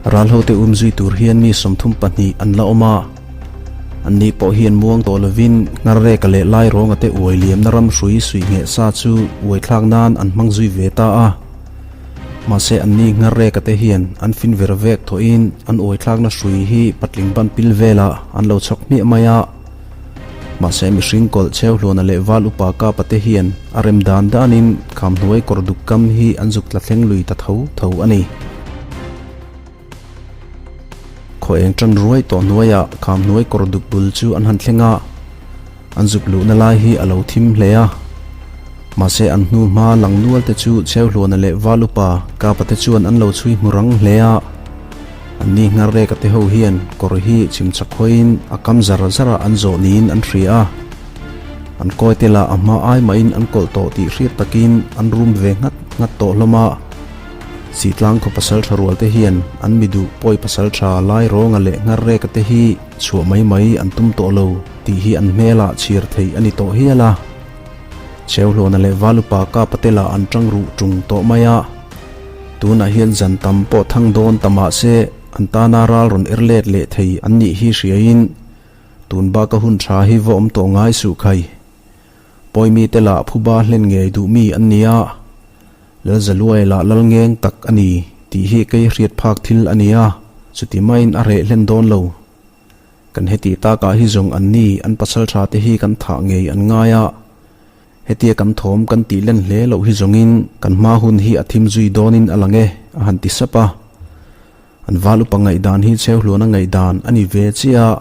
Ral hote um zui tur hian mi 32 an la awm a. Anni pawh hian muang tawh lovin Ngarreka leh Lairawng ate uai liamna ram hrui suih ngheh sa chu uai thlak nan an hmang zui ve ta a. Mahse anni Ngarreka te hian an fin ver vek thawhin an uai thlakna hrui hi patling ban pil velah an lo chhawk hmiah mai a. Mahse mihring kawlh cheu hluana leh val upa kapa te hian a rem dan danin kham hnuai kawr duk kam hi an zuk tla thleng lui ta tho tho a ni. Khaw eng tan ruai tawh hnuaiah kham hnuai kawr duk bul chu an han thleng a, an zuk luhna lai hi a lo thim hle a. Mahse an hnu hma lang nual te chu cheu hluana leh val upa kapa te chuan an lo chhui hmu rang hle a. Anni Ngarreka te ho hian kawr hi chim chak hawiin a kam zar zar a an zawh niin an hria a. An kawi te lah a hma ai mahin an kawlh tawh tih hriat takin an rum ve nghat nghat tawh hlawm a. Sitlang khaw pasal tha rual te hian an mi duh pawi pasal tha lai rawnga leh Ngarreka te hi chhuah mai mai an tum tawh lo tih hi an hmelah chhiar theih a ni tawh hial a. Cheuhlawna leh Valupa Kapa te lah an tang ruh tung tawh mai a. Tunah hian zan tam pawh thang dawn ta mah se an tana ral rawn er let leh thei an nih hi hriain tun baka hun tha hi va awm tawh ngai suh khai. Pawimi te lah phuba hlen ngei duh mi an ni a, Lalzaluai lah lal ngeng tak a ni tih hi kei hriat phak thil a ni a, chuti maiin a reh hlen dawn lo. Kan heti takah hi zawng an ni an pasal tha te hi kan thah ngei an ngai a. Hetia kan thawm kan tih len hle loh hi zawngin kan hma hun hi a thim zui dawnin a lang e, a han ti sap a. An val upa ngaihdan hi cheuhluana ngaihdan a ni ve chiah a.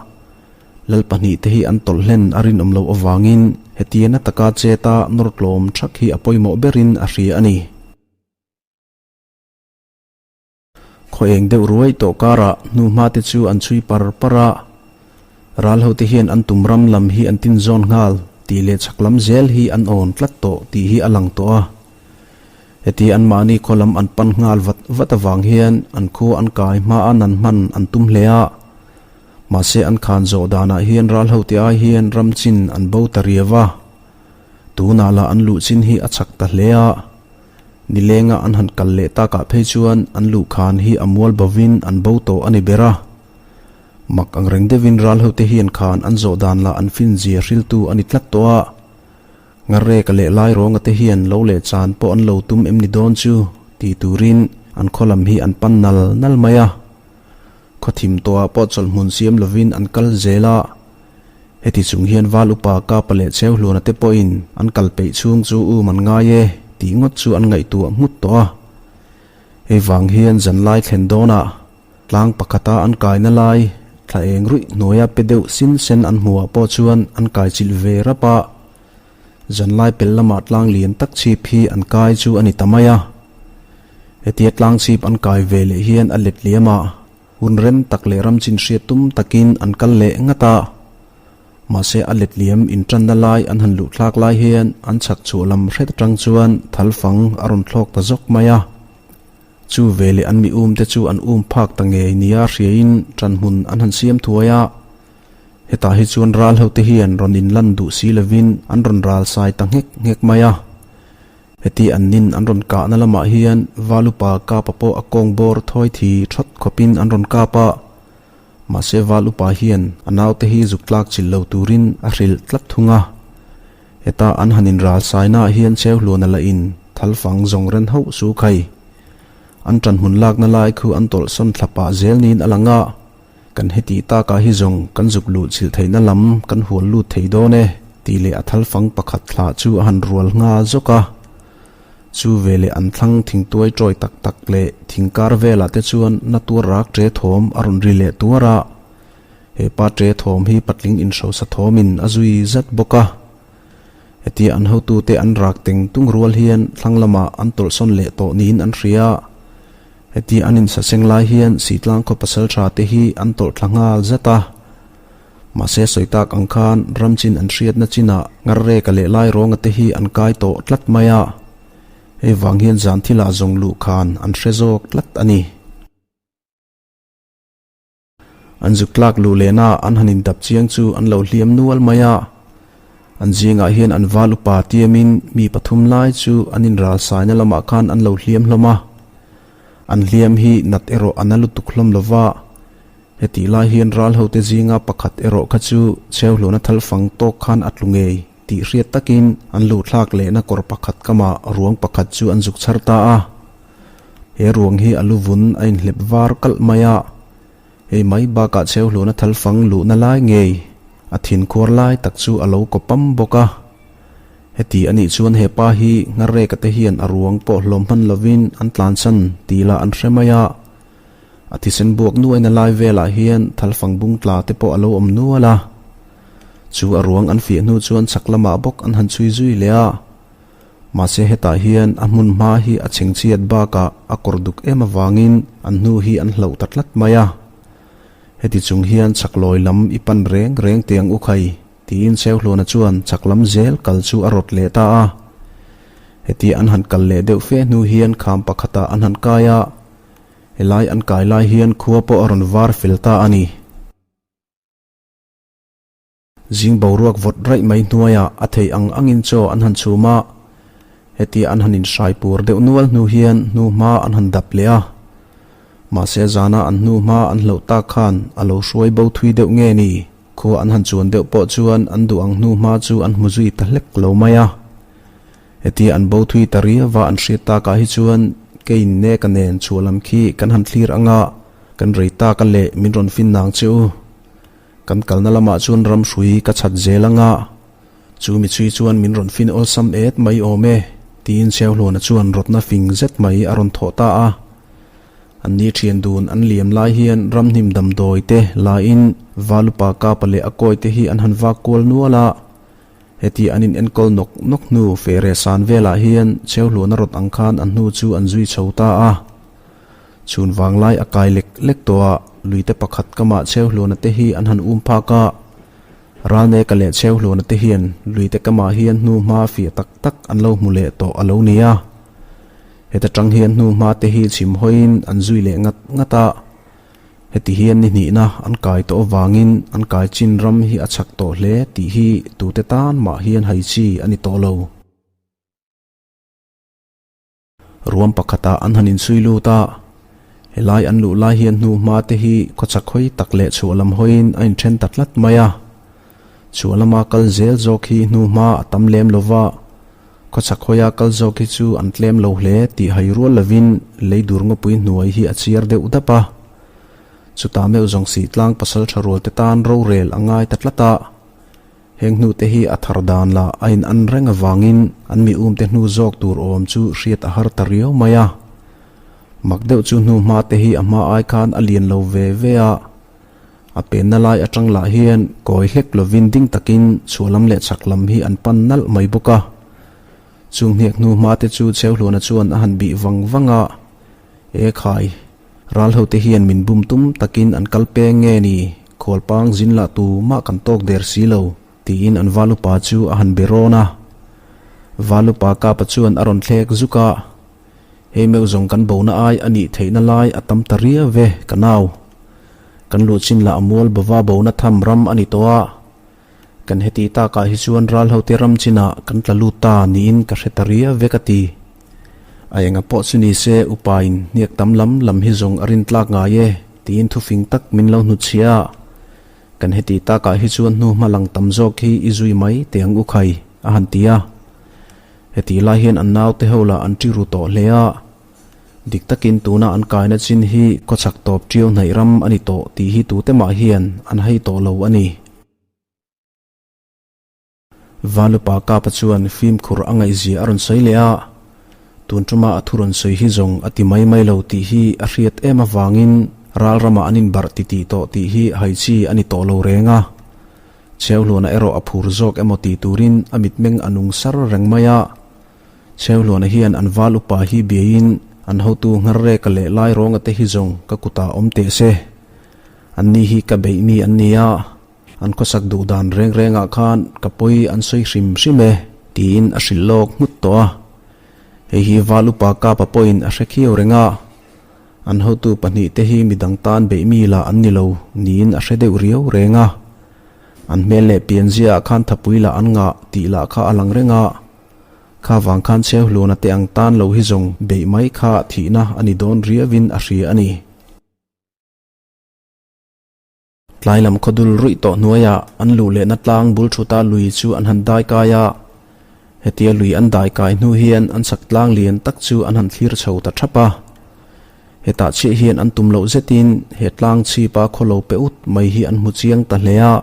Lal pahnihte hi an tawlh hlen a rinawm loh avangin hetia na taka cheta nawr tlawm thak hi a pawimawh berin a hria a ni. Khaw eng deuh ruai tawh karah hnuhma te chu an chhui par par a, ral hote hian an tum ram lam hi an tin zawn nghal tih leh chhak lam zel hi an awn tlat tawh tih hi a lang tawh a. Heti anmahni khaw lam an pan nghal vat vat avang hian an khua an kai hma a nan hman an tum hle a. Mahse an khan zawh danah hian ral hote ai hian ram chin an bo ta riau a. Tunah lah an luh chin hi a chak ta hle a. Nilenga an han kal leh takah phei chuan an luhkhan hi a mual bovin an bo tawh a ni ber a. Mak ang reng deuhin ral hote hian khan an zawh dan lah an fin zia hriltu a ni tlat tawh a. Ngarreka leh Lairawng-a te hian lo leh chan pawh an lo tum em ni dawn chu ti turin an khaw lam hi an pan nal nal mai a. Khaw thim tawhah pawh chawlhhmun siam lovin an kal zel a. Heti chung hian Val upa Kapa leh Cheuhluana te pawhin an kal peih chhung chu um an ngai e tih ngawt chu an ngaihtuah nghut tawh a. Hei vang hian zanlai thlen dawnah tlang pakhata an kaina lai thla eng ruih hnuaia pe deuh sin sen an hmuhah pawh chuan an kai chilh ve rap a. Zanlai pel lamah tlang lian tak chhip hi an kai chu a ni ta mai a. Hetia tlang chhip an kai ve leh hian a let liam a. Hun rem tak leh ram chin hriat tum takin an kal leh ngat a. Mahse a let liam intanna lai an han luh thlak lai hian an chhak chhuah lam hret atang chuan thal fang a rawn thlawk ta zawk mai a. Chu veleh an mi um te chu an um phak ta ngei nia hriain tan hmun an han siam thuai a. Hetah hi chuan ral hote hian rawn inlan duh si lovin an rawn ral sai ta nghek nghek mai a. Heti an nin an rawn kahna lamah hian Valupa kapa pawh a kawng bawr thawi thi thawt khawpin an rawn kap a. Mahse Valupa hian a naute hi zuk tlak chilh lo turin a hrilh tlat thung a. Heta an han inral sainaah hian Cheuhluana lah in thalfang zawng ren hauh su khai. An ṭanhmun lakna lai khu an tawlhsawn thla pah zel niin a lang a. Kan heti takah hi zawng kan zuk luh chilh theihna lam kan hual lut thei dawn e tih leh a thalfang pakhat thlah chu a han rual nghal zawk a. Chu veleh an thlang thingtuai tawi tak tak leh thingkar velah te chuan na tuar rak ṭe thawm a rawn ri leh tuar a. He pa ṭe thawm hi patling inhrosa thawmin a zui zat bawk a. Hetia an hotute an rak teng tung rual hian thlang lamah an tawlhsawn leh tawh niin an hria. Heti an insaseng lai hian Sitlang khaw pasal tha te hi an tawlh thla nghal zat a. Mahse sawi tak ang khan ram chin an hriatna chinah Ngarreka leh Lairawng-a te hi an kai tawh tlat mai a. Hei vang hian zan thilah zawng luh khan an hre zawk tlat a ni. An zuk tlak luh lehna an han indap chiang chu an lo hliam nual mai a. An zingah hian an val upa tiamin mi pathum lai chu an inral saina lamah khan an lo hliam hlawm a. An hliam hi nat erawh a na lutuk hlawm lo va, hetih lai hian ral hote zinga pakhat erawh kha chu chheuhlawna thal fang tawk khan a tlu ngei tih hriat takin an luhthlak lehna kawr pakhat kamah ruang pakhat chu an zuk chhar ta a. He ruang hi a lu vun a inhlep var kalh mai a, hei mai bakah chheuhlawna thal fang luhna lai ngei a thin khuar lai tak chu a lo kaw pam bawk a. Heti a nih chuan he pa hi Ngharreka te hian a ruang pawh hlawm hman lovin an tlansan tih lah an hre mai a. A thisen buak nuaina lai velah hian thalfang bung tla te pawh a lo awm nual a. Chu a ruang an fiah hnu chuan chhak lamah bawk an han chhui zui leh a. Mahse hetah hian a hmun hma hi a chhengchhiat bakah a kawr duk em avangin an hnu hi an hlauh ta tlat mai a. Heti chung hian chhak lawi lam i pan reng reng tiang u khai. Tiin Cheuhluana chuan chak lam zel kal chu a rawt leh ta a. Heti an han kal leh deuh fe hnu hian kham pakhatah an han kai a, helai an kai lai hian khua pawh a rawn var fel ta a ni. Zing boruak vawt raih mai hnuaiah a theih ang angin chaw an han chhum a, heti an han inhrai pur deuh nual hnu hian hnu hma an han dap leh a. Mahse zana an hnu hma an hloh tak khan a lo hruai bo thui deuh nge ni? Khua an han chuan deuh pawh chuan an duh ang hnu hma chu an hmu zui ta hlek lo mai a. Hetia an bo thui ta riauva an hriat takah hi chuan keiin neka nen chhuah lam khi kan han thlir anga kan rei taka leh min rawn fin nang che u. Kan kalna lamah chuan ram hrui ka chhat zel anga chu mi chhui chuan min rawn fin awlsam et mai awm e tiin Cheuhluana chuan rawtna fing zet mai a rawn thawh ta a. An ni thian dun an liam lai hian ramhnim damdawi te laiin Valupa Kapa leh a kawi te hi an han vak kual nual a. Heti an in enkawl nawk nawk hnu fehre san velah hian Cheuhluana rawt ang khan an hnu chu an zui chho ta a. Chhun vanglai a kai lek lek tawh a, luite pakhat kamah Cheuhluana te hi an han um phak a. Ralneka leh Cheuhluana te hian luite kamah hian hnu hma fiah tak tak an lo hmu leh tawh a lo ni a. Heta tang hian hnu hma te hi chhim hawiin an zui leh ngat ngat a, heti hian ni hnihna an kai tawh avangin an kai chin ram hi a chak tawh hle tih hi tute tan mah hian hai chi a ni tawh lo. Ruam pakhatah an han inchhui lut a, helai an luh lai hian hnu hma te hi khawchhak hawi tak leh chhuah lam hawiin a inthen ta tlat mai a, chhuah lama kal zel zawk hi hnu hma a tam lem lo va, Khawchhak hawia kal zawk hi chu an tlem lo hle tih hai rual lovin lei dur ngawpui hnuai hi a chiar deuh dap a. Chutah meuh zawng sih tlang pasal tha rual te tan rorel a ngai ta tlat a. Heng hnu te hi a thar dan lah a in an reng avangin an mi um te hnu zawk tur awm chu hriat a har ta riau mai a. Mak deuh chu hnu hma te hi a hma ai khan a lian lo ve ve a. A penna lai atang lah hian kawi hlek lovin ding takin chhuah lam leh chhak lam hi an pan nalh mai bawk a. Chung hniak hnu hma te chu Cheuhluana chuan a han bih vang vang a, E khai, ral ho te hian min bum tum takin an kal peng nge ni, khualpang zin lah tu mah kan tawk der si lo, tiin an valupa chu a han be rawn a. Valupa kapa chuan a rawn thlek zuk a, Hei meuh zawng kan bona ai a nih theihna lai a tam ta riau ve, ka nau. Kan luh chin lah a mual bova bona tham ram a ni tawh a. Kan heti takah hi chuan ral hote ram chinah kan tla lut ta niin ka hre ta riau ve ka ti. A enga pawh chu ni se upain hniak tam lam lam hi zawng a rin tlak ngai e tiin thufing tak min lo hnutchhiah a. Kan heti takah hi chuan hnu hma lang tam zawk hi i zui mai teh ang u khai, a han ti a. Hetih lai hian an naute ho lah an ṭi ru tawh hle a, dik takin tuna an kaina chin hi khawchhak tawp ṭiau hnaih ram a ni tawh tih hi tute mah hian an hei tawh lo a ni. Valupa Kapa chuan fimkhur a ngaihzia a rawn sawi leh a, tun ṭuma a thu rawn sawi hi zawng a ti mai mai lo tih hi a hriat em avangin ral ramah an inbarh titih tawh tih hi hai chi a ni tawh lo reng a. Cheuhluana erawh a phur zawk emaw tih turin a mitmeng a nung sar reng mai a. Cheuhluana hian an val upa hi biaiin an hotu Ngharreka leh Lairawnga te hi zawng ka kutah awm teh se. Anni hi ka beih mi an ni a, an khawsak duh dan reng rengah khan ka pawi an sawi hrim hrim e tiin a hrilh lawk nghut tawh a. Hei hi val upa Kapa pawhin a hre khiau reng a. An hotu pahnihte hi midang tan beih mi lah an ni lo niin a hre deuh riau reng a. An hmel leh pianziaah khan thapui lah an ngah tih lah kha a lang reng a. Kha vang khan Cheuhluana te ang tan lo hi zawng beih mai kha thihna a ni dawn riauin a hria a ni. Tlai lam khawdul ruih tawh hnuaiah an luh lehna tlang bul thuta lui chu an han dai kai a. Hetia lui an dai kai hnu hian an chak tlang lian tak chu an han thlir chho ta thap a. Hetah chiah hian an tum loh zetin he tlang chhipa khawlo pe ut mai hi an hmu chiang ta hle a.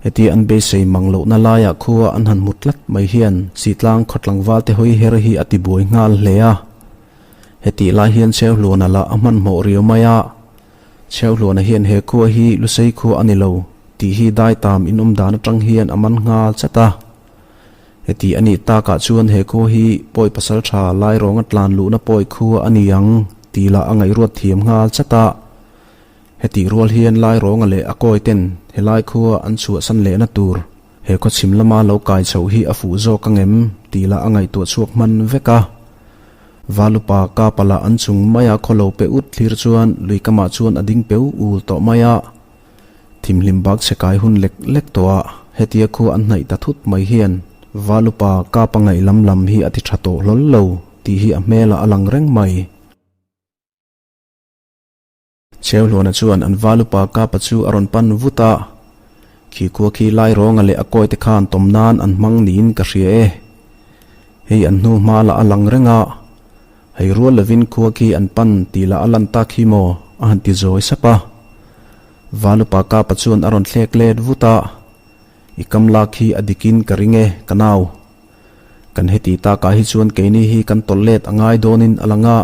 Hetia an beisei mang lohna laiah khua an han hmu tlat mai hian Sitlang khaw tlangval te hawi her hi a tibuai nghal hle a. Hetih lai hian Cheuhluana lah a hmanhmawh riau mai a. Cheuhluana hian he khua hi Lusei khua a ni lo tih hi daitam inawm dan atang hian a man nghal chat a. Heti a nih takah chuan he khua hi pawi pasal tha lai rawnga tlan luhna pawi khua a ni ang tih lah a ngaihruat thiam nghal chat a. Hetih rual hian lai rawnga leh a kawi ten helai khua an chhuahsan lehna tur he khaw chhim lama lo kai chhoh hi a fuh zawk angem tih lah a ngaihtuah chhuak hman vek a. Valupa Kapa lah an chung maia khaw lo pe ut thlir chuan lui kamah chuan a ding peu ul tawh mai a. Thimhlim bak chhe kai hun lek lek tawh a, hetia khua an hnaih ta thut mai hian Valupa Kapa ngaih lam lam hi a ti tha tawh hlawl lo tih hi a hmelah a lang reng mai. Cheuhluana chuan an Valupa Kapa chu a rawn pan vut a, Khi khua khi lai rawnga leh a kawi te khan tawm nan an hmang niin ka hria e. Hei an hnu hma lah a lang reng a, hei rual lovin khua khi an pan tih lah a lan tak hi maw a han ti zawi sap a. Valupa Kapa chuan a rawn thlek let vut a, I kam lak hi a dikin ka ring e, ka nau. Kan heti takah hi chuan keini hi kan tawlh let a ngai dawnin a lang a,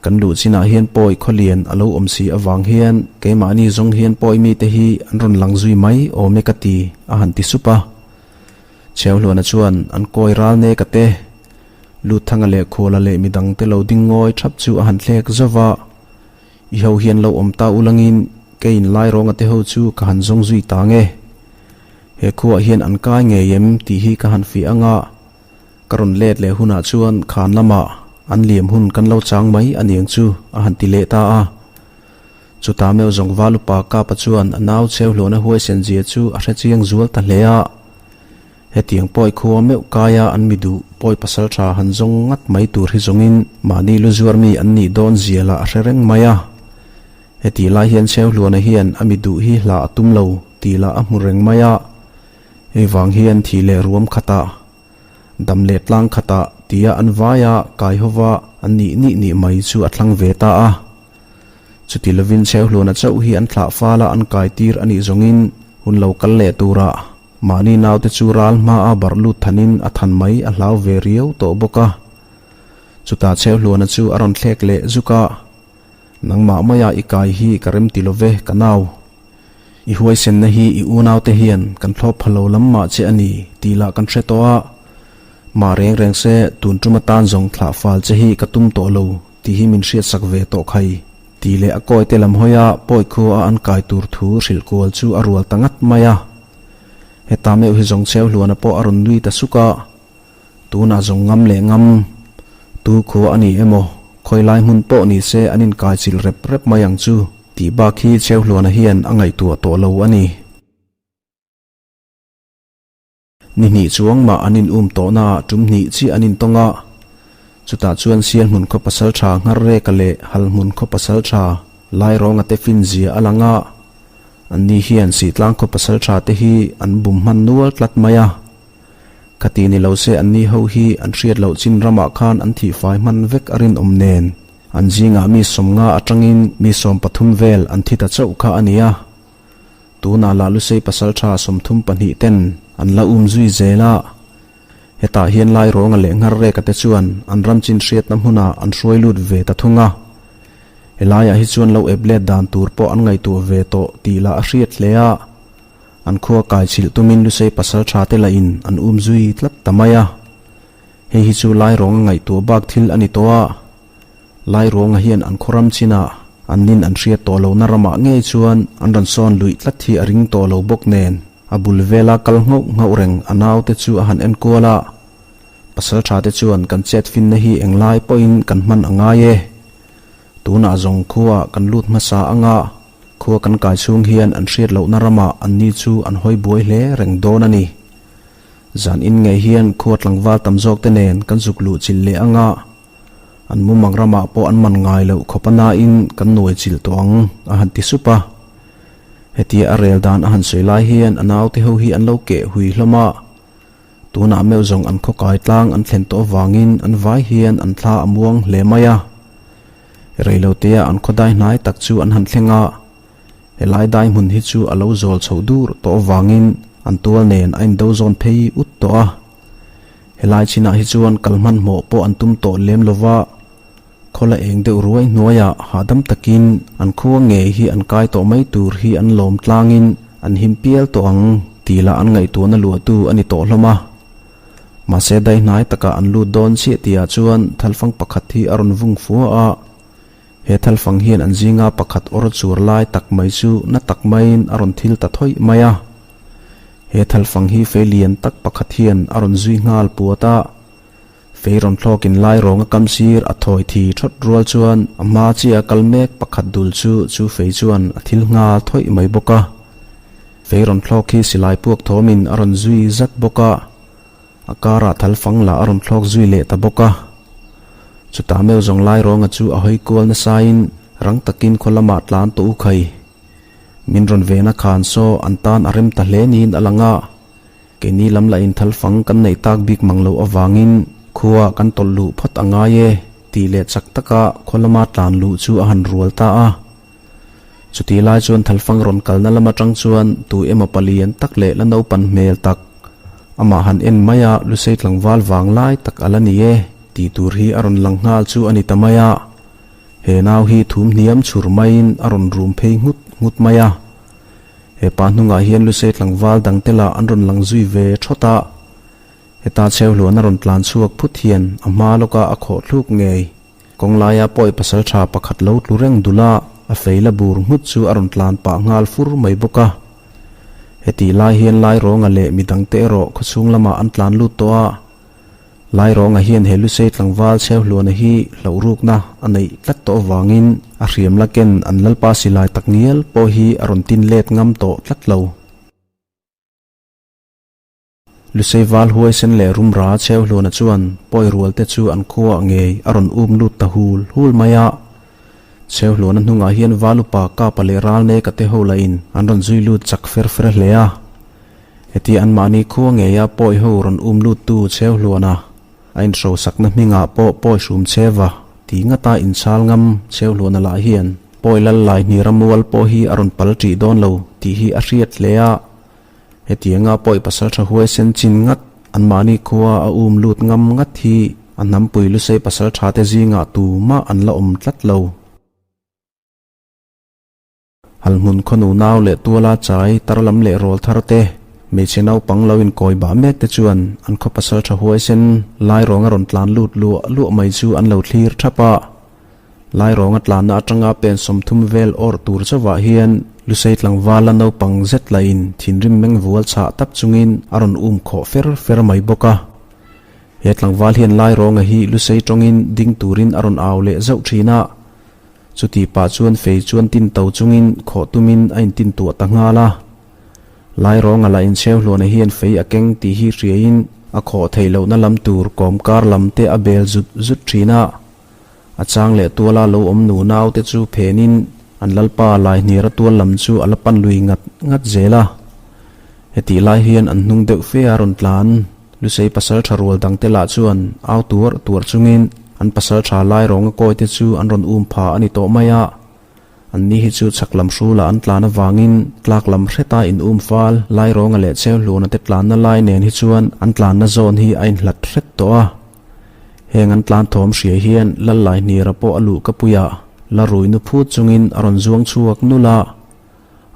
kan luh chinah hian pawi khawlian a lo awm si avang hian keimahni zawng hian pawi mite hi an rawn lang zui mai awm e ka ti, a han ti sup a. Cheuhluana chuan an kawi ral nek a te, Luthanga leh Khuala leh midangte lo ding ngawi thap chu a han thlek zauh va, I ho hian lo awm ta ulangin keiin lai rawnga te ho chu ka han zawng zui ta nge. He khuaah hian an kai ngei em tih hi ka han fiah anga, ka rawn let leh hunah chuan khan lamah an liam hun kan lo chang mai a niang chu a han ti leh ta a. Chutah meuh zawng Valupa Kapa chuan a nau cheu hlawhna huaisen zia chu a hre chiang zual ta hle a. Hetiang pawi khua meuh kaia an mi duh pawi pasal tha han zawng ngat mai tur hi zawngin mahni lu zuar mi an nih dawn zia lah a hre reng mai a. Hetih lai hian Cheuhluana hian a mi duh hi hla a tum lo tih lah a hmu reng mai a. Hei vang hian thih leh ruam khatah, dam leh tlang khatah tia an vaia kai hova an nih nih nih mai chu a thlang ve ta a. Chuti lovin Cheuhluana chauh hi an thlah fala an kai tir a nih zawngin hun lo kal leh turah Mahni naute chu ral hmaa barh lut thanin a than mai a hlau ve riau tawh bawk a. Chutah Cheuhluana chu a rawn thlek leh zuk a, Nangmah maia i kai hi ka rem ti lo ve, ka nau. I huaisenna hi i unaute hian kan thlawp pha lo lam mah che a ni tih lah kan hre tawh a. Mah reng reng se tun tum atan zawng thlah fal che hi ka tum tawh lo tih hi min hriatsak ve tawh khai. Tih leh a kawite lam hawia pawi khua a an kai tur thu hrilh kual chu a rual ta ngat mai a. Heta meuh hi zawng cheu hluana pawh a rawn nui ta suk a, tunah zawng ngam leh ngam tu khua a ni emaw, khawi lai hmun pawh ni se an inkai chilh rep rep mai ang chu tih bak hi cheu hluana hian a ngaihtuah tawh lo a ni. Ni hnih chuang mah an in um tawh naah tum hnih chiah an intawng a, chutah chuan Sial hmun khaw pasal tha Ngharreka leh Hal hmun khaw pasal tha Lairawnga te fin zia a lang a, anni hian Sihtlang khaw pasal tha te hi an bum hman nual tlat mai a. Khati ni lo se anni ho hi an hriat loh chin ramah khan an thihfai hman vek a rinawm nen, an zingah mi sawmnga atangin mi 13 vel an thi ta chauh kha a ni a. Tunah lah Lusei pasaltha 32 ten an la um zui zel a, hetah hian Lairawnga leh Ngharreka te chuan an ram chin hriatna hmunah an hruai lut ve ta thung a. Helaiah hi chuan lo ep let dan tur pawh an ngaihtuah ve tawh tih lah a hriat hle a, an khua kai chhilh tumin Lusei pasaltha te lahin an um zui tlat ta mai a. Hei hi chu Lairawnga ngaihtuah bak thil a ni tawh a. Lairuanga hian an khaw ram chinah an nin an hriat tawh lohna ramah ngei chuan an rawn sawn luih tlat hi a ring tawh lo bawk nen a bul vela kal nghauh nghauh reng a naute chu a han enkual a, Pasaltha te chuan kan chet finna hi englai pawhin kan hman a ngai e. Tunah zawng khuaah kan lut hmasa anga khua kan kai chhung hian an hriat lohna ramah anni chu an hawi buai hle reng dawn a ni. Zan in ngei hian khua tlangval tam zawk te nen kan zuk luh chilh leh ang a, an mumang ramah pawh an man ngai loh khawp a nain kan nuai chilh tawh ang, a han ti sup a. Hetia a rel dan a han sawi lai hian a naute ho hi an lo keh hui hlawm a. Tunah meuh zawng an khawkai tlang an thlen tawh avangin an vai hian an thla a muang hle mai a. Reilotea an khawdai hnai tak chu an han thleng a. Helai dai hmun hi chu a lo zawl chhoh dur tawh avangin an tual nen a indo zawn phei ut tawh a. Helai chinah hi chuan kal hmanhmawh pawh an tum tawh lem lova, khawla eng deuh ruai hnuaiah hahdam takin an khua ngei hi an kai tawh mai tur hi an lawm tlangin an him pial tawh ang tih lah an ngaihtuahna luahtu a ni tawh hlawm a. Mahse dai hnai takah an lut dawn chiah tihah chuan thalfang pakhat hi a rawn vung fua a. He thalfang hian an zinga pakhat awr chur lai tak mai chu na tak maiin a rawn thil ta thawih mai a. He thalfang hi fei lian tak pakhat hian a rawn zui nghal puat a. Fei rawn thlawkin lai rawnga kam sir a thawi thi thawt rual chuan a hma chiah a kal mek pakhat dul chu chu fei chuan a thil nghal thawih mai bawk a. Fei rawn thlawk hi silai puak thawmin a rawn zui zat bawk a. A karah thalfang lah a rawn thlawk zui leh ta bawk a. Chutah meuh zawng lai rawnga chu a hawi kual nasain rang takin khaw lamah tlan tawh u khai. Min rawn vena khan saw an tan a rem ta hle niin a lang a. Keini lam lahin thalfang kan neih tak bik mang loh avangin khua kan tawlh luh phawt a ngai e tih leh chak taka khaw lama tlan luh chu a han rual ta a. Chutih lai chuan thalfang rawn kalna lam atang chuan tu emaw palian tak leh la naupan hmel tak, amah han en mai a Lusei tlangval vang lai tak a la ni e tih tur hi a rawn lang nghal chu a ni ta mai a. He nau hi thum hniam chhur maiin a rawn rum phei nghut nghut mai a. He pa hnungah hian Lusei tlangval dangte lah an rawn lang zui ve thawt a. Heta chheuhluan a rawn tlan chhuak phut hian a hma lawka a khawh thluk ngei. Kawng laia pawi pasal tha pakhat lo tlu reng dul a, a fei la bur nghut chu a rawn tlan pah nghal fur mai bawk a. Hetih lai hian Lairawnga leh midangte erawh khawchhung lamah an tlan lut tawh a. Lairawnga hian he Lusei tlangval Chheuhluana hi hlauhrukna a neih tlat tawh avangin a hriam la ken an lalpa silai takngial pawh hi a rawn tin let ngam tawh tlat lo. Lusei val huaisen leh rumra Chheuhluana chuan pawi rual te chu an khuaah ngei a rawn um lut ta hul hul mai a. Chheuhluana hnungah hian val upa Kapa leh Ralneka te ho lahin an rawn zui lut chak fer fer hle a. Heti anmahni khua ngeia pawi ho rawn um lut tu Chheuhluana a inhrosakna hmingah pawh pawi hrum chheva ti ngata inchhal ngam Chheuhluana lah hian pawi lal lai hnira mual pawh hi a rawn pal ṭih dawn lo tih hi a hriat hle a. Hetianga pawi pasal tha huaisen chin ngat, anmahni khua a um lut ngam ngat hi a hnampui Lusei pasal tha te zingah tumah an la awm tlat lo. Halhmun khawnu nau leh tuala chai tar lam leh rawl thar te, hmeichhe naupang lo inkawi bah mek te chuan an khaw pasal tha huaisen lai rawnga rawn tlan lut luah luah mai chu an lo thlir thap a. Lai rawnga tlanna atanga pen 30 vel awrh tur chauhah hian Lusei tlangvala naupang zet lahin thinrim meng vual chhah tap chungin a rawn um khawh fer fer mai bawk a. He tlangval hian Lai rawnga hi Lusei tawngin ding turin a rawn au leh zauh thin a. Chuti pah chuan fei chuan tin to chungin khawh tumin a intin tuah ta nghal a. Lai rawnga la inchheu hluana hian fei a keng tih hi hriain a khawh theih lohna lam tur kawmkar lam te a bel zut zut thin a. A chang leh tuala lo awm nu naute chu phenin an lalpa Laihnira tual lam chu a la pan lui ngat ngat zel a. Hetih lai hian an hnung deuh fe a rawn tlan. Lusei pasal tha rual dangte lah chuan au tuar tuar chungin an pasal tha lai rawnga kawite chu an rawn um pha a ni tawh mai a. An ni hi chu chhak lam hrulah an tlan avangin tlak lam hreta in um fal lai rawnga leh cheu hluana te tlanna lai nen hi chuan an tlanna zawn hi a inhlat hret tawh a. Heng an tlan thawm hria hian Lallai Hnira pawh a luh ka pui a, la rui nu phut chungin a rawn zuang chhuak nul a.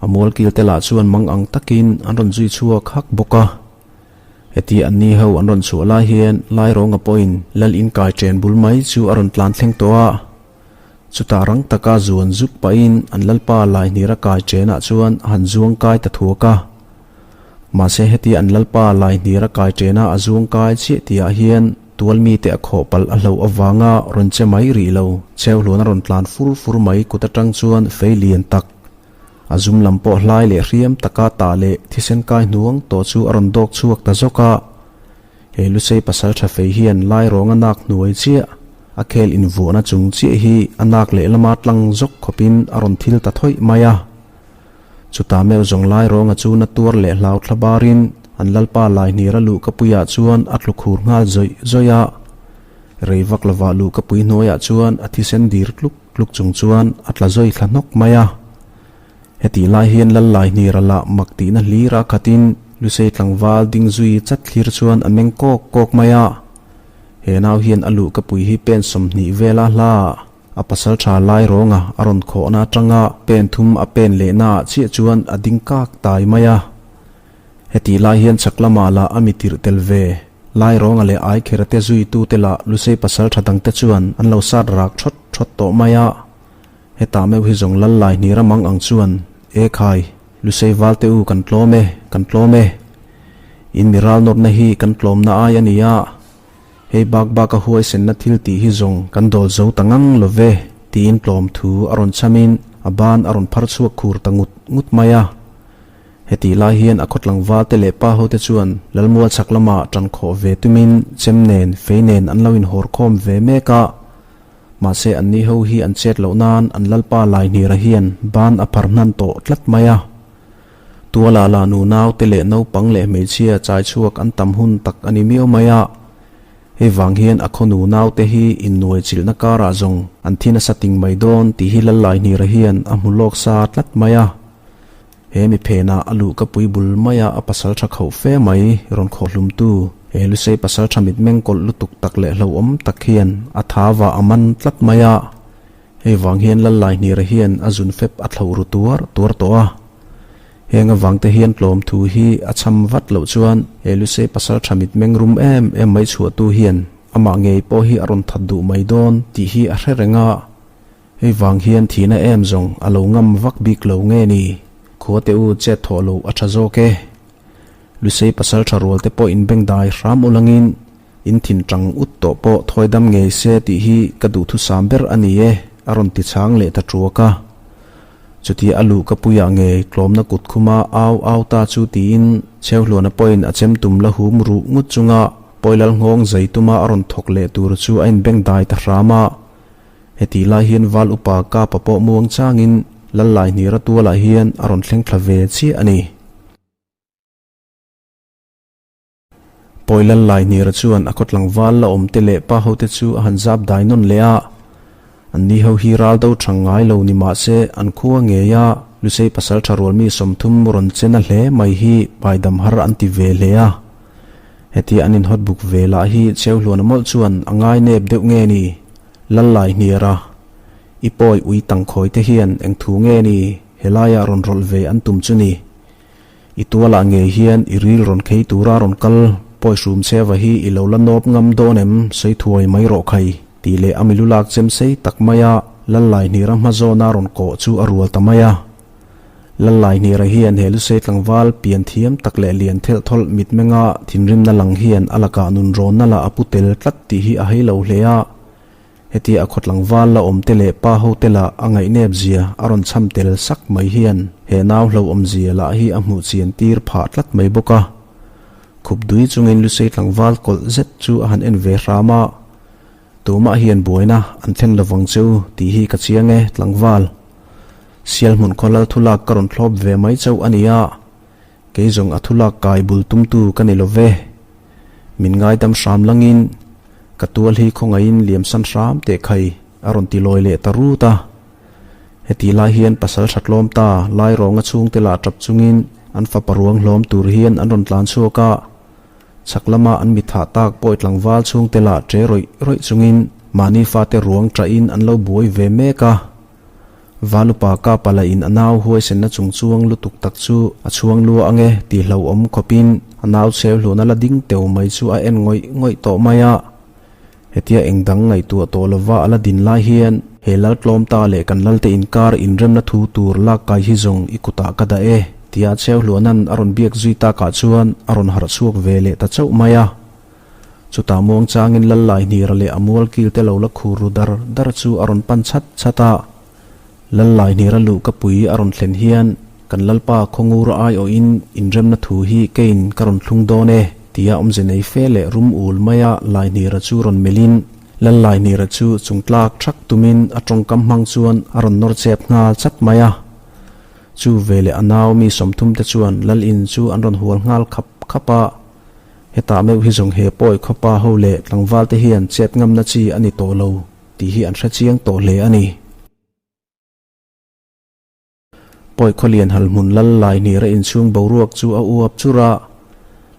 A mualkil te lah chuan mang ang takin an rawn zui chhuak hak bawk a. Heti anni ho an rawn chhuah lai hian Lairawnga pawhin Lal inkai chen bul mai chu a rawn tlan thleng tawh a. Chutah rang taka zuan zuk pahin an lalpa Laihnira kai chenah chuan a han zuang kai ta thuak a. Mahse heti an lalpa Laihnira kai chena a zuang kai chiah tihah hian tual mite a khawh palh a hloh avanga rawn che mai rih lo chheuhluan a rawn tlan fur fur mai kut atang chuan fei lian tak a zum lam pawh hlai leh hriam taka tah leh thisen kai hnuang tawh chu a rawn dawk chhuak ta zawk a. He Lusei pasaltha fei hian lai rawnga nak hnuai chiah a khel invuahna chung chiah hi a nak lehlama tlang zawk khawpin a rawn thil ta thawih mai a. Chutah meuh zawng lai rawnga chu na tuar leh hlau thla barin an lalpa Laihnira luhkapuiah chuan a tlu khur nghal zawih zawih a. Rei vak lovah luhkapui hnuaiah chuan a thisen dir tluk tluk chung chuan a tla zawi thla hnawk mai a. Hetih lai hian lal Laihnira lah mak tihna hlir a khatin Lusei tlangval ding zui chat thlir chuan a meng kawk kawk mai a. He nau hian a luhkapui hi pen 20 vela hla a pasal tha lai rawnga a rawn khawhna atanga pen thum a pen lehna ah chiah chuan a ding kak tai mai a. Hetih lai hian chhak lamah lah a mi tirh tel ve. Lai rawnga leh ai kher te zuitu te lah Lusei pasal tha dangte chuan an lo sat rak thawt thawt tawh mai a. Hetah meuh hi zawng lal lai hnih ram ang ang chuan, E khai, Lusei valte u kan tlawm e, kan tlawm e. In mi ral nawrna hi kan tlawmna ai a ni a. Hei bak bak a huaisenna thil tih hi zawng kan dawl zo ta ngang lo ve, tiin tlawm thu a rawn chhamin a ban a rawn phar chhuak khur ta ngut ngut mai a. Hetih lai hian a khawtlangval te leh pa hote chuan Lalmual chhak lamah tan khawh ve tumin chem nen, fei nen an lo inhawr khawm ve mek a. Mahse anni ho hi an chet loh nan an Lalpa Laihnira hian ban a phar hnan tawh tlat mai a. Tuala lah nunau te leh naupang leh hmeichhia chai chhuak an tam hun tak a ni miau mai a. Hei vang hian a khaw nunau te hi innuai chilhna karah zawng an thi nasa ting mai dawn tih hi Lal Laihnira hian a hmu lawk sa tlat mai a. He mi phenah a luh ka pui bul maia a pasal tha khauh fe mai rawn khawh hlumtu he Lusei pasal tha mitmeng kawlh lutuk tak leh hlauhawm tak hian a tha va a man tlat mai a. Hei vang hian Lal Laihnira hian a zun fep a thloh ru tuar tuar tawh a. Heng avangte hian tlawm thu hi a cham vat loh chuan he Lusei pasal tha mitmeng rum em em mai chhuahtu hian amah ngei pawh hi a rawn that duh mai dawn tih hi a hre reng a. Hei vang hian thihna em zawng a lo ngam vak bik lo nge ni? Khua te u chet thawh loh a tha zawk e. Lusei pasal tha rual te pawh inbeng dai hram ulangin in thin tang ut tawh pawh thawi dam ngei se tih hi ka duhthusam ber a ni e, a rawn ti chhang leh ta tuak a. Chutia a luh ka puiah ngei tlawmna kut khuma au au ta chu tiin Cheuhluana pawhin a chem tum la hum ruh ngut chunga Pawilal nghawng zai tuma a rawn thawk leh tur chu a inbeng dai ta hram a. Hetih lai hian Val upa Kapa pawh muang changin Lal Laihnira tualah hian a rawn thleng thla ve chiah a ni. Pawi Lal Laihnira chuan a khawtlangval la awm te leh pa hote chu a han zap dai nawn leh a. An ni ho hi ral do thang ngai lo ni mah se an khua ngei a, Lusei pasal tha rualmi 30 rawn chen a hle mai hi paidam har an ti ve hle a. Hetia an inhawt buk ve lah hi Cheuhluana mawlh chuan a ngai nep deuh nge ni? Lal lai hniar a, I pawi ui tangkhawi te hian eng thu nge ni helaiah rawn rawlh ve an tum chu ni? I tualah ngei hian i ril rawn khei tura rawn kal pawi hrum cheva hi i lo la nawp ngam dawn em sawi thuai mai rawh khai tih leh a milu lak chem sei tak maia Lal lai hniara hma zawna rawn kawh chu a rual ta mai a. Lal Laihnira hian he Lusei tlangval pian thiam tak leh lian thelh thawlh mitmenga thinrimna lang hian a lakah nunrawnna lah a pu tel tlat tih hi a hei lo hle a. Hetia a khaw tlangval la awm te leh pa ho te lah a ngaihnep zia a rawn chham tel sak mai hian he nau hlauhawm zia lah hi a hmuh chian tir phah tlat mai bawk a. Khup dui chungin Lusei tlangval kawlh zet chu a han en ve hram a. Tumah hian buaina an thlen lovang che u tih hi ka chiang e, tlangval. Sial hmun khaw lal thulak ka rawn thlawp ve mai chauh a nia, kei zawng a thulak kai bul tumtu ka ni lo ve. Min ngaidam hram langin, ka tual hi khawngaihin liamsan hram teh khai a rawn ti lawi leh ta rut a. Heti lai hian pasal tha tlawm ta lai rawnga chhungte lah tap chungin an fapa ruang hlawm tur hian an rawn tlan chhuak a. Chhak lama an mi thah tak pawi tlangval chhungte lah che rawih rawih chungin mahni fate ruang ṭahin an lo buai ve mek a. Valupa Kapa lah in a nau huaisenna chung chuang lutuk tak chu a chhuang lua ange tih hlauhawm khawpin a nau cheu hluna la ding teu mai chu a en ngawih ngawih tawh mai a. Hetia eng dang ngaihtuah tawh lova a la din lai hian he lal tlawm ta leh kan lalte inkar inremna thu tur lak kai hi zawng i kutah ka dah e tia cheu hluahna'n a rawn biak zui takah chuan a rawn harh chhuak ve leh ta chauh mai a. Chutah muang changin lal lai hnira leh a mual kil te lo la khur ru dar dar chu a rawn pan chat chat a. Lal lai hnira luh ka pui a rawn thlen hian kan lalpa khawngur aiawhin inremna thu hi keiin ka rawn thlung dawn e. Tia awmze nei fe leh rum ul maia Lainira chu rawn melhin, Lal Lainira chu chungtlak thak tumin a tawngkam hmang chuan a rawn nawr chep nghal chat mai a. Chu veleh a nau mi 30 te chuan Lal in chu an rawn hual nghal khap khap a. Hetah meuh hi zawng he pawi khawpa ho leh tlangval te hian chet ngamna chi a ni tawh lo tih hi an hre chiang tawh hle a ni. Pawi khawlian hal hmun Lal Lainira inchhung boruak chu a uap chur a.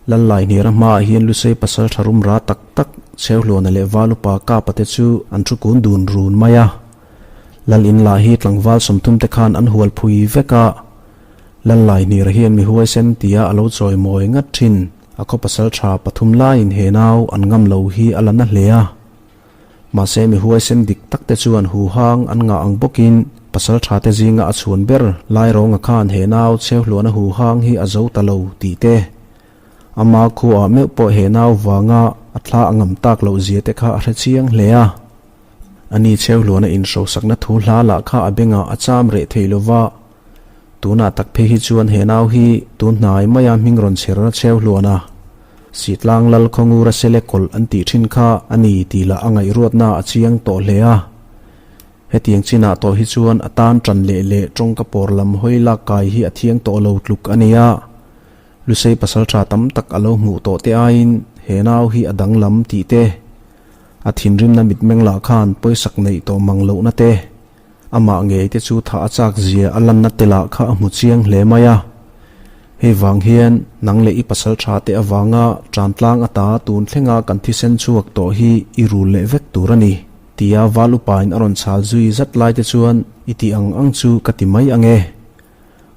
Lal Lainira hmaah hian Lusei pasal tha rum ra tak tak Cheuhluana leh Valupa Kapa te chu an thu kun dun run mai a. Lal in lah hi tlangval 30 te khan an hual phui vek a. Lal Lainira hian mi huaisen tia a lo chawi mawi ngat thin. A khaw pasal tha pathum laiin he nau an ngam lo hi a la na hle a. Mahse mi huaisen dik tak te chuan huhang an ngah ang bawkin pasal tha te zinga a chhuan ber Laironga khan he nau Cheuhluana huhang hi a zo ta lo tih te, ama khuaah meuh pawh he nau vanga a thla a ngam tak loh zia te kha a hre chiang hle a. Ani Cheuhluana inhrosakna thu hla lah kha a bengah a cham reh thei lova, Tunah tak phei hi chuan he nau hi tun hnai maia hming rawn chher Cheuhluana, Sitlang Lal Khawngura Sele kawlh an tih thin kha a ni tih lah a ngaihruatna a chiang tawh hle a. Hetiang chinah tawh hi chuan a tan tan leh leh tawngka pawr lam hawi lak kai hi a thiang tawh lo tluk a ni a. Lusei pasaltha tam tak a lo hmuh tawh te aiin he nau hi a danglam tih te, a thinrimna mitmeng lah khan pawisak neih tawh mang lohna te, Amah ngei te chu thah a chak zia a lanna te lah kha a hmu chiang hle mai a. Hei vang hian nang leh i pasal tha te avanga tantlang ata tun thlenga kan thisen chhuak tawh hi i rul leh vek tur a ni, tia val upain a rawn chhal zui zat lai te chuan i tih ang ang chu ka ti mai ang e.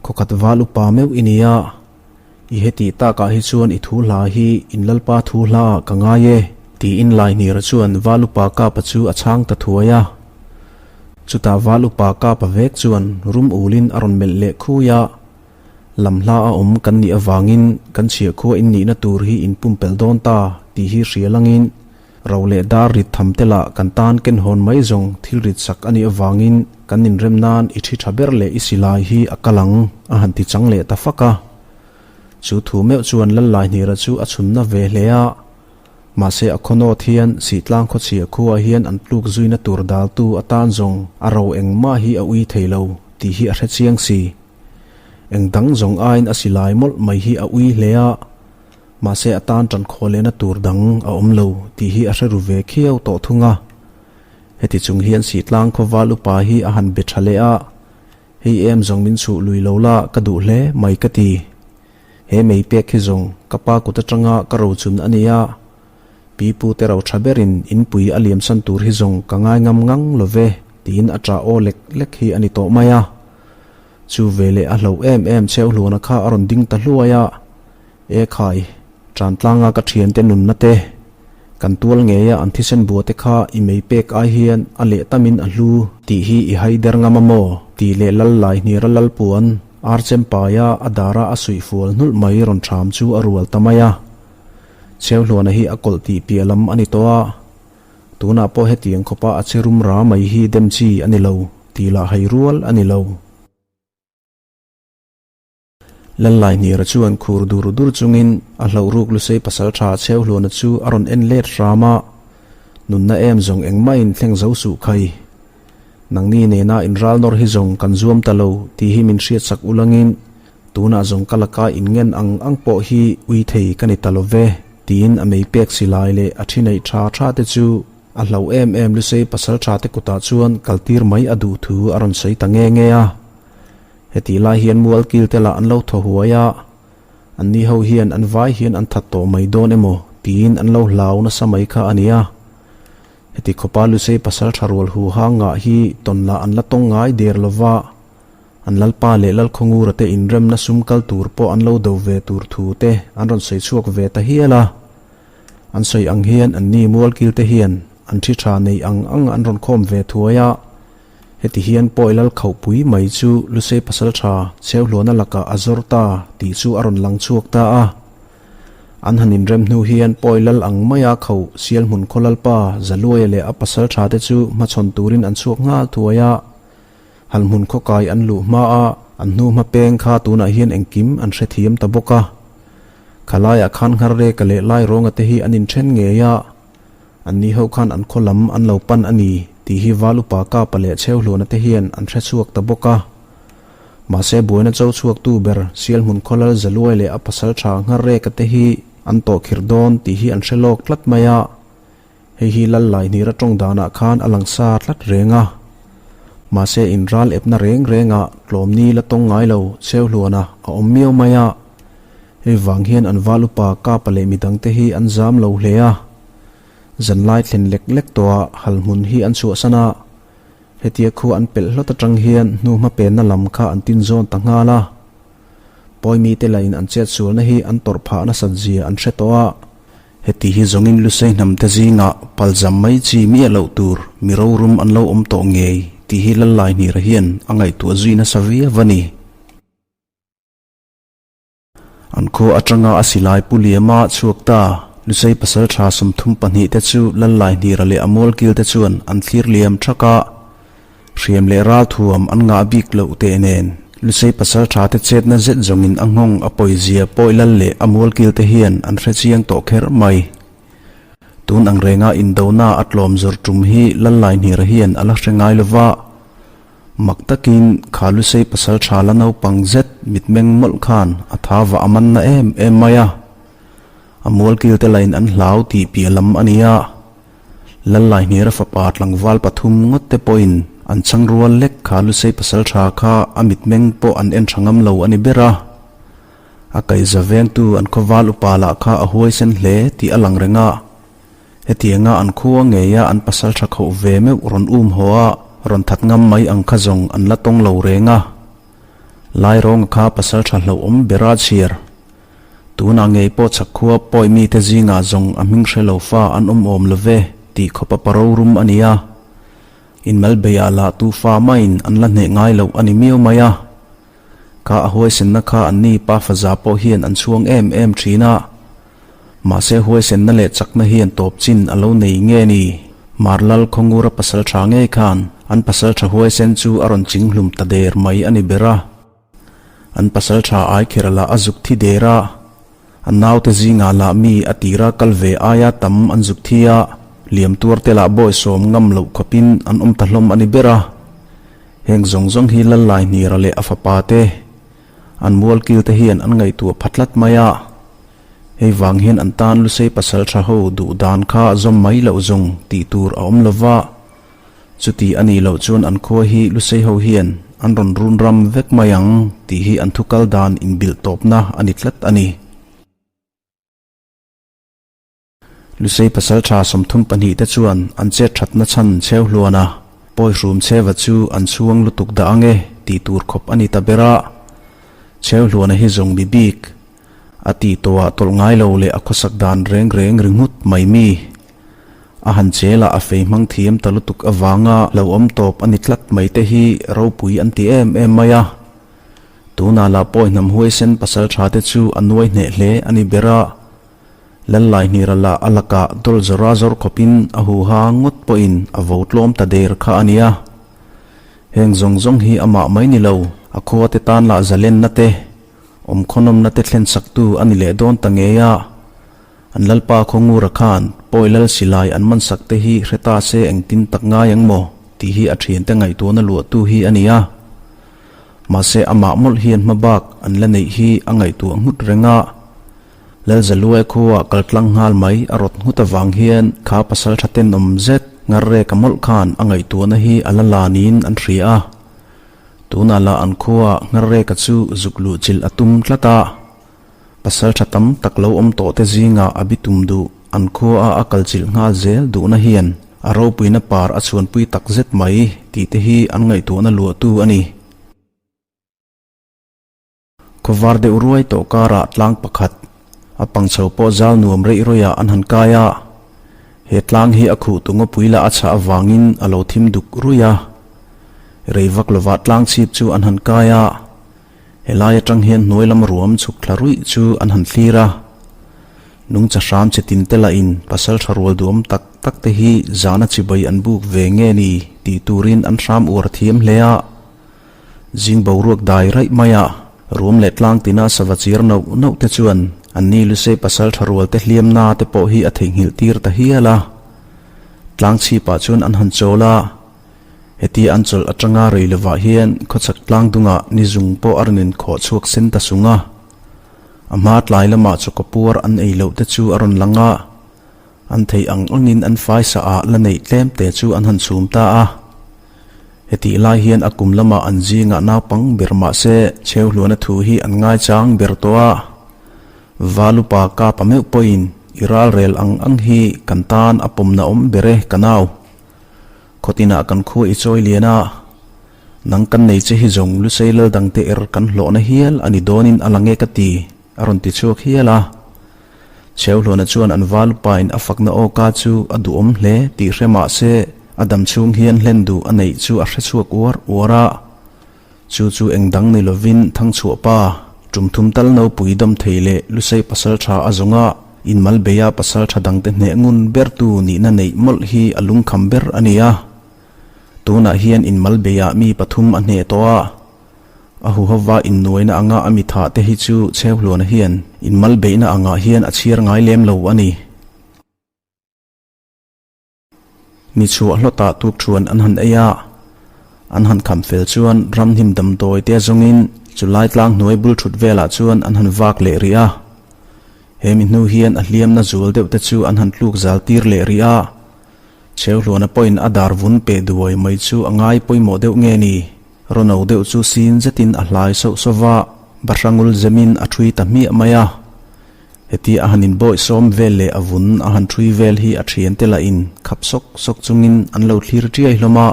Khawkhat val upa meuh i nia. I hetih takah hi chuan i thu hla hi in Lalpa thu hla ah ka ngai e, tiin Lainira chuan Val Upa Kapa chu a chhang ta thuai a. Chutah Val Upa Kapa vek chuan rum ulin a rawn melh leh khui a, Lam hla a awm kan nih avangin kan chhiahkhua in nihna tur hi in pumpelh dawn ta tih hi hria langin Ro leh dar rit tham te lah kan tan ken hawn mai zawng thil rit sak a nih avangin kan inrem nan i thi tha ber leh i silai hi a kal ang a han ti chang leh ta fak a. Chu thu meuh chuan Lallaihnira chu a chhunna ve hle a. Mahse a khawnawt hian Sihtlang khawchhia khuaah hian an tluk zuina tur daltu atan zawng a ro engmah hi a ui thei lo tih hi a hre chiang si. Eng dang zawng aiin a silai mawlh mai hi a ui hle a. Mahse a tan tan khaw lehna tur dang a awm lo tih hi a hre ru ve khiau tawh thung a. Heti chung hian Sihtlang khawval upa hi a han be tha leh a, Hei em zawng min chhuh lui lo la ka duh hle mai ka ti. He mei pek hi zawng ka pa kut atanga ka rochun a nia. Pi pu te ro tha berin inpui a liamsan tur hi zawng ka ngai ngam ngang lo ve tiin a ṭah aw lek lek hi a ni tawh mai a. Chu veleh a hloh em em Cheuhluana kha a rawn ding ta hluai a. E khai, Ṭantlanga ka ṭhiante nunna te, kan tual ngeia an thisen bua te kha i mei pek ai hian a leh tamin a hlu tih hi i hai der ngam a maw? tih leh lal lai hnira lal puan ar chempaia a dara a suih fual hnulh mai rawn ṭham chu a rual ta mai a. Cheuhluana hi a kawlh tih piah lam a ni tawh a, tunah pawh hetiang khawpa a che rum ra mai hi dem chi a ni lo tih lah hai rual a ni lo. Lallaihnira chuan khur dur dur chungin a hlauhruk lusei pasaltha Cheuhluana chu a rawn en let hram a, Nunna em zawng engmahin thleng zo suh khai. Nangni nena inral nawr hi zawng kan zuam ta lo tih hi min hriatsak ulangin tunah zawng ka laka inngen ang ang pawh hi ui thei ka ni ta lo ve tiin a mei pek silai leh a thi neih tha tha te chu a hlauh em em lusei pasaltha te kutah chuan kaltir mai a duh thu a rawn sawi ta nge nge a. Hetih lai hian mual kil te lah an lo thaw huai a, anni ho hian an vai hian an that tawh mai dawn emaw tiin an lo hlau nasa mai kha a nia. Heti khawpa Lusei pasal tha rual hu hang ngah hi tawn lah an la tawng ngai der lova, an Lalpa leh Lalkhawngura te inremna sum kal tur pawh an lo do ve tur thu te an rawn sawi chhuak ve ta hial a. An sawi ang hian anni mual kil te hian an thi tha nei ang ang an rawn khawm ve thuai a. Heti hian pawi lal khauhpui mai chu Lusei pasaltha Cheuhluana lakah a zawr ta tih chu a rawn lang chhuak ta a. An han inrem hnu hian pawi lal ang maia khauh Sialhmun khaw lalpa Zaluaia leh a pasaltha te chu hmachhawn turin an chhuak nghal thuai a. Halhmun khaw kai an luh hma a, an hnu hma peng kha tunah hian engkim an hrethiam ta bawk a. Khalaiah khan Ngharreka leh Lairuanga te hi an inthen ngei a, anni ho khan an khaw lam an lo pan a ni tih hi Val upa Kapa leh Chheuhluana te hian an hre chhuak ta bawk a. Mahse buaina cho chhuaktu ber Sialhmun Khawlal Zaluai leh a pasal tha Ngharreka te hi an tawhkhirh dawn tih hi an hre lawk tlat mai a. Hei hi Lal Laihnira tawng danah khan a lang sa tlat reng a. Mahse in ral epna reng rengah tlawmni la tawng ngai lo Cheuhluana a awm miau mai a. Hei vang hian an val upa Kapa leh midangte hi an zam lo hle a. Zanlai thlen lek lek tawhah hal hmun hi an chhuahsan a. Hetia khu an pelh hlawt atang hian hnuhma penna lam kha an tin zawn ta nghal a. Pawimite lahin an chetsualna hi an tawrh phah nasat zia an hre tawh a. Heti hi zawngin Lusei hnamte zingah palzam mai chi miah loh tur mi rorum an lo awm tawh ngei tih hi Lallaihnira hian a ngaihtuah zui nasa viau a ni. An khua atanga a silai pu liama chhuak ta Lusei pasal tha 32 te chu Lallaihnira leh a mualkil te chuan an thlir liam thak a. Hriam leh ralthuam an ngah bik loh teh nen, Lusei pasal tha te chetna zet zawngin a nghawng a pawizia pawi lal leh a mualkil te hian an hre chiang tawh kher mai. Tun ang renga indona a tlawm zawr tum hi Lallaihnira hian a la hre ngai lova, mak takin kha Lusei pasal tha la naupang zet mitmeng mawlh khan a tha vah a manna em em mai a. A mualkil te lain an hlau tih piah lam a ni a. Lallaihnira fapa tlangval pathum ngawt te pawhin an chhang rual lek kha Lusei pasal tha kha a mitmeng pawh an en tha ngam lo a ni ber a. A kaihza vengtu an khawval upa lah kha a huaisen hle tih a lang reng a. Hetianga an khua ngeia an pasal tha khauh ve meuh rawn um haw a rawn that ngam mai ang kha zawng an la tawng lo reng a. Lairawnga kha pasal tha hlauhawm bera chhiar. Tunah ngei pawh chhakkhua pawi mite zingah zawng a hming hre lo fa an awm awm lo ve tih khawpa paro rum a ni a. Inmalbeiah lah tu fa maiin an la hneh ngai loh a ni miau mai a. Kha a huaisenna kha anni pa faza pawh hian an chhuang em em thin a. Mahse huaisenna leh chakna hian tawp chin a lo nei nge ni? Marlal Khawngura pasal tha ngei khan an pasal tha huaisen chu a rawn chinghlum ta der mai a ni ber a. An pasal tha ai kher lah a zuk thi der a, an naute zingah lah mi a tira kal ve aia tam an zuk thi a, liam tuar te lah bawisawm ngam loh khawpin an awm ta hlawm a ni ber a. Heng zawng zawng hi Lallaihnira leh a fapa te, an mualkil te hian an ngaihtuah pha tlat mai a. Hei vang hian an tan Lusei pasal tha ho duh dan kha zawm mai loh zawng tih tur a awm lova. Chuti a nih loh chuan an khua hi Lusei ho hian an rawn run ram vek mai ang tih hi an thukal dan inbilh tawpna a ni tlat a ni. Lusei pasaltha 32 te chuan an chet thatna chhan cheu hluan a, Pawihrum chheva chu an chhuang lutuk dah ang e tih tur khawp a ni ta ber a. Cheu hluana hi zawng mi bik a tih tawhah tawlh ngai lo leh a khawsak dan reng reng ringhut mai mi. A han chel a, a fei hmang thiam ta lutuk avanga lo awm tawp a ni tlat mai te hi ropui an ti em em mai a. Tunah lah pawi hnam huaisen pasal tha te chu a nuai hneh hle a ni ber a. Lallaihnira lah a lakah dawl zawra zawr khawpin a huha ngawt pawhin a vo tlawm ta der kha a nia. Heng zawng zawng hi amah mai ni lo, a khua te tan lah zalenna te, awmkhawnawmna te thlen saktu a ni leh dawn ta ngei a. An Lalpa Khawngura khan pawi lal silai an man sak te hi hre ta se engtin tak ngai ang maw tih hi a thiante ngaihtuahna luahtu hi a ni a. Mahse amah mawlh hian hma bak an la neih hi a ngaihtuah nghut reng a. Lalzaluai khuaah kal tlang nghal mai a rawt nghut avang hian kha pasal tha tenawm zet ngarreka mawlh khan a ngaihtuahna hi a la la niin an hria a. Tunah lah an khuaah ngarreka chu zuk luh chilh a tum tlat a. Pasal tha tam tak lo awm tawh te zingah a bitum duh an khua a a kal chilh nghal zel duhna hian a ropuina par a chhuanpui tak zet mai tih te hi an ngaihtuahna luahtu a ni. Khawvar deuh ruai tawh karah tlang pakhat a pangchho pawh zal nuam reih rawihah an han kai a, he tlang hi a khuh tu ngawpui lah a chhah avangin a lo thim duk ruih a. Rei vak lovah tlang chhip chu an han kai a. Helai atang hian hnuai lam ruam chhuk thla ruih chu an han thlir a. Nungcha hram che tin te lahin pasal tha rual duhawm tak tak te hi zana chibai an buk ve nge ni tih turin an hram uar thiam hle a. Zing boruak dai raih mai a, ruam leh tlang tina sava chir nauh nauh te chuan. Anni Lusei pasalṭha rualte hliamna te pawh hi a theihnghilh tir ta hial a. Tlang chhipah chuan an han chawl a. Heti an chawlh atanga rei lovah hian khawchhak tlang dungah ni zung pawh a rawn inkhawh chhuak sen ta sung a. A hma tlai lamah chawkaw puar an ei loh te chu a rawn lang a. An theih ang angin an faisa ah la neih tlem te chu an han chhum ta a. Hetih lai hian a kum lamah an zingah naupang ber mah se Chheuhluana thu hi an ngaichang ber tawh a. Valupa kapa meuh pawhin i ralrel ang ang hi kan tan a pawmna awm ber e ka nau. Khawtinah kan khua i chawi lian a, nang kan nei che hi zawng Lusei lal dangte er kan hlawhna hial a ni dawnin a lang e ka ti, a rawn ti chhuak hial a. Chheuhluana chuan an valupain a fakna awka chu a duhawm hle tih hre mah se a dam chhung hian hlen duh a neih chu a hre chhuak uar uar a. Chu chu eng dang ni lovin Thangchhuah pa, tum thum tal nopui dam thei leh Lusei pasal tha a zawng a, inmal beia pasal tha dangte hneh ngun bertu nihna neih mawlh hi a lungkham ber a ni a. Tunah hian inmal beiah mi pathum a hneh tawh a. A huhova innuaina anga a mi thah te hi chu Chheuhluana hian inmal beihna angah hian a chhiar ngai lem lo a ni. Mi chhuah hlawtah tuk thuan an han ei a, an han kham fel chuan ramhnim damdawi te zawngin chulai tlang hnuai bul thut velah chuan an han vak leh rih a. He mi hnu hian a hliamna zual deuh te chu an han tluk zal tir leh rih a. Chheuhluana pawhin a dar vun peh duai mai chu a ngai pawimawh deuh nge ni? Rawno deuh chu sin zetin a hlai sauh sauh va, bahrangul zemin a ṭhui ta hmiah mai a. Heti a han inbawih sawm vel leh a vun a han ṭhui vel hi a ṭhiante lah in khap sawk sawk chungin an lo thlir ṭiai hlawm a.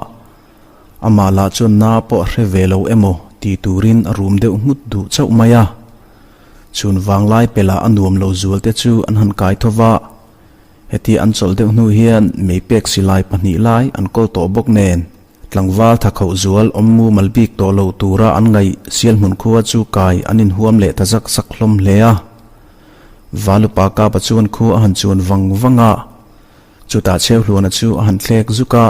Amah lah chuan na pawh a hre ve lo emaw ti turin a rum deuh nghut duh chauh mai a. Chhun vanglai pelah a nuam lo zual te chu an han kai tho va. Heti an chawlh deuh hnu hian meipek silai pahnih lai an kawl tawh bawk nen Tlangval thakhoh zual awm mumal bik tawh lo tura an ngaih Sialhmun khua chu kai an inhuam leh ta zak zak hlawm hle a. Valupa Kapa chuan khua a han chuan vang vang a, chutah Chheuhluana chu a han thlek zuk a,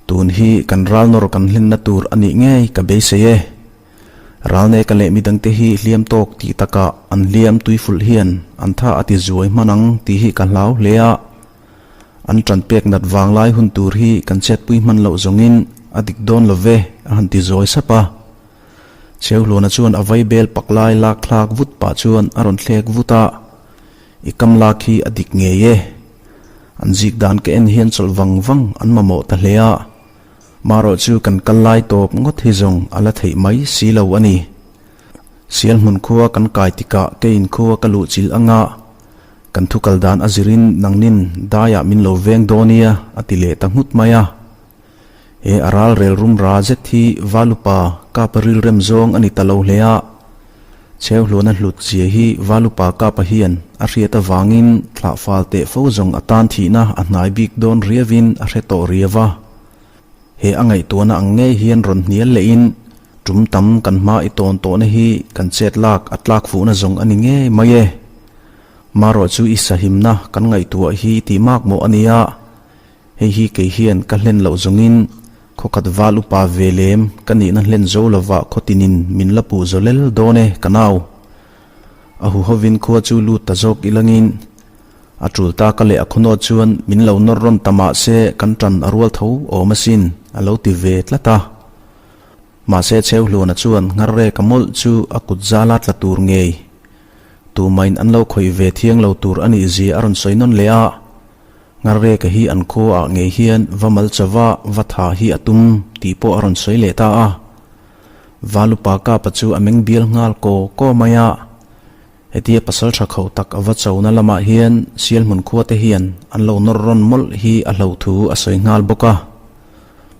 Tun hi kan ral nawr kan hlenna tur a nih ngei ka beisei e. Ralneka leh midangte hi hliam tawk tih takah an hliam tuifulh hian an tha a ti zuai hman ang tih hi ka hlau hle a. An ṭan pek nat vang lai hun tur hi kan chetpui hman loh zawngin a dik dawn lo ve, a han ti zawi sap a. Chheuhluana chuan a vai bel pak lai lak thlak vut pah chuan a rawn thlek vut a, I kam lak hi a dik ngei e. An zik dan ka en hian chawlh vang vang an mamawh ta hle a. Marawh chu kan kal lai tawp ngawt hi zawng a la theih mai si lo a ni. Sialhmun khua kan kai tikah keiin khua ka luh chilh anga kan thu kal dan a zirin nangnin daiah min lo veng dawn nia a ti leh ta nghut mai a. He a ral rel rum ra zet hi Valupa kapa rilrem zawng a ni ta lo hle a. Chheuhluana hlut zia hi Valupa kapa hian a hriat avangin thlah fal teh fo zawng a tan thihna a hnai bik dawn riavin a hre tawh riau a. He a ngaihtuahna ang ngei hian rawn hnial lehin tum tam kan hma i tawn tawhna hi kan chet lak a tlak fuhna zawng a ni ngei mai e. Marawh chu i sahimna kan ngaihtuah hi tih mak mawh a nia. Hei hi kei hian ka hlen loh zawngin khawkhat val upa ve lem ka nihna hlen zo lovah khawtinin min la puh zo lel dawn e ka nau. A huhovin khua chu lut ta zawk ilangin A tul ta ka leh a khawnawt chuan min lo nawr rawn ta mah se kan tan a rual tho awm asin a lo ti ve tlat a. Mahse Chheuhluana chuan Ngharreka mawlh chu a kut zala tla tur ngei. Tumain an lo khawih ve thiang lo tur a nih zia a rawn sawi nawn leh a. Ngharreka hi an khuaah ngei hian va mal chauva va tha hi a tum tih pawh a rawn sawi leh ta a. Valupa Kapa chu a meng bial nghal kaw kaw mai a. Hetia pasal tha kho tak a va chona lamah hian Sialhmun khua te hian an lo nawr rawn mawlh hi a hlo thu a sawi nghal bawk a.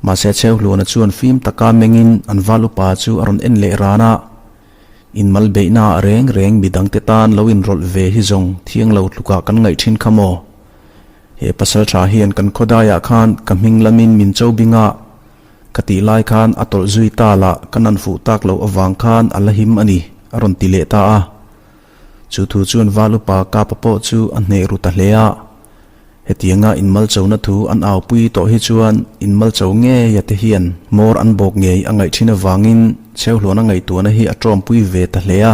Mahse Chheuhluana chuan fim taka mengin an val upa chu a rawn en leh ran a. Inmal beihna ah reng reng midangte tan lo inrawlh ve hi zawng thiang lo tlukah kan ngaih thin kha maw? He pasal tha hian kan khawdaiah khan ka hming lamin min cho bing a, Ka tih lai khan a tawlh zui ta lah ka nan fuh tak loh avang khan a la him a ni, a rawn ti leh ta a. Chu thu chuan Val upa Kapa pawh chu a hneh ru ta hle a. Hetianga inmalchona thu an aupui tawh hi chuan inmalcho ngeia te hian hmawr an bawk ngei a ngaih thin avangin Chheuhluana ngaihtuahna hi a tawmpui ve ta hle a.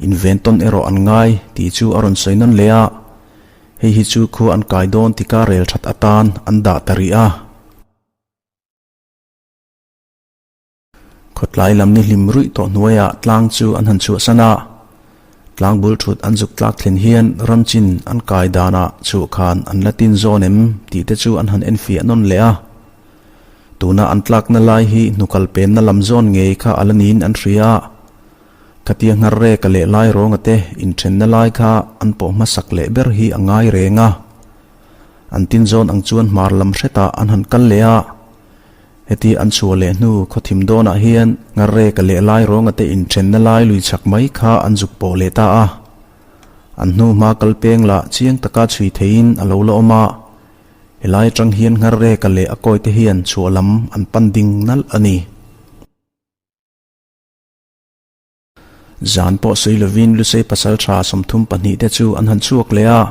Inven tawn erawh an ngai tih chu a rawn sawi nawn leh a, hei hi chu khua an kai dawn tika rel that atan an dah ta rih a. Khawtlai lam ni hlim ruih tawh hnuaiah tlang chu an han chhuahsan a, tlang bul thut an zuk tlak thlen hian ram chin an kai danah chhuah khan an la tin zawn em tih te chu an han enfiah nawn leh a. Tuna an tlakna lai hi hnukal penna lam zawn ngei kha a la niin an hria a, khatia nghar reka leh lai rawnga te inthenna lai kha an pawh hmasak leh ber hi a ngai reng a. An tin zawn ang chuan hmar lam hretah an han kal leh a. Heti an chhuah leh hnu khawthim dawnah hian Ngarreka leh Lairuanga te inthenna lai lui chak mai kha an zuk pawh leh ta a. An hnu hma kal peng lah chiang taka chhui theiin a lo la awm a. Helai atang hian Ngarreka leh a kawi te hian chhuah lam an pan ding nalh a ni. Zan pawh sawi lovin Lusei pasal tha 32 te chu an han chhuak leh a,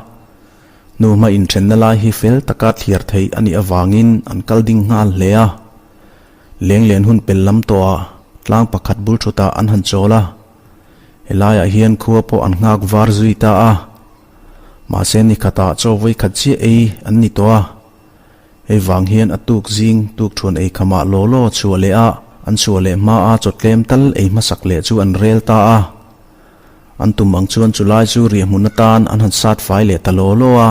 hnuhma inthenna lai hi fel taka thliar theih a nih avangin an kal ding nghal hle a. Lenglen hun pel lam tawhah tlang pakhat bul thutah an han chawl a, helaiah hian khua pawh an nghak var zui ta a. Mahse nikhatah chaw vawikhat chiah ei an ni tawh a. Hei vang hian a tuk zing tuk thuan ei khamah law law chhuah leh a, an chhuah leh hma a chawtlem tal ei hmasak leh chu an rel ta a. An tum ang chuan chulai chu riahhmun atan an han sat fai leh ta law law a.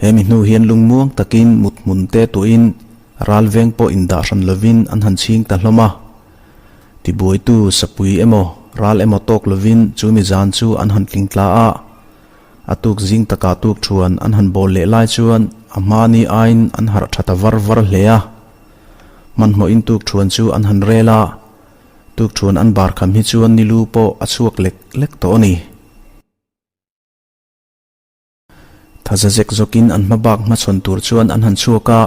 He mi hnu hian lungmuang takin mut hmun te tuahin ral veng pawh indah hran lovin an han chhing ta hlawm a. Tibuaitu sapui emaw ral emaw tawk lovin chu mi zan chu an han tling tla a. A tuk zing takah tuk thuan an han bawl leh lai chuan a hmani aiin an harh tha ta var var hle a. Hmanhmawhin tuk thuan chu an han rel a, tuk thuan an bar kham hi chuan ni lu pawh a chhuak lek lek tawh a ni. Thaza zek zawkin an hma bak hmachhawn tur chuan an han chhuak a,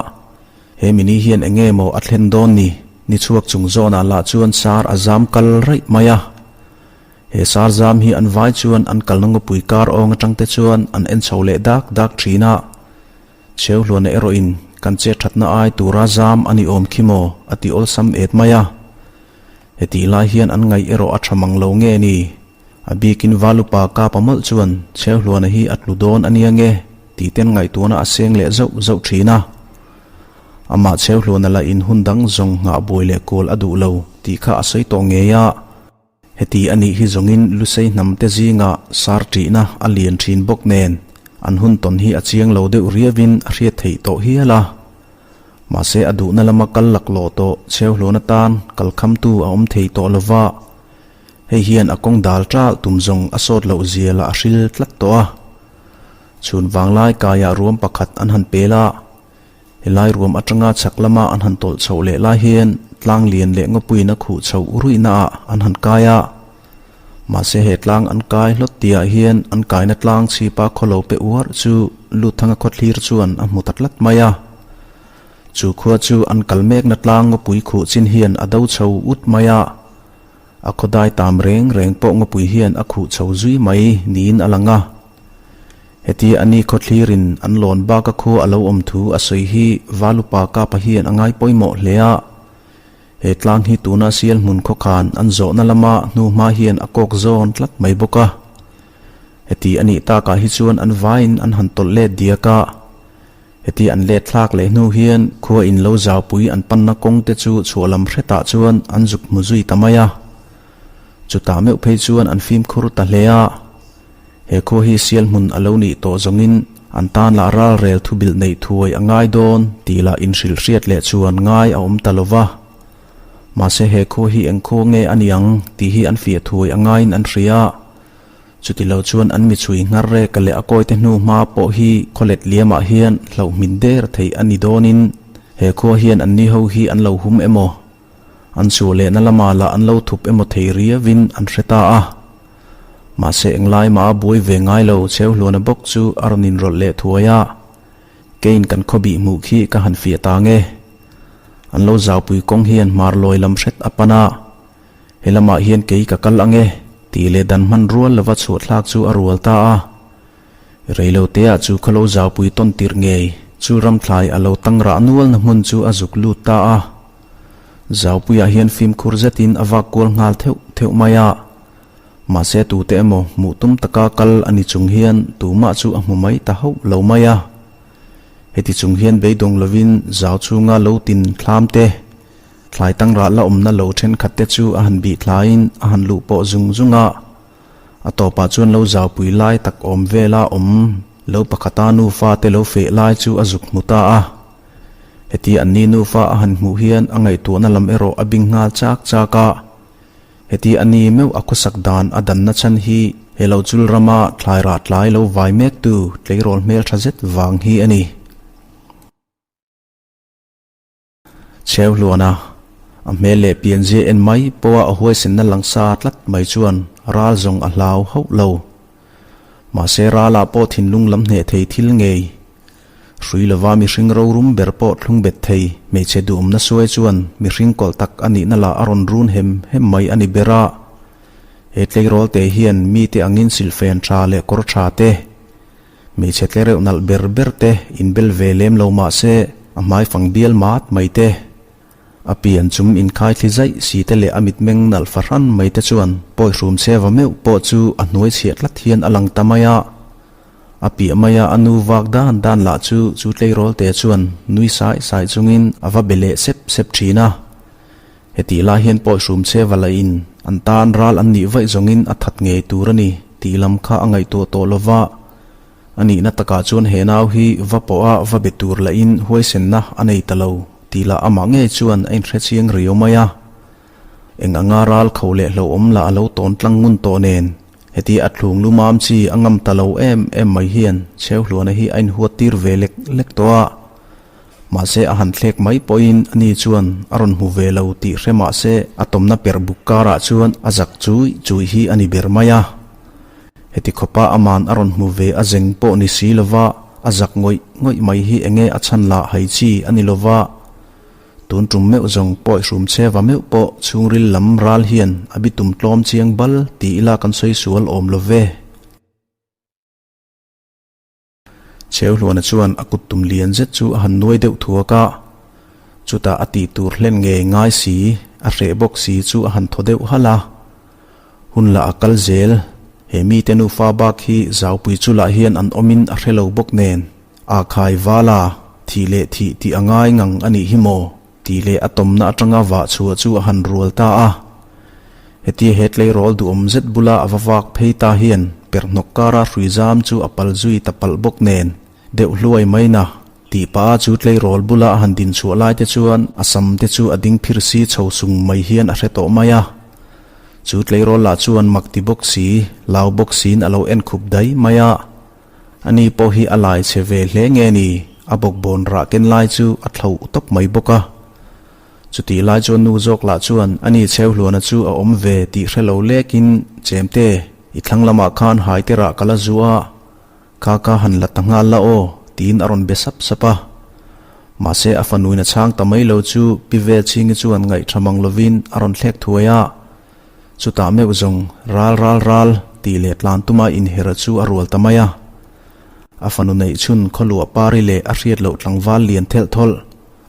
he mini hian eng nge maw a thlen dawn ni, ni chhuak chung zawnah lah chuan sar a zam kal raih mai a. He sar zam hi an vai chuan an kalna ngawpui kar awng atang te chuan an en chho leh dak dak thin a. Cheu hluana erawhin kan che thatna ai tura zam a ni awm khi maw a ti awlsam et mai a. Hetih lai hian an ngaih erawh a tha mang lo nge ni? A bikin Valupa kapa mawlh chuan Cheu hluana hi a tlu dawn a nia nge tih ten ngaihtuahna a seng leh zauh zauh thin a. Amah Cheu hluana lah in hun dang zawng nghah buai leh kual a duh lo tih kha a sawi tawh ngei a. Heti a nih hi zawngin Lusei hnamte zingah sar ṭihna a lian ṭhin bawk nen an hun tawn hi a chiang lo deuh riauin a hriat theih tawh hial a. Mahse a duhna lama kal laklawh tawh chheuhluan atan kal khamtu a awm thei tawh lo va, hei hian a kawng dal ṭalh tum zawng a sawt loh zia lah a hril tlat tawh a. Chhun vanglai kaiah ruam pakhat an han pel a. Helai ruam atanga chhak lama an han tawlh chhoh leh lai hian tlang lian leh ngawpuiin a khuh chhoh ruihna ah an han kai a. Mahse he tlang an kai hlawt tihah hian an kaina tlang chhipa khawlo pe uar chu Luthanga khawthlir chuan a hmu ta tlat mai a. Chu khua chu an kal mekna tlang ngawpui khuh chin hian a do chho ut mai a. A khawdai tam reng reng pawh ngawpui hian a khuh chho zui mai niin a lang a. Heti a ni khawthlirin an lawn baka khua a lo awm thu a sawi hi Valupa Kapa hian a ngai pawimawh hle a. He tlang hi tuna sial hmun khawkhan an zawhna lama hnu hma hian a kawk zawn tlat mai bawk a. Heti a nih takah hi chuan an vaiin an han tawlh let diak a. Heti an let thlak leh hnu hian khua in lo zaupui an panna kawng te chu chhuah lam hretah chuan an zuk hmu zui ta mai a. Chutah meuh phei chuan an fimkhur ta hle a. He khua hi sial hmun a lo nih tawh zawngin an tan lah ralrel thu bilh neih thuai a ngai dawn tih lah inhrilh hriat leh chuan ngai a awm ta lo va. Mahse he khua hi eng khua nge a ni ang tih hi an fiah thuai a ngaiin an hria. Chuti lo chuan an michhui nghar reka leh a kawite hnu hma pawh hi khawlet liamah hian hlauhmin der theih a ni dawnin he khua hian anni ho hi an lo hum emaw An chhuah lehna lamah lah an lo thup emaw thei riauin an hre ta a. Mahse englai mah a buai ve ngai lo cheu hluana bawk chu a rawn inrawlh leh thuai a. Keiin kan khawbih hmuh khi ka han fiah ta nge. An lo zaupui kawng hian hmar lawi lam hret a pan a. He lamah hian kei ka kal ange tih leh dan hman rual lova chhuah thlak chu a rual ta a. Reiloteah chu khaw lo zaupui tawn tirh ngei chu ramthlai a lo tang rah nualna hmun chu a zuk lut ta a. Zaupuiah hian fimkhur zetin a vak kual nghal theuh theuh mai a. Mahse tute emaw hmuh tum taka kal a ni chung hian tumah chu a hmu mai ta hauh lo mai a. Heti chung hian beidawng lovin zau chhunga lo tin thlam te, thlai tangrah la awmna lo thenkhat te chu a han bih thlaiin a han luh pawh zung zung a. A tawpah chuan lo zaupui lai tak awm vela awm lo pakhata nufa te lo feh lai chu a zuk hmu ta a. Heti anni nufa a han hmuh hian a ngaihtuahna lam erawh a bing nghal chak chak a. Heti a ni meuh a khawsak dan a danna chhan hi he lo chul rama thlai rah tlai lo vai mektu tleirawl hmeltha zet vang hi a ni. Chheu hluana a hmel leh pianzia en mai pawha a huaisenna langsa tlat mai chuan ral zawng a hlau hauh lo. Mahse ralah pawh thinlung lam hneh thei thil ngei. Hrui lova mihring rorum ber pawh thlung bet thei hmeichhe duhawmna suai chuan mihring kawlh tak a nihna lah a rawn run hem hem mai a ni ber a. He tleirawl te hian mite angin silhfen tha leh kawr tha te, hmeichhe tlereuh nalh ber ber te inbel ve lem lo mah se a hmaifang bial mat mai te, A pian chum inkhai thli zaih si te leh a mitmeng nalh fahran mai te chuan pawi hrum che va meuh pawh chu a hnuai chhiah tlat hian a lang ta mai a. A piah maia a nu vak dan dan lah chu chu tleirawl te chuan nui sai sai chungin a va be leh sep sep thin a. Hetih lai hian pawi hrum che va lahin an tan ral an nih vaih zawngin a that ngei tur a ni tih lam kha a ngaihtuah tawh lova. A nihna takah chuan he nau hi va pawha va be tur lahin huaisenna a nei ta lo tih lah amah ngei chuan a inhre chiang riau mai a. Eng anga ral kho leh hlauhawm lah a lo tawn tlang ngun tawh nen, heti a thlung lu mam chi a ngam ta lo em em mai hian Chheuhluana hi a inhuat tir ve lek lek tawh a. Mahse a han thlek mai pawhin ani chuan a rawn hmu ve lo tih hre mahse a tawmna perh buk karah chuan a zak chui chui hi a ni ber mai a. Heti khawpa aman a rawn hmu ve a zeng pawh ni si lova a zak ngawih ngawih mai hi enge a chhan lah hai chi a ni lova. Tun tum meuh zawng pawi hrum chheva meuh pawh chhungril lam ral hian a bitum tlawm chiang bal ti ila kan sawi sual awm lo ve. Chheuhluana chuan a kut tum lian zet chu a han nuai deuh thuak a, chutah a tih tur hlen ngei ngai si, a hreh bawk si chu a han thaw deuh halh a. Hun lah a kal zel, he mite nufa bak hi zaupui chu lah hian an awmin a hre lo bawk nen, a khai vala, thih leh thih tih a ngai ngang a nih hi maw? Tih leh a tawmna atanga vah chhuah chu a han rual ta a. Hetia he tleirawl duhawm zet bula a va vak phei ta hian perhnawk kara hrui zam chu a pal zui ta palh bawk nen deuh hluai mai na tih pah a chu tleirawl bula a han din chhuah lai te chuan a sam te chu a ding phir si chho sung mai hian a hre tawh mai a. Chu tleirawl lah chuan mak ti bawk si, lau bawk siin a lo en khup dai mai a. Ani pawh hi a lai chhe ve hle nge ni, a bawkbawn rah ken lai chu a thlo tawp mai bawk a. Chutih lai chuan nu zawk lah chuan ani Chheuhluana chu a awm ve tih hre lo lekin, Chemte, i thlang lamah khan haite rah ka la zu a, kha ka han la ta nghal la aw, tiin a rawn be sap sap a. Mahse a fanuin a chhang ta mai lo chu Pi Velchhingi chuan ngaihṭha mang lovin a rawn thlek thuai a. Chutah meuh zawng ral ral ral tih leh tlan tuma inher chu a rual ta mai a. A fanu neih chhun khawluah pari leh a hriat loh tlangval lian thelh thawlh,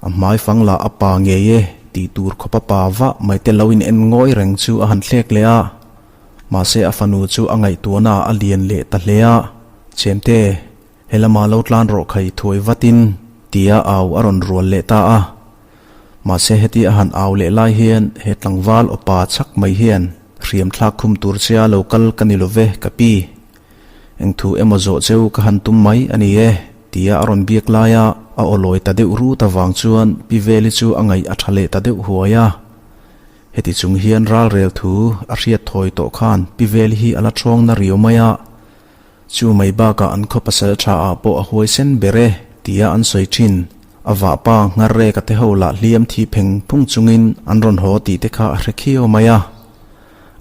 a hmai fang lah a pa ngei e tih tur khawpa pa vah mai te lo in en ngawi reng chu a han thlek leh a. Mahse a fanu chu a ngaihtuahna a lian leh ta hle a, Chemte, he lama lo tlan rawh khai thuai vatin tia au a rawn rual leh ta a. Mahse heti a han au leh lai hian he tlangval awpa chhak mai hian hriam thlak khum tur chia lo kal ka ni lo ve ka pi. Eng thu emaw zawh cheu ka han tum mai a ni e tia a rawn biak laia a aw lawi ta deuh rut avang chuan Pi Veli chu a ngaih a tha leh ta deuh huai a. Heti chung hian ralrel thu a hriat thawi tawh khan Pi Veli hi a la thawng na riau mai a. Chu mai bakah an khaw pasal tha ah pawh a huaisen ber e tia an sawi thin. A vahpa nghar rek a te ho lah hliam thi pheng phung chungin an rawn haw tih te kha a hre khiau mai a.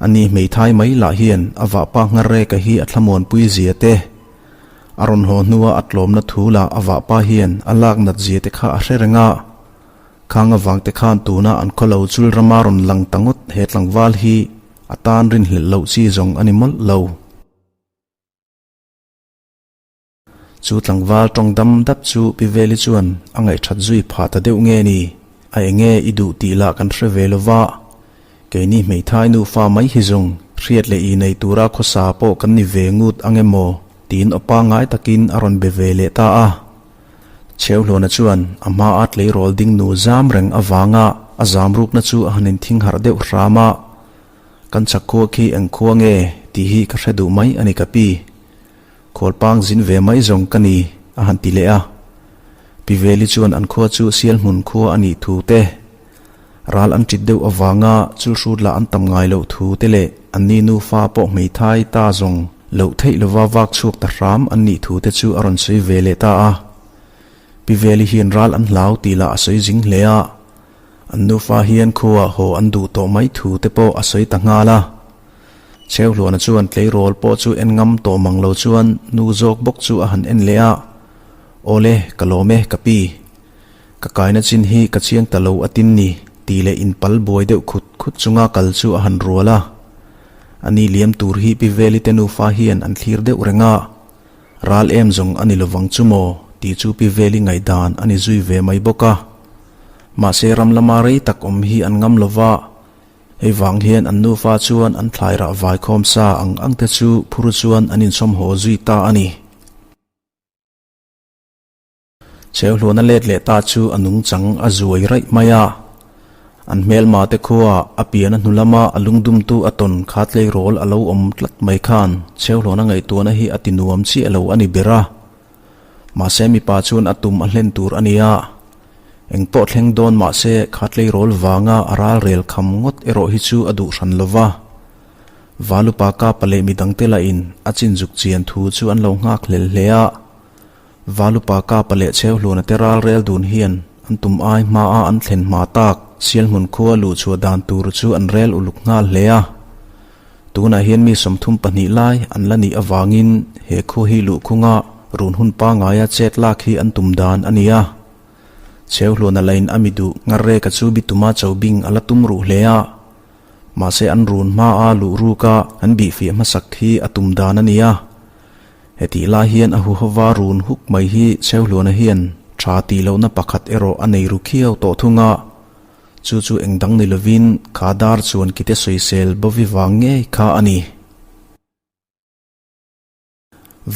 Ani hmeithai mai lah hian a vahpa nghar rek a hi a thlamuanpui zia te, a rawn haw hnua a tlawmna thu lah a vahpa hian a lak nat zia te kha a hre reng a. Khang avang te khan tuna an khaw lo chul rama rawn lang ta ngawt he tlangval hi a tan rinhlelh loh chi zawng a ni mawlh lo. Chu tlangval tawng dam dap chu Pi Veli chuan a ngaihthat zui phah ta deuh nge ni? A enge i duh tih lah kan hre ve lo va, keini hmeithai nufa mai hi zawng Hriat leh i nei tura khawsa pawh kan ni ve ngut ang em aw? tiin aw pangngai takin a rawn be ve leh ta a. Chheuhluana chuan a hmaa tleirawl ding nu zam reng avanga a zam rukna chu a han inthing harh deuh hram a, Kan chak khua khi eng khua nge tih hi ka hre duh mai a ni ka pi. Khualpang zin ve mai zawng ka ni a han ti leh a. Pi Veli chuan an khua chu Sialhmun khua a nih thu te, Ral an ṭit deuh avanga chulhrut lah an tam ngai loh thu te leh an ni nufa pawh hmeithai ta zawng loh theih lova vak chhuak ta hram an nih thu te chu a rawn sawi ve leh ta a. Pi Veli hian ral an hlau tih lah a sawi zing hle a, an nufa hian khuaah haw an duh tawh mai thu te pawh a sawi ta nghal a. Chheuhluana chuan tleirawl pawh chu en ngam tawh mang lo chuan nu zawk bawk chu a han en leh a, Awle, ka lawm e, ka pi. Ka kaina chin hi ka chiang ta lo a tin ni, tih leh inpal buai deuh khut khut chunga kal chu a han rual a. A ni liam tur hi Pi Veli te nufa hian an thlir deuh reng a. Ral em zawng a ni lovang chu maw, tih chu Pi Veli ngaihdan a ni zui ve mai bawk a. Mahse ram lama rei tak awm hi an ngam lova, hei vang hian an nufa chuan an thlai rah vaikhawm sa ang ang te chu phur chuan an insawm haw zui ta a ni. Chheuhluana let leh ta chu a nungchang a zuai raih mai a. An hmelma te khua a pian a hnu lama a lungdumtu a tawn kha tleirawl a lo awm tlat mai khan Chheuhluana ngaihtuahna hi a ti nuam chiah lo a ni ber a. Mahse mipa chuan a tum a hlen tur a ni a. Eng pawh thleng dawn mahse kha tleirawl vanga a ralrel kham ngawt erawh hi chu a duh hran lo va. Valupa kapa leh midangte lahin a chinzuk chian thu chu an lo nghak hlel hle a. Valupa Kapa leh Chheuhluana te ral rel dun hian an tum ai hmaa an thlen hma tak Sialhmun khua luhchhuah dan tur chu an rel uluk nghal hle a. Tunah hian mi 32 lai an la nih avangin he khua hi luhkhunga run hun pangaia chet lak hi an tum dan a ni a. Chheuhluana lain a mi duh Ngarreka chu bituma chobing a la tum ruh hle a. Mahse an run hmaa luh ruka an bihfiah hmasak hi a tum dan a ni a. Hetih lai hian a huhova run huk mai hi Chheuhluana hian tha tih lohna pakhat erawh a nei ru khiau tawh thung a, chu chu eng dang ni lovin kha dar chuan kite sawisel bovi vang ngei kha a ni.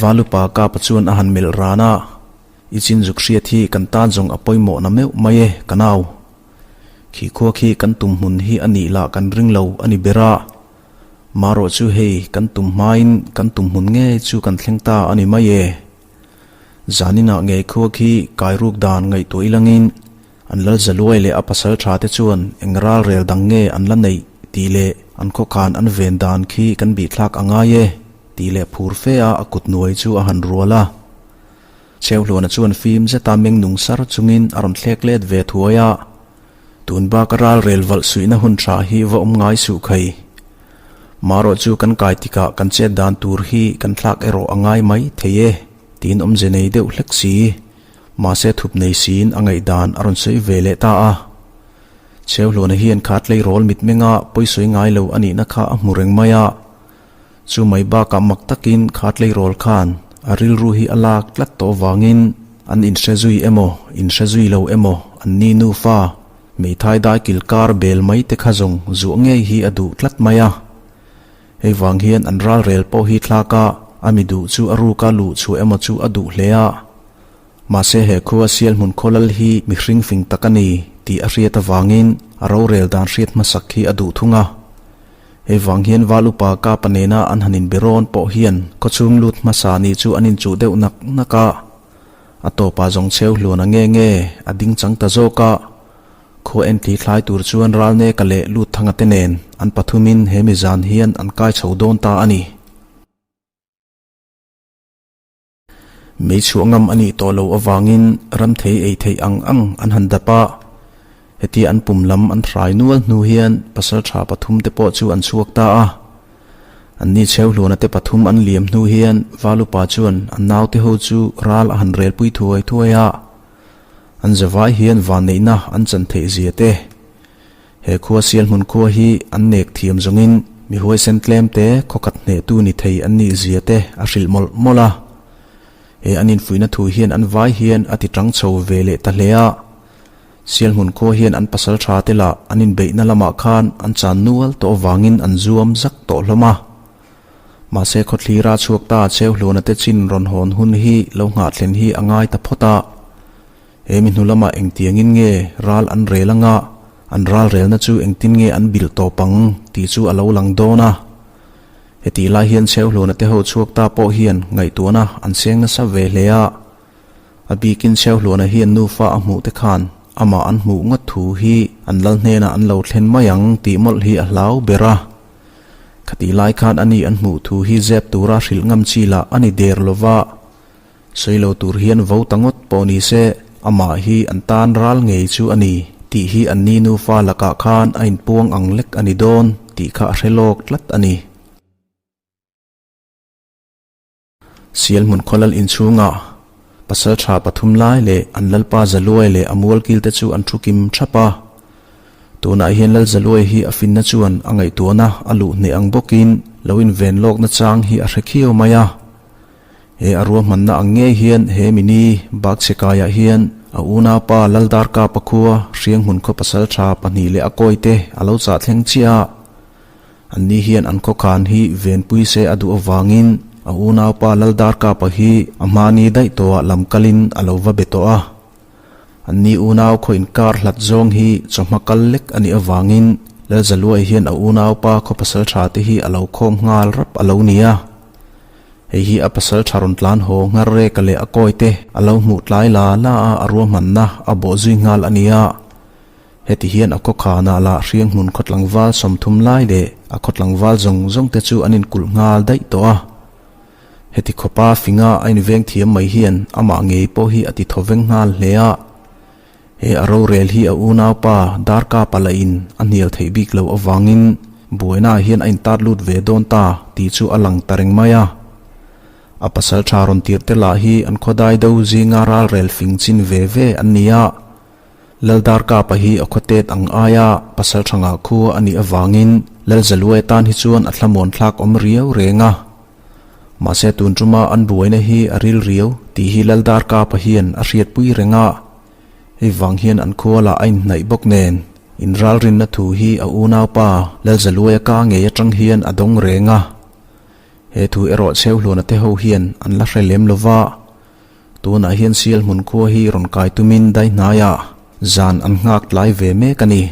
Valupa Kapa chuan a han melh ran a, I chinzuk hriat hi kan tan zawng a pawimawh na meuh mai e, ka nau. Khi khua khi kan tum hmun hi a nih lah kan ring lo a ni ber a. Marawh chu hei kan tum hmain kan tum hmun ngei chu kan thleng ta a ni mai e. Zaninah ngei khua khi kai ruk dan ngaihtuah ilangin an lal zaluai leh a pasal tha te chuan eng ral rel dang nge an la neih tih leh an khawkhan an ven dan khi kan bihthlak a ngai e tih leh phur fe a a kut nuai chu a han rual a. Chheuhluana chuan fim zeta meng nung sar chungin a rawn thlek let ve thuai a. Tun bak a ral rel valh suihna hun tha hi va awm ngai suh khai. Marawh chu kan kai tikah kan chet dan tur hi kan thlak erawh a ngai mai thei e, tiin awmze nei deuh hlek si. Mahse thup nei siin a ngaihdan a rawn sawi ve leh ta a. Chheuhluana hian kha tleirawl mitmenga pawisawi ngai lo a nihna kha a hmu reng mai a. Chu mai bakah mak takin kha tleirawl khan a rilru hi a lak tlat tawh vangin an inhre zui emaw, inhre zui lo emaw an ni nufa hmeithai dai kil kar bel mai te kha zawng zuah ngei hi a duh tlat mai a. Hei vang hian an ralrel pawh hi thlak a, a mi duh chu a ruka luh chhuah emaw chu a duh hle a. Mahse he khua Sialhmun khawlal hi mihring fing tak a ni tih a hriat avangin a rorel dan hriat hmasak hi a duh thung a. Hei vang hian Val upa Kapa nena an han inbe rawn pawh hian khawchhung lut hmasa ni chu an inchuh deuh nak nak a. A tawpah zawng cheu hluan a nge nge a ding chang ta zawk a. Khaw entli thlai tur chuan Ralneka leh Lutthanga te nen an pathumin he mi zan hian an kai chho dawn ta a ni. Mei chhuah ngam a nih tawh loh avangin ramthei ei theih ang ang an han dap a. Hetia an pum lam an hrai nual hnu hian pasaltha pathum te pawh chu an chhuak ta a. Anni Chheuhluana te pathum an liam hnu hian Valupa chuan an naute ho chu ral a han relpui thuai thuai a. An zavai hian vanneihna an chan theih zia te. He khua Sialhmun khua hi an nek thiam zawngin mi huaisen tlem te khawkhat hnehtu ni thei an nih zia te a hrilh mawlh mawlh a. He an infuihna thu hian an vai hian a ti tang chho ve leh ta hle a. Sialhmun khua hian an pasal tha te lah an inbeihna lamah khan an chan nual tawh avangin an zuam zak tawh hlawm a. Mahse khawthlira chhuak ta Cheuhluana te chin rawn hawn hun hi lo nghah thlen hi a ngai ta phawt a. He mi hnu lamah engtiangin nge ral an rel anga an ral relna chu engtin nge an bilh tawp ang tih chu a lo lang dawn a. Hetih lai hian Cheuhluana te ho chhuak ta pawh hian ngaihtuahna an seng nasa ve hle a. A bikin Cheuhluana hian nufa a hmuh te khan amah an hmuh ngawt thu hi an lal hnenah an lo thlen mai ang tih mawlh hi a hlau ber a. Khatih lai khan ani an hmuh thu hi zep tura hrilh ngam chi lah a ni der lova. Sawi lo tur hian vo ta ngawt pawh ni se, amah hi an tan ral ngei chu a ni tih hi an ni nufa lakah khan a inpuang ang lek a ni dawn tih kha a hre lawk tlat a ni. Sialhmun khawlal inchhungah pasal tha pathum lai leh an lalpa Zaluai leh a mualkil te chu an thu kim thap a. Tunah hian Lal Zaluai hi a finna chuan a ngaihtuahna a luh hneh ang bawkin lo inven lawkna chang hi a hre khiau mai a. He a ruahmanna ang ngei hian he mini Bakchhekaiah hian a unaupa Lal Darkapa khua Hrianghmun khaw pasal tha pahnih leh a kawite a lo chah thleng chiah a. Anni hian an khawkhan hi venpui se a duh avangin a unaupa Laldarkapa hi a hmani daih tawhah lam kalin a lo va be tawh a. Anni unau khaw inkar hlat zawng hi chawhma kal lek a nih avangin Lalzaluai hian a unaupa khaw pasal tha te hi a lo khawm nghal rap a lo ni a. Hei hi a pasal tha rawn tlan haw nghar reka leh a kawi te a lo hmuh tlai la la a a ruahmanna a bawh zui nghal a ni a. Heti hian a khawkhanah lah hrianghmun khaw tlangval 30 lai leh a khaw tlangval zawng zawng te chu an inkulh nghal daih tawh a. Heti khawpa finga a inveng thiam mai hian amah ngei pawh hi a ti thaw veng nghal hle a. He a rorel hi a unaupa Darkapa lahin a hnial theih bik loh avangin buainaah hian a intat lut ve dawn ta tih chu a lang ta reng mai a. A pasal tha rawn tirh te lah hi an khawdai do zinga ralrel fing chin ve ve an ni a. Laldarkapa hi a khawtet ang aia pasal thanga khua a nih avangin Lalzaluai tan hi chuan a thlamuan thlak awm riau reng a. Mahse tun tuma an buaina hi a ril riau tih hi Laldarkapa hian a hriatpui reng a. Hei vang hian an khua lah a inhnaih bawk nen inralrinna thu hi a unaupa Lalzaluaia ka ngei atang hian a dawng reng a. He thu erawh Chheuhluana te ho hian an la hre lem lova. Tunah hian sial hmun khua hi rawn kai tumin dai hnaiah zan an nghak tlai ve mek a ni.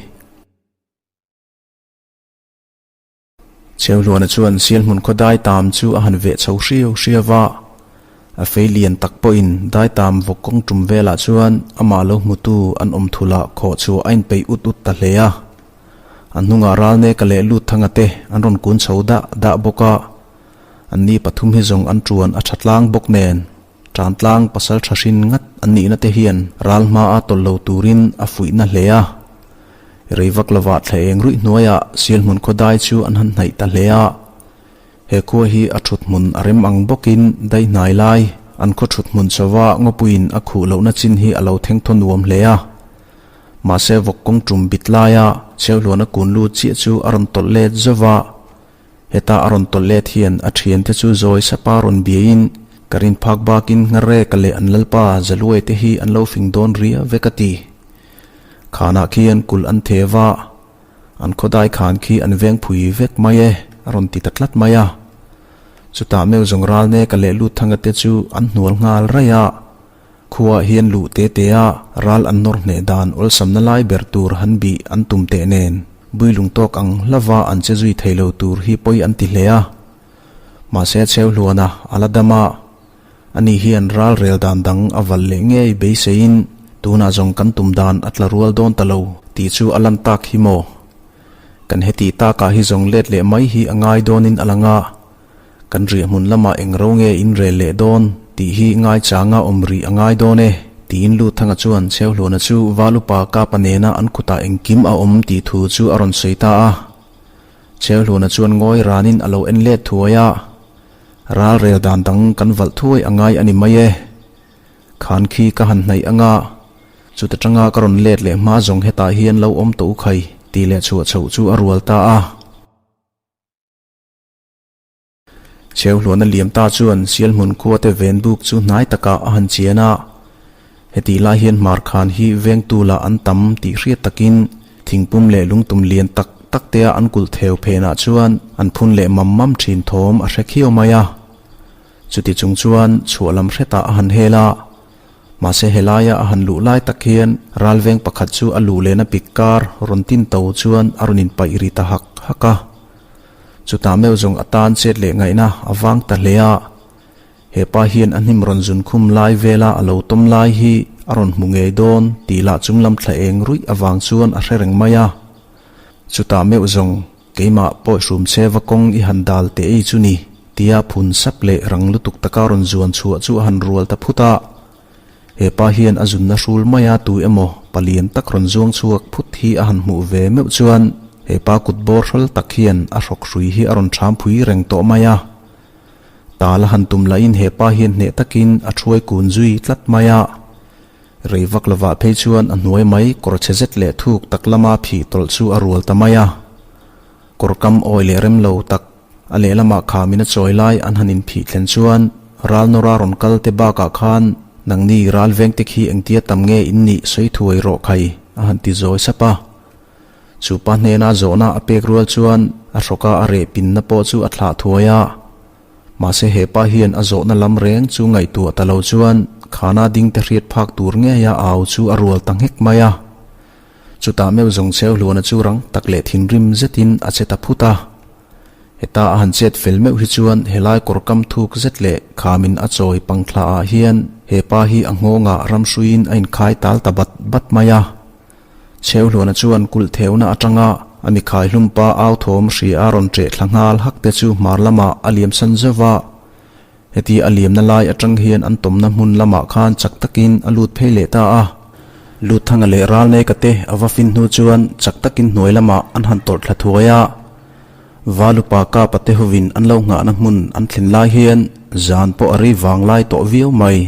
Cheuhluana chuan sial hmun khaw dai tam chu a han veh chho hriau hriau va, a fei lian tak pawhin dai tam vawk kawng tum velah chuan amah lo hmutu an awm thulah khawh chhuah a inpeih ut ut ta hle a. A hnungah Ralneka leh Luthanga te an rawn kun chho dah dah bawk a. Anni pathum hi zawng an tuan a tha tlang bawk nen, tan tlang pasal tha hrin ngat an nihna te hian ral hma a tawlh lo turin a fuihna hle a. Rei vak lovah thla eng ruih hnuaiah Sialhmun khawdai chu an han hnaih ta hle a. He khua hi a thut hmun a rem ang bawkin dai hnai lai an khaw thut hmun chauha ngawpuiin a khuh lohna chin hi a lo theng thaw nuam hle a. Mahse vawk kawng tum bit laia Cheuhluana kun lut chiah chu a rawn tawlh let zauh a. Heta a rawn tawlh let hian a thiante chu zawi sapa rawn biaiin, Ka rin phak bakin Nghareka leh an lalpa Zaluai te hi an lo fing dawn ria vek a ti. Khanah khian kulh an thev a, an khawdai khan khi an veng phui vek mai e, a rawn ti ta tlat mai a. Chutah meuh zawng Ralneka leh Luthanga te chu an hnual nghal raih a. Khuaah hian luh te te a ral an nawr hneh dan awlsamna lai ber tur han bih an tum teh nen, builung tawk ang hlava an che zui thei lo tur hi pawi an ti hle a. Mahse Cheuhluana a la dam a, ani hian ral rel dan dang a val leh ngei beiseiin tunah zawng kan tum dan a tla rual dawn ta lo tih chu a lan tak hi maw? Kan heti takah hi zawng let leh mai hi a ngai dawnin a lang a. Kan riahhmun lamah eng ro nge in rel leh dawn tih hi ngaichanga awm rih a ngai dawn e, tiin Luthanga chuan Chheuhluana chu Valupa Kapa nena an kutah engkim a awm tih thu chu a rawn sawi ta a. Chheuhluana chuan ngawi ranin a lo en let thuai a, Ral rel dan dang kan valh thuai a ngai a ni mai e. Khan khi ka han hnaih anga, chuta tanga ka rawn let leh hma zawng hetah hian lo awm tawh u khai, tih leh chhuah chhoh chu a rual ta a. Cheuhluana liam ta chuan Sialhmun khuate ven buk chu hnai takah a han chian a. Hetih lai hian hmarkhan hi vengtu lah an tam tih hriat takin thingpum leh lungtum lian tak tak tea an kulh theu phenah chuan an phun leh mam mam thin thawm a hre khiau mai a. Chuti chung chuan chhuah lam hretah a han hel a. Mahse helaia a han luh lai tak hian ralveng pakhat chu a luh lehna pik kar rawn tin to chuan a rawn inpaih ri ta hak hak a. Chutah meuh zawng a tan chet leh ngaihna a vang ta hle a. He pa hian a hnim rawn zun khum lai vela a lo tawm lai hi a rawn hmu ngei dawn tih lah chunglam thla eng ruih avang chuan a hre reng mai a. Chutah meuh zawng Keimah pawh hrum che va kawng i han dal teh ei chu ni, tia phun sap leh rang lutuk taka rawn zuan chhuah chu a han rual ta phut a. He pa hian a zunna hrul maia tu emaw palian tak rawn zuang chhuak phut hi a han hmuh ve meuh chuan he pa kut bawr hral tak hian a hrawk hrui hi a rawn ṭham phui reng tawh mai a. Tal a han tum lahin he pa hian hneh takin a ṭhuai kun zui tlat mai a. Rei vak lovah phei chuan a hnuai mai kawr chhe zet leh thuk tak lama phih tawlh chu a rual ta mai a. Kawr kam awi leh rem lo tak a lehlamah khamin a chawi lai an han inphih thlen chuan ral nawra rawn kal te bakah khan nangni ral veng te khi engtia tam nge in nih sawi thuai rawh khai a han ti zawi sap a. Chu pa hnena zawhna a pek rual chuan a hrawka a reh pinna pawh chu a thlah thuai a. Mahse he pa hian a zawhna lam reng chu ngaihtuah ta lo chuan khana ding te hriat phak tur ngeia au chu a rual ta nghek mai a. Chutah meuh zawng cheu hluana chu rang tak leh thinrim zetin a che ta phut a. Heta a han chet fel meuh hi chuan helai kawr kam thuk zet leh khamin a chawi pangthla ah hian he pa hi a nghawngah ramhruiin a inkhai tal ta bat bat mai a. Chheuhluana chuan kulh theuna atanga a mikhai hlumpa au thawm hria a rawn ṭeh thla nghal hak te chu hmar lamah a liam san zeuh va. Heti a liamna lai atang hian an tawmna hmun lamah khan chak takin a lut phei leh ta a. Lutthanga leh Ralneka te a va fin hnu chuan chak takin hnuai lamah an han tawlh thla thuai a. Valupa Kapa te hovin an lo nghahna hmun an thlen lai hian zan pawh a rei vang lai tawh viau mai.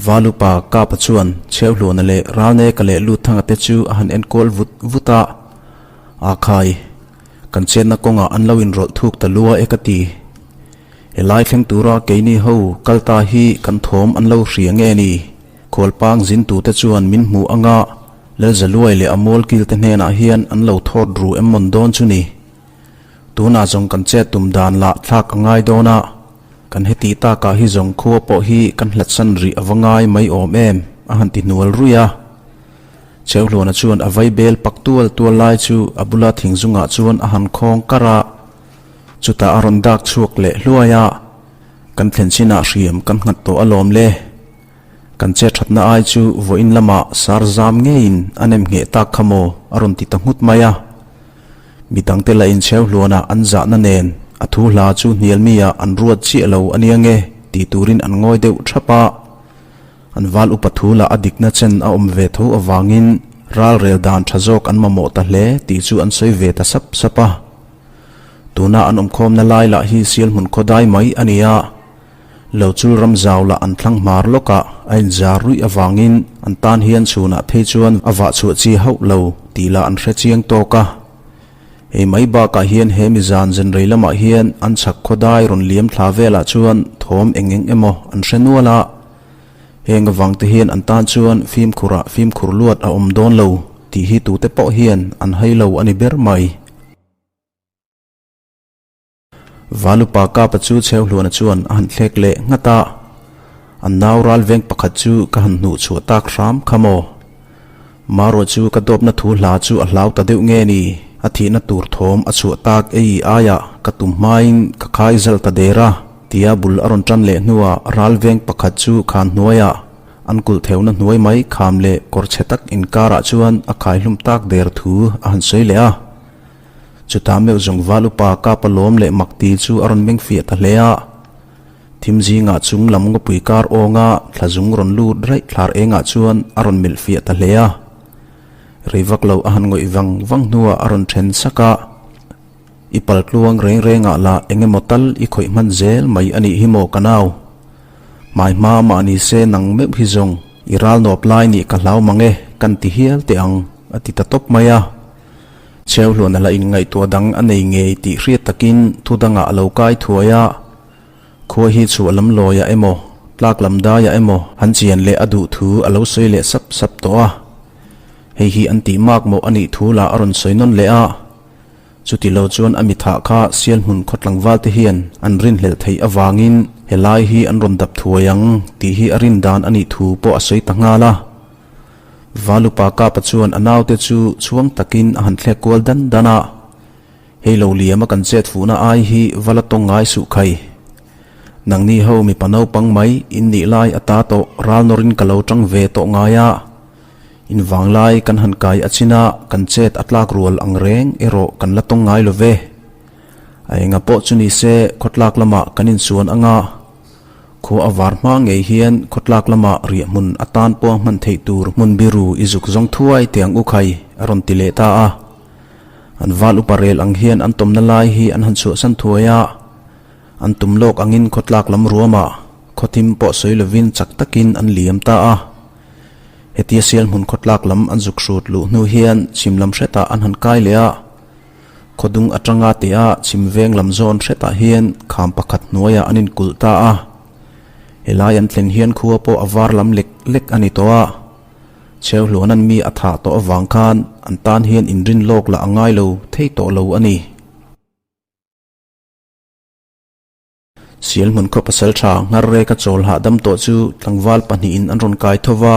Valupa Kapa chuan Chheuhluana leh Ralneka leh Lutthanga te chu a han enkawl vut vut a, A khai, kan chenna kawngah an lo inrawlh thuk ta lua e ka ti. Helai thleng tura keini ho kal ta hi kan thawm an lo hria nge ni? Khualpang zintute chuan min hmuh anga Lalzaluai leh a mualkilte hnenah hian an lo thawt ru em mawn dawn chu ni? Tunah zawng kan chet tum dan lah thlak a ngai dawn a. Kan heti takah hi zawng khua pawh hi kan hlatsan rih a va ngai mai awm em? a han ti hnual ruih a. Cheuhluana chuan a vai bel pak tual tual lai chu a bula thing zungah chuan a han khawng kar a. Chutah a rawn dak chhuak leh hluai a, Kan thlen chinah hriam kan nghat tawh alawm le. Kan che thatna ai chu vawiin lamah sar zam ngeiin a nem ngheh tak kha maw? a rawn ti ta nghut mai a. Mi dangte la inchheu hluana an zahna nen a thu hla chu hnial mi ah an ruat chiah lo a nia nge tih turin an ngawi deuh thap a. An val upa thu lah a dikna chen a awm ve tho avangin ral rel dan tha zawk an mamawh ta hle tih chu an sawi ve ta sap sap a. Tuna an awmkhawmna lai lah hi Sialhmun khawdai mai a ni a. Lo chul ram zau lah an thlang hmar lawkah a inzar ruih avangin an tan hian chhunah phei chuan a vah chhuah chi hauh lo tih lah an hre chiang tawk a. Hei mai bakah hian he mi zan zen rei lamah hian an chhak khawdai rawn liam thla velah chuan thawm eng eng emaw an hre nual a. Heng avang te hian an tan chuan fimkhurah fimkhur luat a awm dawn lo tih hi tute pawh hian an hai lo a ni ber mai. Valupa Kapa chu Chheuhluana chuan a han thlek leh nghat a, An nau ral veng pakhat chu ka han hnuh chhuah tak hram kha maw? Maruah chu ka dawpna thu hla chu a hlau ta deuh nge ni? A thihna tur thawm a chhuah tak ei aiah ka tum hmain ka khai zal ta der a, tia bul a rawn tan leh hnuah ral veng pakhat chu khan hnuaiah an kulh theuna hnuai mai kham leh kawr chhe tak inkarah chuan a khaihlum tak der thu a han sawi leh a. Chutah meuh zawng val upa kapa lawm leh mak ti chu a rawn meng fiah ta hle a. Thim zingah chung lam ngawpui kar awnga thla zung rawn lut raih thlar engah chuan a rawn melh fiah ta hle a. Rei vak lo a han ngawih vang vang hnuah a rawn then sak a. I pal tluang reng rengah lah eng emaw tal i khawih hman zel mai a nih hi maw ka nau. Hmai hma mah ni se nang meuh hi zawng i ral nawp lai nih ka hlau mang e kan ti hial teh ang a ti ta tawp mai a. Chheuhluana la inngaihtuah dang a nei ngei tih hriat takin thu dangah a lo kai thuai a, khua hi chhuah lam lawiah emaw, Khawtlak lam daiah emaw han chian leh a duh thu a lo sawi leh sap sap tawh a. Hei hi an tih mak mawh a nih thu lah a rawn sawi nawn leh a. Chuti lo chuan a mithah kha Sialhmun khaw tlangval te hian an rinhlelh theih avangin helai hi an rawn dap thuai ang tih hi a rin dan a nih thu pawh a sawi ta nghal a. Valupa Kapa chuan a naute chu chhuang takin a han thlek kual dan dan a. Hei lo liama kan chet fuhna ai hi va la tawng ngai suh khai. Nangni ho mipa naupang mai in nih lai a ta tawh ral nawrin ka lo tang ve tawh ngai a. In vanglai kan han kai a chin a, kan chet a tlak rual ang reng erawh kan la tawng ngai lo ve. A enga pawh chu ni se khawtlak lamah kan insuan anga khua a var hma ngei hian khawtlak lamah riahhmun atan pawh hman theih tur hmun biru i zuk zawng thuai teh ang u khai a rawn ti leh ta a. An val upa rel ang hian an tawmna lai hi an han chhuahsan thuai a, an tum lawk angin khawtlak lam ruamah khawthim pawh sawi lovin chak takin an liam ta a. Hetia Sialhmun khawtlak lam an zuk hrut luh hnu hian chhim lam hretah an han kai leh a, khawdung atanga tia chhim veng lam zawn hretah hian kham pakhat hnuaiah an inkulh ta a. Helai an thlen hian khua pawh a var lam lek lek a ni tawh a. Chheuhluanan mi a thah tawh avang khan an tan hian inrin lawk lah a ngai lo thei tawh lo a ni. Sialhmun khaw pasal tha Ngharreka chawl hahdam tawh chu tlangval pahnihin an rawn kai tho va,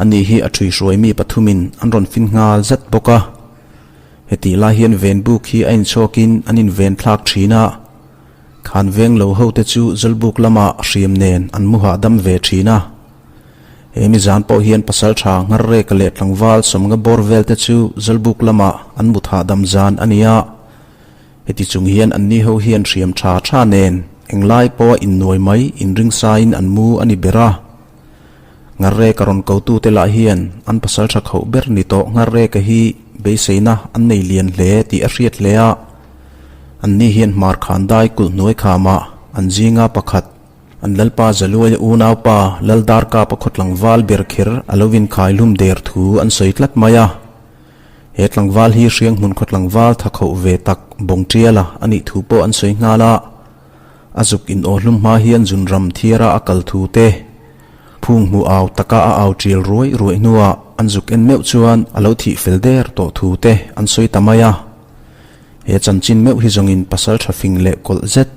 ani hi a ṭhuihruai mi pathumin an rawn fin nghal zat bawk a. Hetih lai hian venbuk hi a inchhawkin an inven thlak ṭhin a, khan veng lo hote chu Zawlbuk lamah hriam nen an mu hahdam ve ṭhin a. He mi zan pawh hian pasal tha Ngharreka leh tlangval sawmnga bawr vel te chu Zawlbuk lamah an mut hahdam zan a ni a. Heti chung hian anni ho hian hriam tha tha nen englai pawha innuai mai inringsain an mu a ni ber a. Ngharreka rawn kotute lah hian an pasal tha khauh ber ni tawh Ngharreka hi beiseina an nei lian hle tih a hriat hle a. Anni hian hmar khan dai kulh hnuai khamah an zinga pakhat An Lalpa Zaluaia unaupa Laldarkapa khaw tlangval ber kher a lo inkhai hlum der thu an sawi tlat mai a. He tlangval hi Hrianghmun khaw tlangval tha khoh ve tak Bawngtiala a nih thu pawh an sawi nghal a. A zuk in aw hlum hma hian Zunram thiara a kal thu te, phung hmu au taka a au tial ruai ruai hnuah an zuk en meuh chuan a lo thih fel der tawh thu te an sawi ta mai a. He chanchin meuh hi zawngin pasal tha fing leh kawlh zet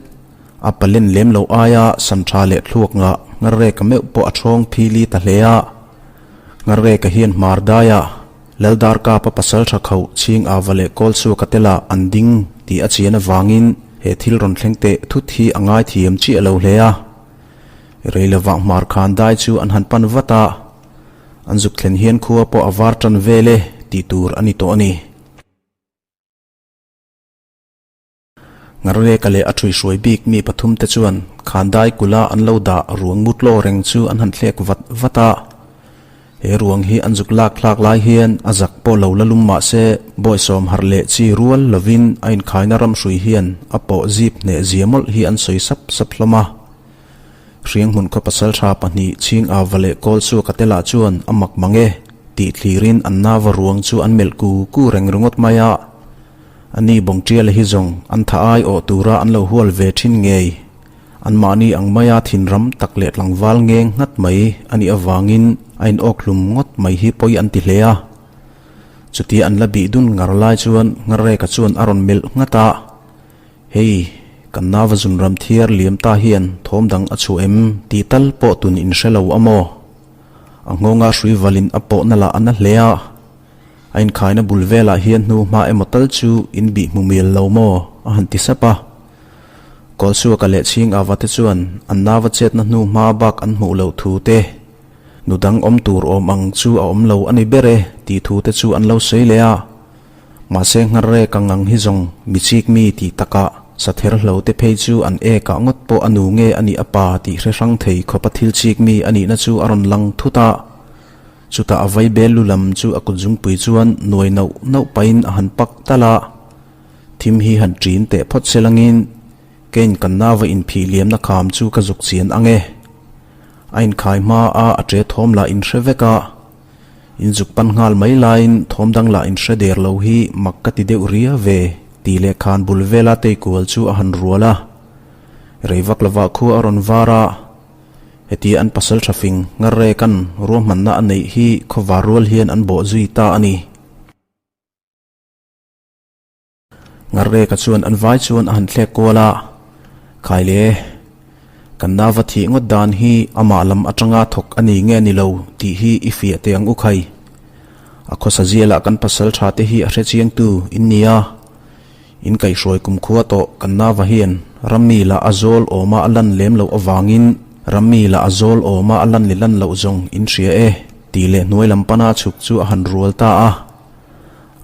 A palen lem lo aia san tha leh thluak ngah Ngarreka meuh pawh a thawng phili ta hle a. Ngarreka hian hmar daia Laldarkapa pasal tha khauh chhing ava leh kawl chhuak a tela an ding tih a chian avangin he thil rawn thleng teh thut hi a ngaithiam chiah lo hle a. Rei lovah hmar khan dai chu an han pan vat a, an zuk thlen hian khua pawh a var tan vel e tih tur a ni tawh a ni. Ngarleka leh a ṭhuihruai bik mi pathumte chuan Khandai kula an lo dah ruang mutlaw reng chu an han thlek vat vat a. He ruang hi an zuk lak thlak lai hian a zak pawh lo la lum mah se bawisawm harh leh chi rual lovin a inkhaina ramhrui hian a pawh zip hneh zia mawlh hi an sawi sap sap hlawm a. Hrianghmun khaw pasalṭha pahnih chhing ava leh kawl chhuak a telah chuan a mak mang e tih thlirin an nava ruang chu an melh ku ku reng ringawt mai a. A ni Bawngtiala hi zawng an tha ai awh tura an lo hual ve thin ngei. Anmahni ang maia thinram tak leh tlangval ngeng nghat mai a nih avangin a inawk hlum ngawt mai hi pawi an ti hle a. Chutia an la bih dun ngar lai chuan Ngarreka chuan a rawn melh nghat a, Hei, kan nava zunram thiar liam ta hian thawm dang a chhuah em tih tal pawh tun in hre lo a maw? A nghawnga hrui valin a pawhna lah a na hle a. A inkhaina bul velah hian hnu hma emaw tal chu in bih hmu mial lo maw? a han ti sap a. Kawlsuaka leh chhing ava te chuan an nava chetna hnu hma bak an hmuh loh thu te, nu dang awm tur awm ang chu a awm lo a ni ber e tih thu te chu an lo sawi leh a. Mahse Ngharreka ngang hi zawng mi chik mi tih takah sather hlo te phei chu an ekah ngawt pawh a nu nge a nih a pa tih hre hrang thei khawpa thil chik mi a nihna chu a rawn lang thut a. Chutah a vai bel lu lam chu a kut zungpui chuan nuai nauh nauh pahin a han pak tal a, Thim hi han ṭin teh phawt se langin kein kan nava inphih liamna kham chu ka zuk chian ang e. A inkhai hma a a ṭe thawm lah inhre vek a, inzuk pan nghal mai laiin thawm dang lah inhre der lo hi mak ka ti deuh ria ve tih leh khan bul vela teikual chu a han rual a. Rei vak lovah khua a rawn var a. Hetia an pasaltha fing Ngarreka'n ruahmanna a neih hi khawvar rual hian an bawh zui ta a ni. Ngarreka chuan an vai chuan a han thlek kual a, Khai le, kan nava thih ngawt dan hi amah lam atanga thawk a ni nge ni lo tih hi i fiah teh ang u khai. A khawsa zialah kan pasal tha te hi a hre chiangtu in ni a, in kaihhruai kumkhua tawh kan nava hian rammi lah a zawl awma a lan lem loh avangin rammi lah a zawl awma a lan leh lan loh zawng in hria e tih leh hnuai lam pana chhuk chu a han rual ta a.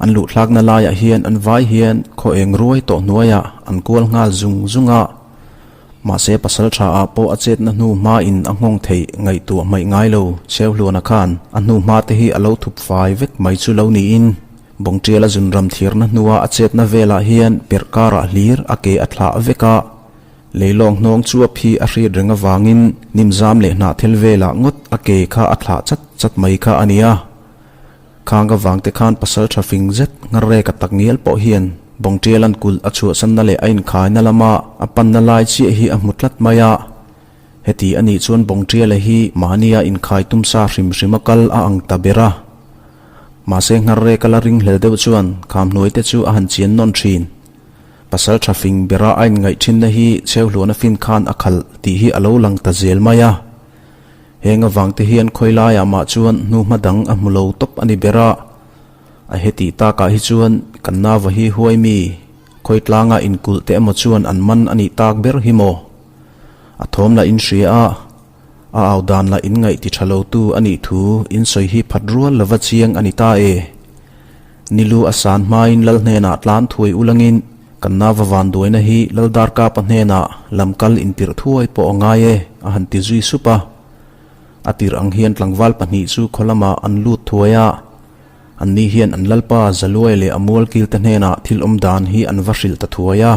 An luhthlakna laiah hian an vai hian khaw eng ruai tawh hnuaiah an kual nghal zung zung a, mahse pasal tha ah pawh a chetna hnu hmain a nghawng theih ngaihtuah hmaih ngai lo Cheuhluana khan a hnu hma te hi a lo thup fai vek mai chu lo niin Bawngtiala zunram thirna hnua a chetna velah hian perh karah hlir a ke a thlah vek a, leilawng hnawng chuap hi a hriat reng avangin nimzam leh hnahthel velah ngawt a ke kha a thlah chat chat mai kha a nia. Khang avang te khan pasal tha fing zet Ngarreka tak ngial pawh hian Bawngtiala'n kulh a chhuahsanna leh a inkhaina lama a panna lai chiah hi a hmu tlat mai a. Heti a nih chuan Bawngtiala hi mahnia inkhai tum sa hrim hrim a kal a ang ta ber a. Mahse Ngarreka la ringhlel deuh chuan Khamhnuai te chu a han chian nawn thin. Pasal tha fing bera a inngaih thinna hi Cheuhluana fin khan a khalh tih hi a lo lang ta zel mai a. Heng avang te hian khawi laiah mah chuan hnuhma dang a hmu lo tawp a ni ber a, a hetih takah hi chuan kan nava hi huai mi khawi tlanga inkulh te emaw chuan an man a nih tak ber hi maw? A thawm lah in hria a, a au dan lah in ngaih ti tha lo tu a nih thu in sawi hi phat rual lova chiang a ni ta e. Nilu a san hmain lal hnenah tlan thuai ulangin kan nava vanduaina hi lal Darkapa hnenah lamkal intirh thuai pawh a ngai e a han ti zui sup a. A tirh ang hian tlangval pahnih chu khaw lamah an lut thuai a, anni hian an lalpa Zaluai leh a mualkilte hnenah thil awm dan hi an va hrilh ta thuai a.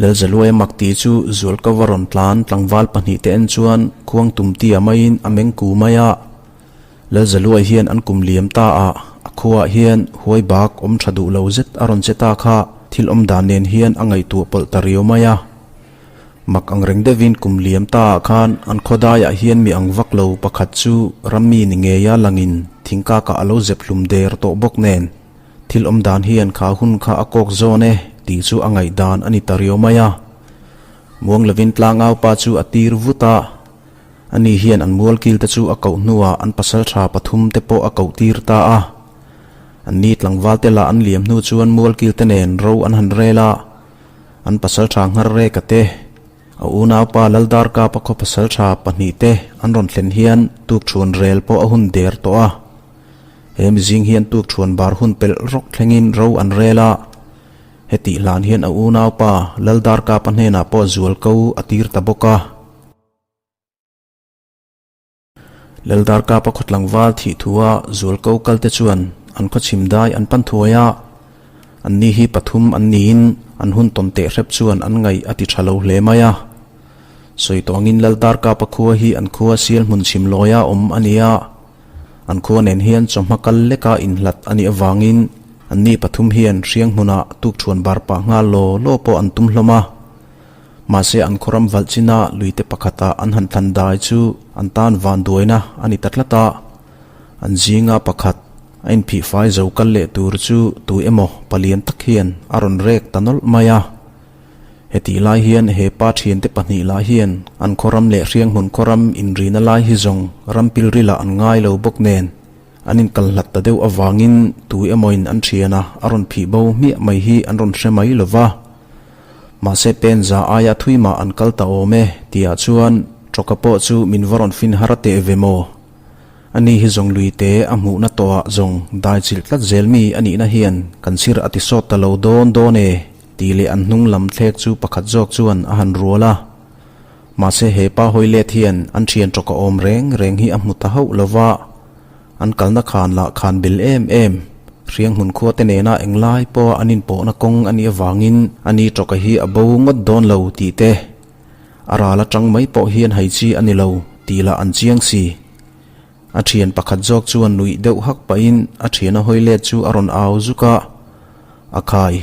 Lalzaluaia mak tih chu Zualkova rawn tlan tlangval pahnih te en chuan khuang tum tia maiin a meng ku mai a. Lalzaluai hian an kum liam ta a, a khuaah hian huai bak awm tha duh lo zet a rawn che ta kha thil awm dan nen hian a ngaihtuah pawlh ta riau mai a. Mak ang reng deuhin kum liam ta ah khan an khawdaiah hian mi ang vak lo pakhat chu rammi ni ngeia langin thingkakah a lo zep hlum der tawh bawk nen. Thil awm dan hian kha hun kha a kawk zawn e tih chu a ngaih dan a ni ta riau mai a. Muang lovin tlangaupa chu a tir vut a, ani hian an mualkil te chu a koh hnuah an pasal tha pathum te pawh a koh tir ta a. Anni tlangval te lah an liam hnu chuan mualkil te nen ro an han rel a, an pasal tha nghar reka te, a unaupa Laldarkapa khaw pasal tha pahnih te an rawn thlen hian tukṭhuan rel pawh a hun der tawh a. He mizing hian tukṭhuan bar hun pelh rawk thlengin ro an rel a, hetih hlan hian a unaupa Laldarkapa hnenah pawh zualko a tir ta bawk a. Laldarkapa khaw tlangval thih thua zualko kalte chuan an khaw chhim dai an pan thuai a, anni hi pathum an niin an hun tawn teh hrep chuan an ngaih a ti tha lo hle mai a. Sawi tawngin Laldarkapa khua hi an khua sial hmun chhim lawia awm a ni a. An khua nen hian chawhma kal leka inhlat a nih avangin anni pathum hian hriang hmunah tukṭhuan bar pah nghal law law pawh an tum hlawm a. Mahse an khawram valh china luite pakhata an han thlan dai chu an tan vanduaina a ni ta tlat a. An zinga pakhat a inphihfai zo kal leh tur chu tu emaw palian tak hian a rawn rek ta nawlh mai a. Hetih lai hian he pa thiante pahnih lah hian an khawram leh Hrianghmun khawram inrina lai hi zawng ram pilrilah an ngai lo bawk nen an inkal hlat ta deuh avangin tu emawin an thiana a rawn phih bo hmiah mai hi an rawn hre mai lo va. Mahse Penza aia thui mah an kal ta awm e tihah chuan Tawka pawh chu min va rawn fin har a teh ve maw? Ani hi zawng lui te a hmuhna tawhah zawng dai chilh tlat zel mi a nihna hian kan chhir a ti sawt ta lo dawn dawn e. Tih leh an hnung lam thlek chu pakhat zawk chuan a han rual a. Mahse he pa hawi let hian an thian tawk a awm reng reng hi a hmu ta hauh lo va, an kalna khan lah khan bil em em. Hriang hmun khua te nena englai pawha an inpawhna kawng a nih avangin ani tawka hi a bo ngawt dawn lo tih te, a ral atang mai pawh hian hai chi a ni lo tih lah an chiang si. A thian pakhat zawk chuan nuih deuh hak pahin a thiana hawi let chu a rawn au zuk a, A khai,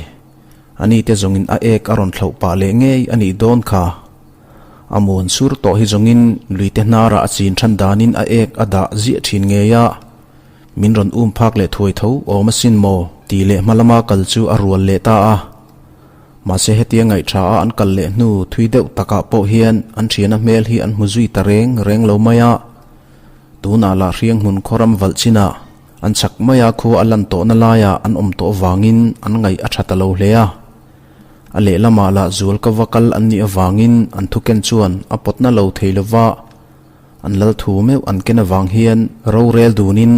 ani te zawngin a ek a rawn thlauh pah leh ngei a nih dawn kha. A muan sur tawh hi zawngin luite hnarah a chin than danin a ek a dah ziah thin ngei a, min rawn um phak leh thuai tho awm asin maw tih leh hma lama kal chu a rual leh ta a. Mahse hetia ngaihtha a an kal leh hnu thui deuh takah pawh hian an thiana hmel hi an hmu zui ta reng reng lo mai a. Tunah lah hriang hmun khawram valh chinah an chak mai a khua a lan tawhna laiah an awm tawh avangin an ngaih a tha ta lo hle a. A lehlamah lah zual ka va kal an nih avangin an thuken chuan a pawtna lo thei lova an lal thu meuh an ken avang hian rorel dunin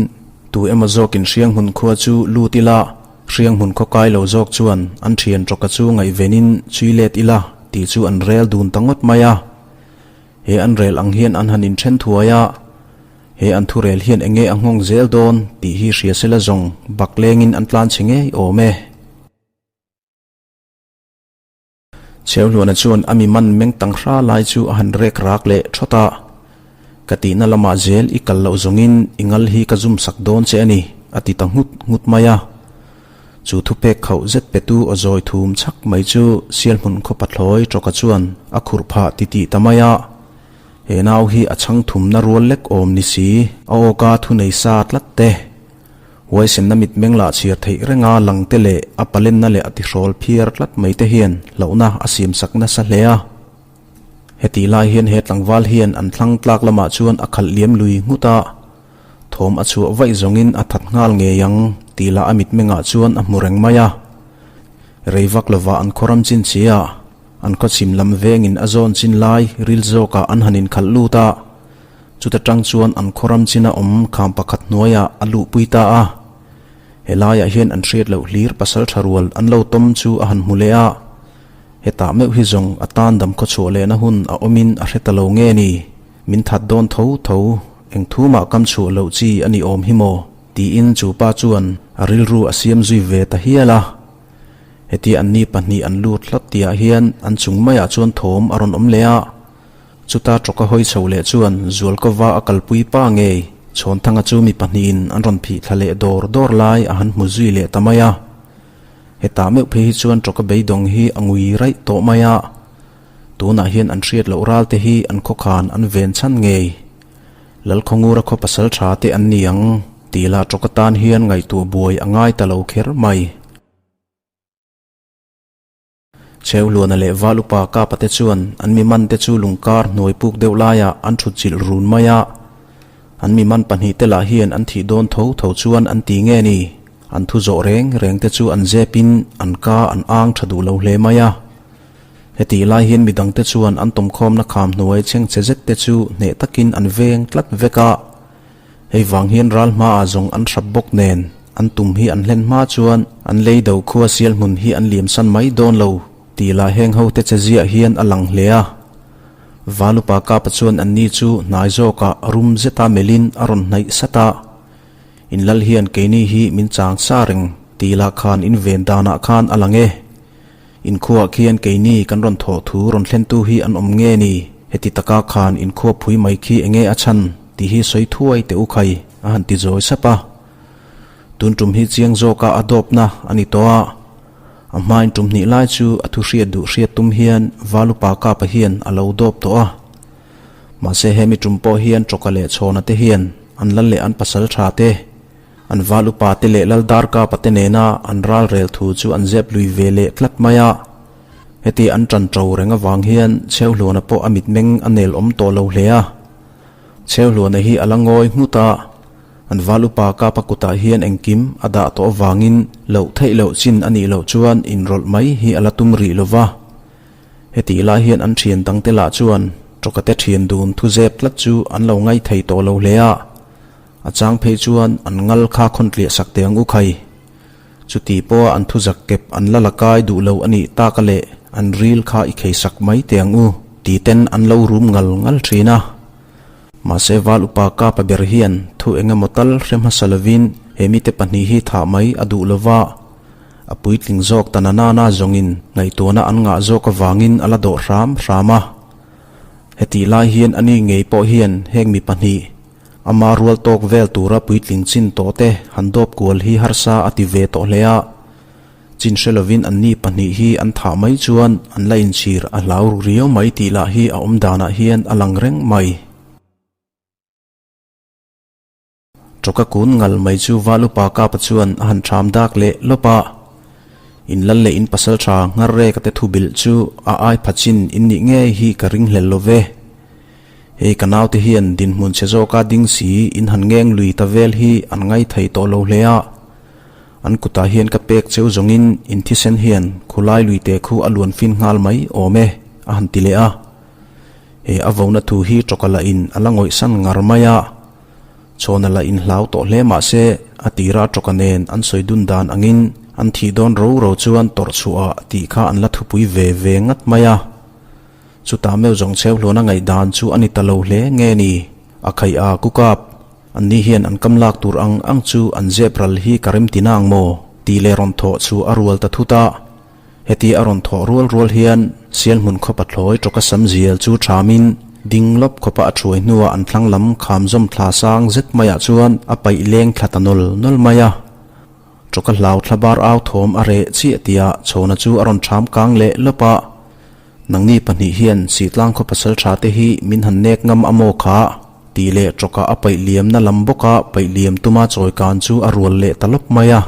tu emaw zawkin hrianghmun khua chu lut ila, hrianghmun khaw kai lo zawk chuan an thian tawka chu ngaihvenin chui let ila tih chu an rel dun ta ngawt mai a. He an rel ang hian an han inthen thuai a, he an thurel hian enge a nghawng zel dawn tih hi hria sela zawng bak lengin an tlan chhe ngei awm e. Chheuhluana chuan a mi man meng tang hra lai chu a han rek rak leh thawt a, Ka tihna lamah zel i kal loh zawngin i ngal hi ka zum sak dawn che a ni, a ti ta nghut nghut mai a. Chu thupek khauh zet petu aw zawi thum chhak mai chu Sialhmun khaw pathlawi tawka chuan a khurh phah titih ta mai a. He nau hi a chhang thumna rual lek awm ni si, a awka thunei sa tlat te. Huaisenna mitmeng lah chhiar theih renga lang te leh a palenna leh a tihrawl phiar tlat mai te hian hlauhna a siamsak nasa hle a. Hetih lai hian he tlangval hian an thlang tlak lamah chuan a khalh liam lui nghut a, thawm a chhuah vaih zawngin a that nghal ngei ang tih lah a mitmengah chuan a hmu reng mai a. Rei vak lovah an khawram chin chi a, an khawchhim lam vengin a zawn chin lai ril zawkah an han inkhalh lut a. Chuta tang chuan an khawram china awm kham pakhat hnuaiah a luhpui ta a. Helaiah hian an hriat loh hlir pasal tha rual an lo tawm chu a han hmu leh a. Hetah meuh hi zawng a tan dam khawchhuah lehna hun a awmin a hre ta lo nge ni? Min that dawn tho tho, eng thu mah kam chhuah loh chi a ni awm hi maw? tiin chu pa chuan a rilru a siam zui ve ta hial a. Hetia anni pahnih an lut hlawt tihah hian an chung maiah chuan thawm a rawn awm leh a. Chuta tawka hawi chho leh chuan Zualkova a kalpui pa ngei Chhawnthanga chu mi pahnihin an rawn phih thla leh dawr dawr lai a han hmu zui leh ta mai a. Hetah meuh phei hi chuan tawka beidawng hi a ngui raih tawh mai a. Tunah hian an hriat loh ral te hi an khawkhan an ven chhan ngei. Lalkhawngura khaw pasal tha te an ni ang tih lah tawka tan hian ngaihtuah buai a ngai ta lo kher mai. Chheuhluana leh Val upa Kapa te chuan an mi man te chu lungkar hnuai puk deuh laiah an thut chilh run mai a. An mi man pahnihte lah hian an thih dawn tho tho chuan an ti nge ni? An thu zawh reng reng te chu an zepin an ka an ang tha duh lo hle mai a. Hetih lai hian mi dangte chuan an tawmkhawmna kham hnuai chhengchhe zet te chu hneh takin an veng tlat vek a. Hei vang hian ral hmaah zawng an hrap bawk nen, an tum hi an hlen hma chuan an lei do khua sial hmun hi an liamsan mai dawn lo tih lah heng ho te che ziah hian a lang hle a. Valupa Kapa chuan anni chu hnai zawkah rum zeta melhin a rawn hnaih sat a, In lal hian keini hi min chang sa reng tih lah khan in ven danah khan a lang e. Inkhuaah khian keini kan rawn thawh thu rawn thlentu hi an awm nge ni? Heti taka khan inkhua phui mai khi enge a chhan tih hi sawi thuai teh u khai a han ti zawi sap a. Tun tum hi chiang zawka a dawpna a ni tawh a. A hmain tum hnih lai chu a thu hriat duh hriat tum hian Valupa Kapa hian a lo dawp tawh a. Mahse hemi tum pawh hian Tawka leh Chhawna te hian an lal leh an pasal tha te, An val upa te leh lal darka pate nena an ral rel thu chu an zep lui ve leh tlat mai a. Heti an tan to reng avang hian Chheuhluana pawh a mitmeng a nel awm tawh lo hle a. Chheuhluana hi a la ngawi nghut a, an val upa kapa kutah hian engkim a dah tawh avangin loh theih loh chin a nih loh chuan inrawlh mai hi a la tum rih lo va. Hetih lai hian an thian dangte lah chuan tawkate thian dun thu zep tlat chu an lo ngai thei tawh lo hle a. A chang phei chuan an ngal kha khawn tliah sak teh ang u khai. Chuti pawha an thu zak kep an la la kai duh lo a nih tak a leh an ril kha i khei sak mai teh ang u ti ten an lo rum ngal ngal thin a. Mahse Val upa Kapa ber hian thu eng emaw tal hre hmasa lovin he mite pahnih hi thah mai a duh lova, a puitling zawk ta na nana zawngin ngaihtuahna an ngah zawk avangin a la dawh hram hram a. Hetih lai hian ani ngei pawh hian heng mi pahnih Ama rual tawk vel tura puitling chin tawh te han dawp kual hi harsa a ti ve tawh hle a. Chin hre lovin anni pahnih hi an thah mai chuan an la inchhir a hlau ru riau mai tih lah hi a awm danah hian a lang reng mai. Tawka kun ngal mai chu Val upa Kapa chuan a han ṭham dak leh lawp a. In lal leh in pasal ṭha nghar rek a te thu bilh chu a ai pha chin in nih ngei hi ka ring hlel lo ve. Hei ka naute hian dinhmun chhe zawka ding si in han ngeng lui ta vel hi an ngai thei tawh lo hle a. An kutah hian ka pek cheu zawngin in thisen hian khulai lui te khu a luan fin nghal mai awm e, a han ti leh a. He a vona thu hi tawka lah in a la ngawihsan ngar mai a. Chhawna lah in hlau tawh hle mah se a tira tawka nen an sawi dun dan angin an thih dawn ro ro chuan tawrh chhuah ah tih kha an la thupui ve ve ngat mai a. Chutah meuh zawng cheu hluana ngaihdan chu a ni ta lo hle nge ni? A khaih a kukap. Anni hian an kam lak tur ang ang chu an zep ral hi ka rem ti nang maw? tih leh rawn thawh chu a rual ta thut a. Heti a rawn thawh rual rual hian Sialhmun khaw pathlawi tawka sam zial chu thamin ding lawp khawpa a thuai hnuah an thlang lam kham zawm thla sang zet maiah chuan a paih leng thla ta nawl nawl mai a. Tawka hlau thla bar au thawm a reh chiah tihah chhawna chu a rawn tham kang leh lawp a. Nangni pahnih hian Sihtlang khaw pasal tha te hi min han nek ngam a maw kha? tih leh tawkah a paih liamna lam bawka paih liam tuma chawi kan chu a rual leh ta lawp mai a.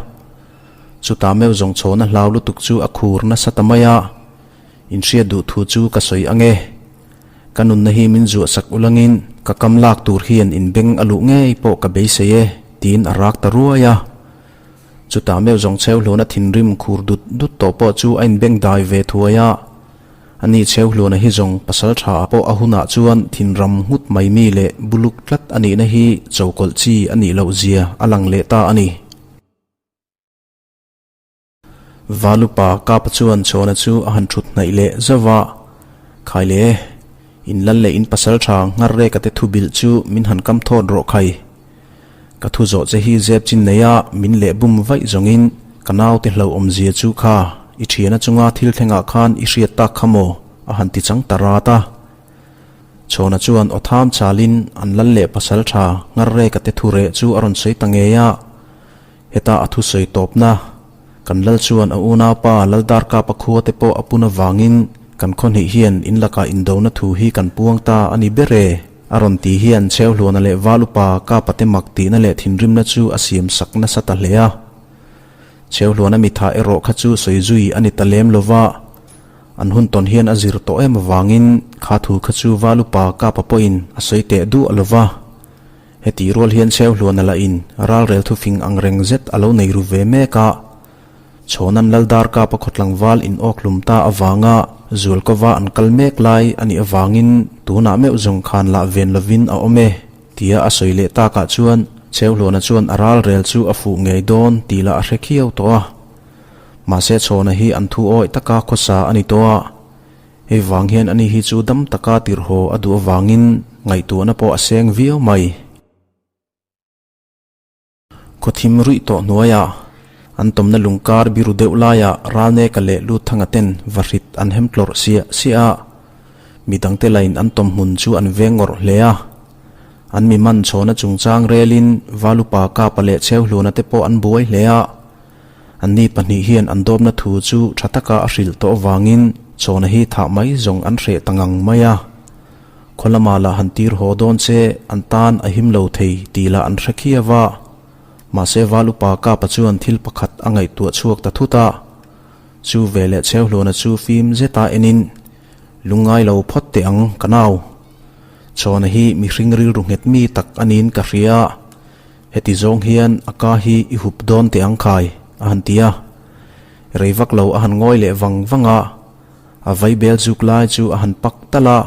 Chutah meuh zawng chhawna hlau lutuk chu a khur nasa ta mai a, Inhriat duh thu chu ka sawi ang e. Ka nunna hi min zuah sak ulangin ka kam lak tur hian inbeng a luh ngei pawh ka beisei e, tiin a rak ta ruai a. Chutah meuh zawng cheu hluana thinrim khur dut dut tawh pawh chu a inbeng dai ve thuai a. Ani cheu hluana hi zawng pasal tha pawh a hunah chuan thinram nghut mai mi leh buluk tlat a nihna hi chokawlh chi a nih loh zia a lang leh ta a ni. Valupa Kapa chuan chhawna chu a han thut hnaih leh zauh a, Khai le, in lal leh in pasal tha nghar reka te thu bilh chu min han kam thawt rawh khai. Ka thu zawh che hi zep chin nei a, min leh bum vaih zawngin ka naute hlauhawmzia chu kha i thiana chunga thil thlengah khan i hriat tak kha maw? a han ti chang ta rat a. Chhawna chuan aw tham chalin an lal leh pasal tha nghar reka te thu reh chu a rawn sawi ta ngei a. Heta a thusawi tawpna, kan lal chuan a unaupa Laldarkapa khua te pawh a pun avangin kan khawhnih hian in lakah indona thu hi kan puang ta a ni ber e, a rawn ti hian Chheuhluana leh Val upa Kapa te mak tihna leh thinrimna chu a siam sak nasa ta hle a. Chheuhluana mitha erawh kha chu sawi zui a ni ta lem lo va, an hun tawn hian a zir tawh em avangin kha thu kha chu Val upa Kapa pawhin a sawi teh duah lo va. Hetih rual hian Cheuhluana lah in ralrel thufing ang reng zet a lo nei ru ve mek a. Chhawnan Laldar Kapa khawtlangval in awk hlum ta avanga Zualkova an kal mek lai a nih avangin tunah meuh zawng khan lah ven lovin a awm e tia a sawi leh takah chuan Cheuhluana chuan a ralrel chu a fuh ngei dawn tih lah a hre khiau tawh a. Mahse Chhawna hi an thu awih taka khawsa a ni tawh a. Hei vang hian ani hi chu dam taka tirhaw a duh avangin ngaihtuahna pawh a seng viau mai. Khawthim ruih tawh hnuaiah an tawmna lungkar biru deuh laiah Ralneka leh Luthanga ten vahrit an hem tlawrh siah siah a, midangte lain an tawm hmun chu an veng ngawrh hle a. An mi man chhawna chungchang relin Valupa Kapa leh Cheuhluna te pawh an buai hle a. Anni pahnih hian an dawpna thu chu tha taka a hrilh tawh avangin chawna hi thah mai zawng an hreh ta ngang mai a. Khaw lama lah han tir haw dawn che an tan a him lo thei tih lah an hre khiau a. Mahse Val upa Kapa chuan thil pakhat a ngaihtuah chhuak ta thut a. Chu veleh Cheuhluana chu fim zeta enin, Lungngai lo phawt teh ang ka nau. Chawna hi mihring rilru nghet mi tak a niin ka hria. Heti zawng hian a ka hi i hup dawn teh ang khai, a han ti a. Rei vak lo a han ngawi leh vang vang a, a vai bel zuk lai chu a han pak talh a.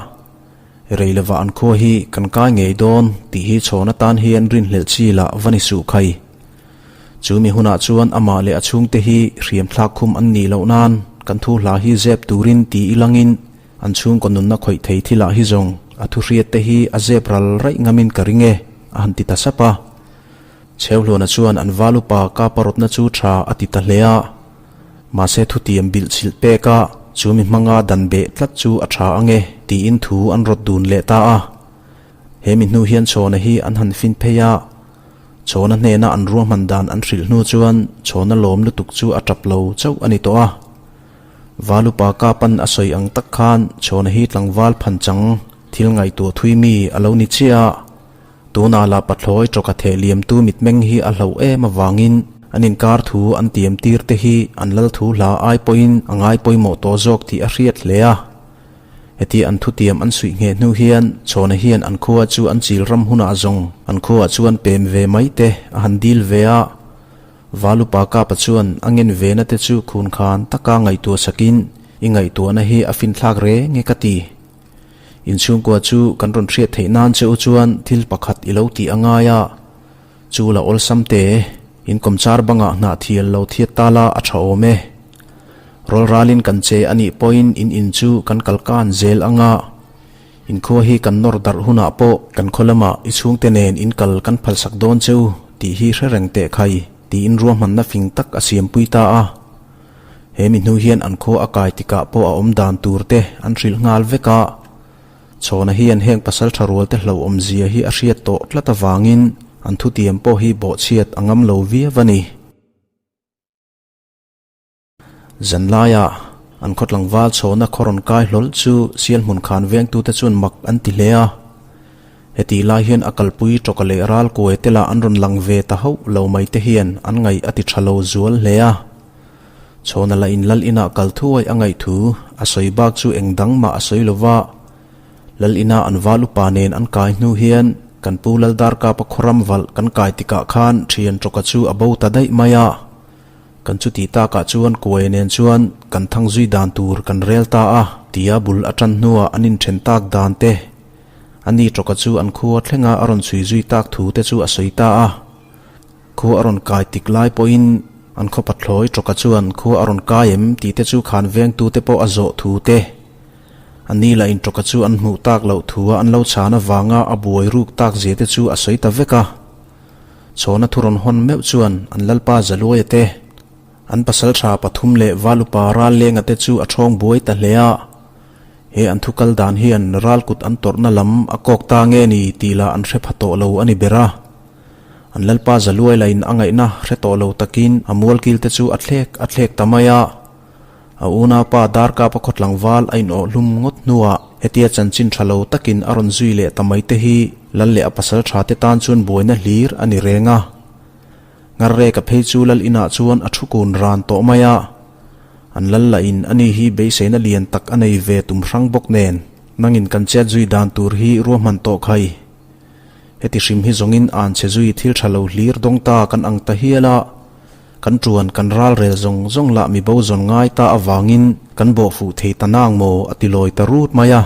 Rei lovah an khua hi kan kai ngei dawn tih hi chhawn atan hian rinhlelh chi lah va ni suh khai. Chu mi hunah chuan amah leh a chhungte hi hriam thlak khum an nih loh nan kan thu hla hi zep turin ti ilangin An chhungkaw nunna khawih thei thilah hi zawng a thuhriat te hi a zep ral raih ngamin ka ring e, a han ti ta sap a. Chheuhluana chuan an val upa kapa rawtna chu tha a ti ta hle a. Mahse thutiam bilh chhilh pek a, chu mi hmanga dan beh tlat chu a tha ang e, tiin thu an rawt dun leh ta a. He mi hnu hian chhawna hi an han fin phei a. Chhawna hnena an ruahman dan an hrilh hnu chuan Chhawna lawm lutuk chu a tap lo chauh a ni tawh a. Valupa Kapan a sawi ang tak khan Chhawna hi tlangval phanchang thil ngaihtuah thui mi a lo ni chiah a. Tunah lah pathlawi tawka theh liamtu mitmeng hi a hlauh em avangin an inkar thu an tiam tir te hi an lal thu hla ai pawhin a ngai pawimawh tawh zawk tih a hriat hle a. Heti an thutiam an suih ngheh hnu hian Chhawna hian an khua chu an chil ram hunah zawng an khuaah chuan pem ve mai te a han dil ve a. Valupa Kapa chuan a ngen vena te chu khun khan taka ngaihtuah sakin i ngaihtuahna hi a finthlak reng e ka ti. Inchhungkua chu kan rawn hriat theih nan che u chuan thil pakhat i lo tih a ngai a, chu la awlsam te, in kawmchar bangah hnah thial lo thiat ta la a tha awm e. Rawlralin kan che a nih pawhin in in chu kan kalkan zel ang a, in khua hi kan nawr darh hunah pawh kan khaw lamah i chhungte nen in kal kan phalsak dawn che u tih hi hre reng teh khai tiin ruahmanna fing tak a siampui ta a. He mi hnu hian an khua a kai tikah pawh a awm dan tur te an hrilh nghal vek a. Chhawna hian heng pasal tha rual te hlauhawm zia hi a hriat tawh tlat avangin an thutiam pawh hi bawhchhiat a ngam lo viau a ni. Zanlaiah an khaw tlangval chhawna khaw rawn kai hlawl chu Sialhmun khan vengtute chuan mak an ti hle a. Hetih lai hian a kalpui tawka leh ral kuai te lah an rawn lang ve ta hauh lo mai te hian an ngaih a ti tha lo zual hle a. Chhawna lah in lal inah kal thuai a ngaih thu a sawi bak chu eng dang mah a sawi lo va. Lal ina an val upa nen an kai hnu hian kan pu Lal Darkapa khawram valh kan kai tikah khan thian tawka chu a bo ta daih mai a. Kan chuti takah chuan kuai nen chuan kan thang zui dan tur kan rel ta a tia bul a tan hnuah an inthen tak dan te A ni tawka chu an khua thlenga a rawn chhui zui tak thu te chu a sawi ta a. Khua a rawn kai tik lai pawhin an khaw pathlawi tawka chuan khua a rawn kai em tih te chu khan vengtu te pawh a zawh thu te. A ni lah in tawka chu an hmuh tak loh thu a an lo chhan avanga a buai ruk tak zia te chu a sawi ta vek a. Chhawna thu rawn hawn meuh chuan an lalpa Zaluaia te, an pasaltha pathum leh Valupa Rallenga te chu a thawng buai ta hle a. He an thu kal dan hian ral kut an tawrhna lam a kawk ta nge ni tih lah an hre pha tawh lo a ni ber a. An lalpa Zaluai lain a ngaihna hre tawh lo takin a mualkil te chu a thlek a thlek ta mai a. A unaupa Darkapa khaw tlangval a inawh hlum ngawt hnuah hetia chanchin tha lo takin a rawn zui leh ta mai te hi lal leh a pasal tha te tan chuan buaina hlir a ni reng a. Ngarreka phei chu lal inah chuan a thu kun ran tawh mai a. An lal lahin ani hi beiseina lian tak a nei ve tum hrang bawk nen, nangin kan chet zui dan tur hi ruahman tawh khai. Heti hrim hi zawngin an che zui thil tha lo hlir dawng ta kan ang ta hial a, kan tuan kan ral rel zawng zawng lah mi bo zawn ngai ta avangin kan bawh fuh thei ta nang maw a ti lawi ta rut mai a.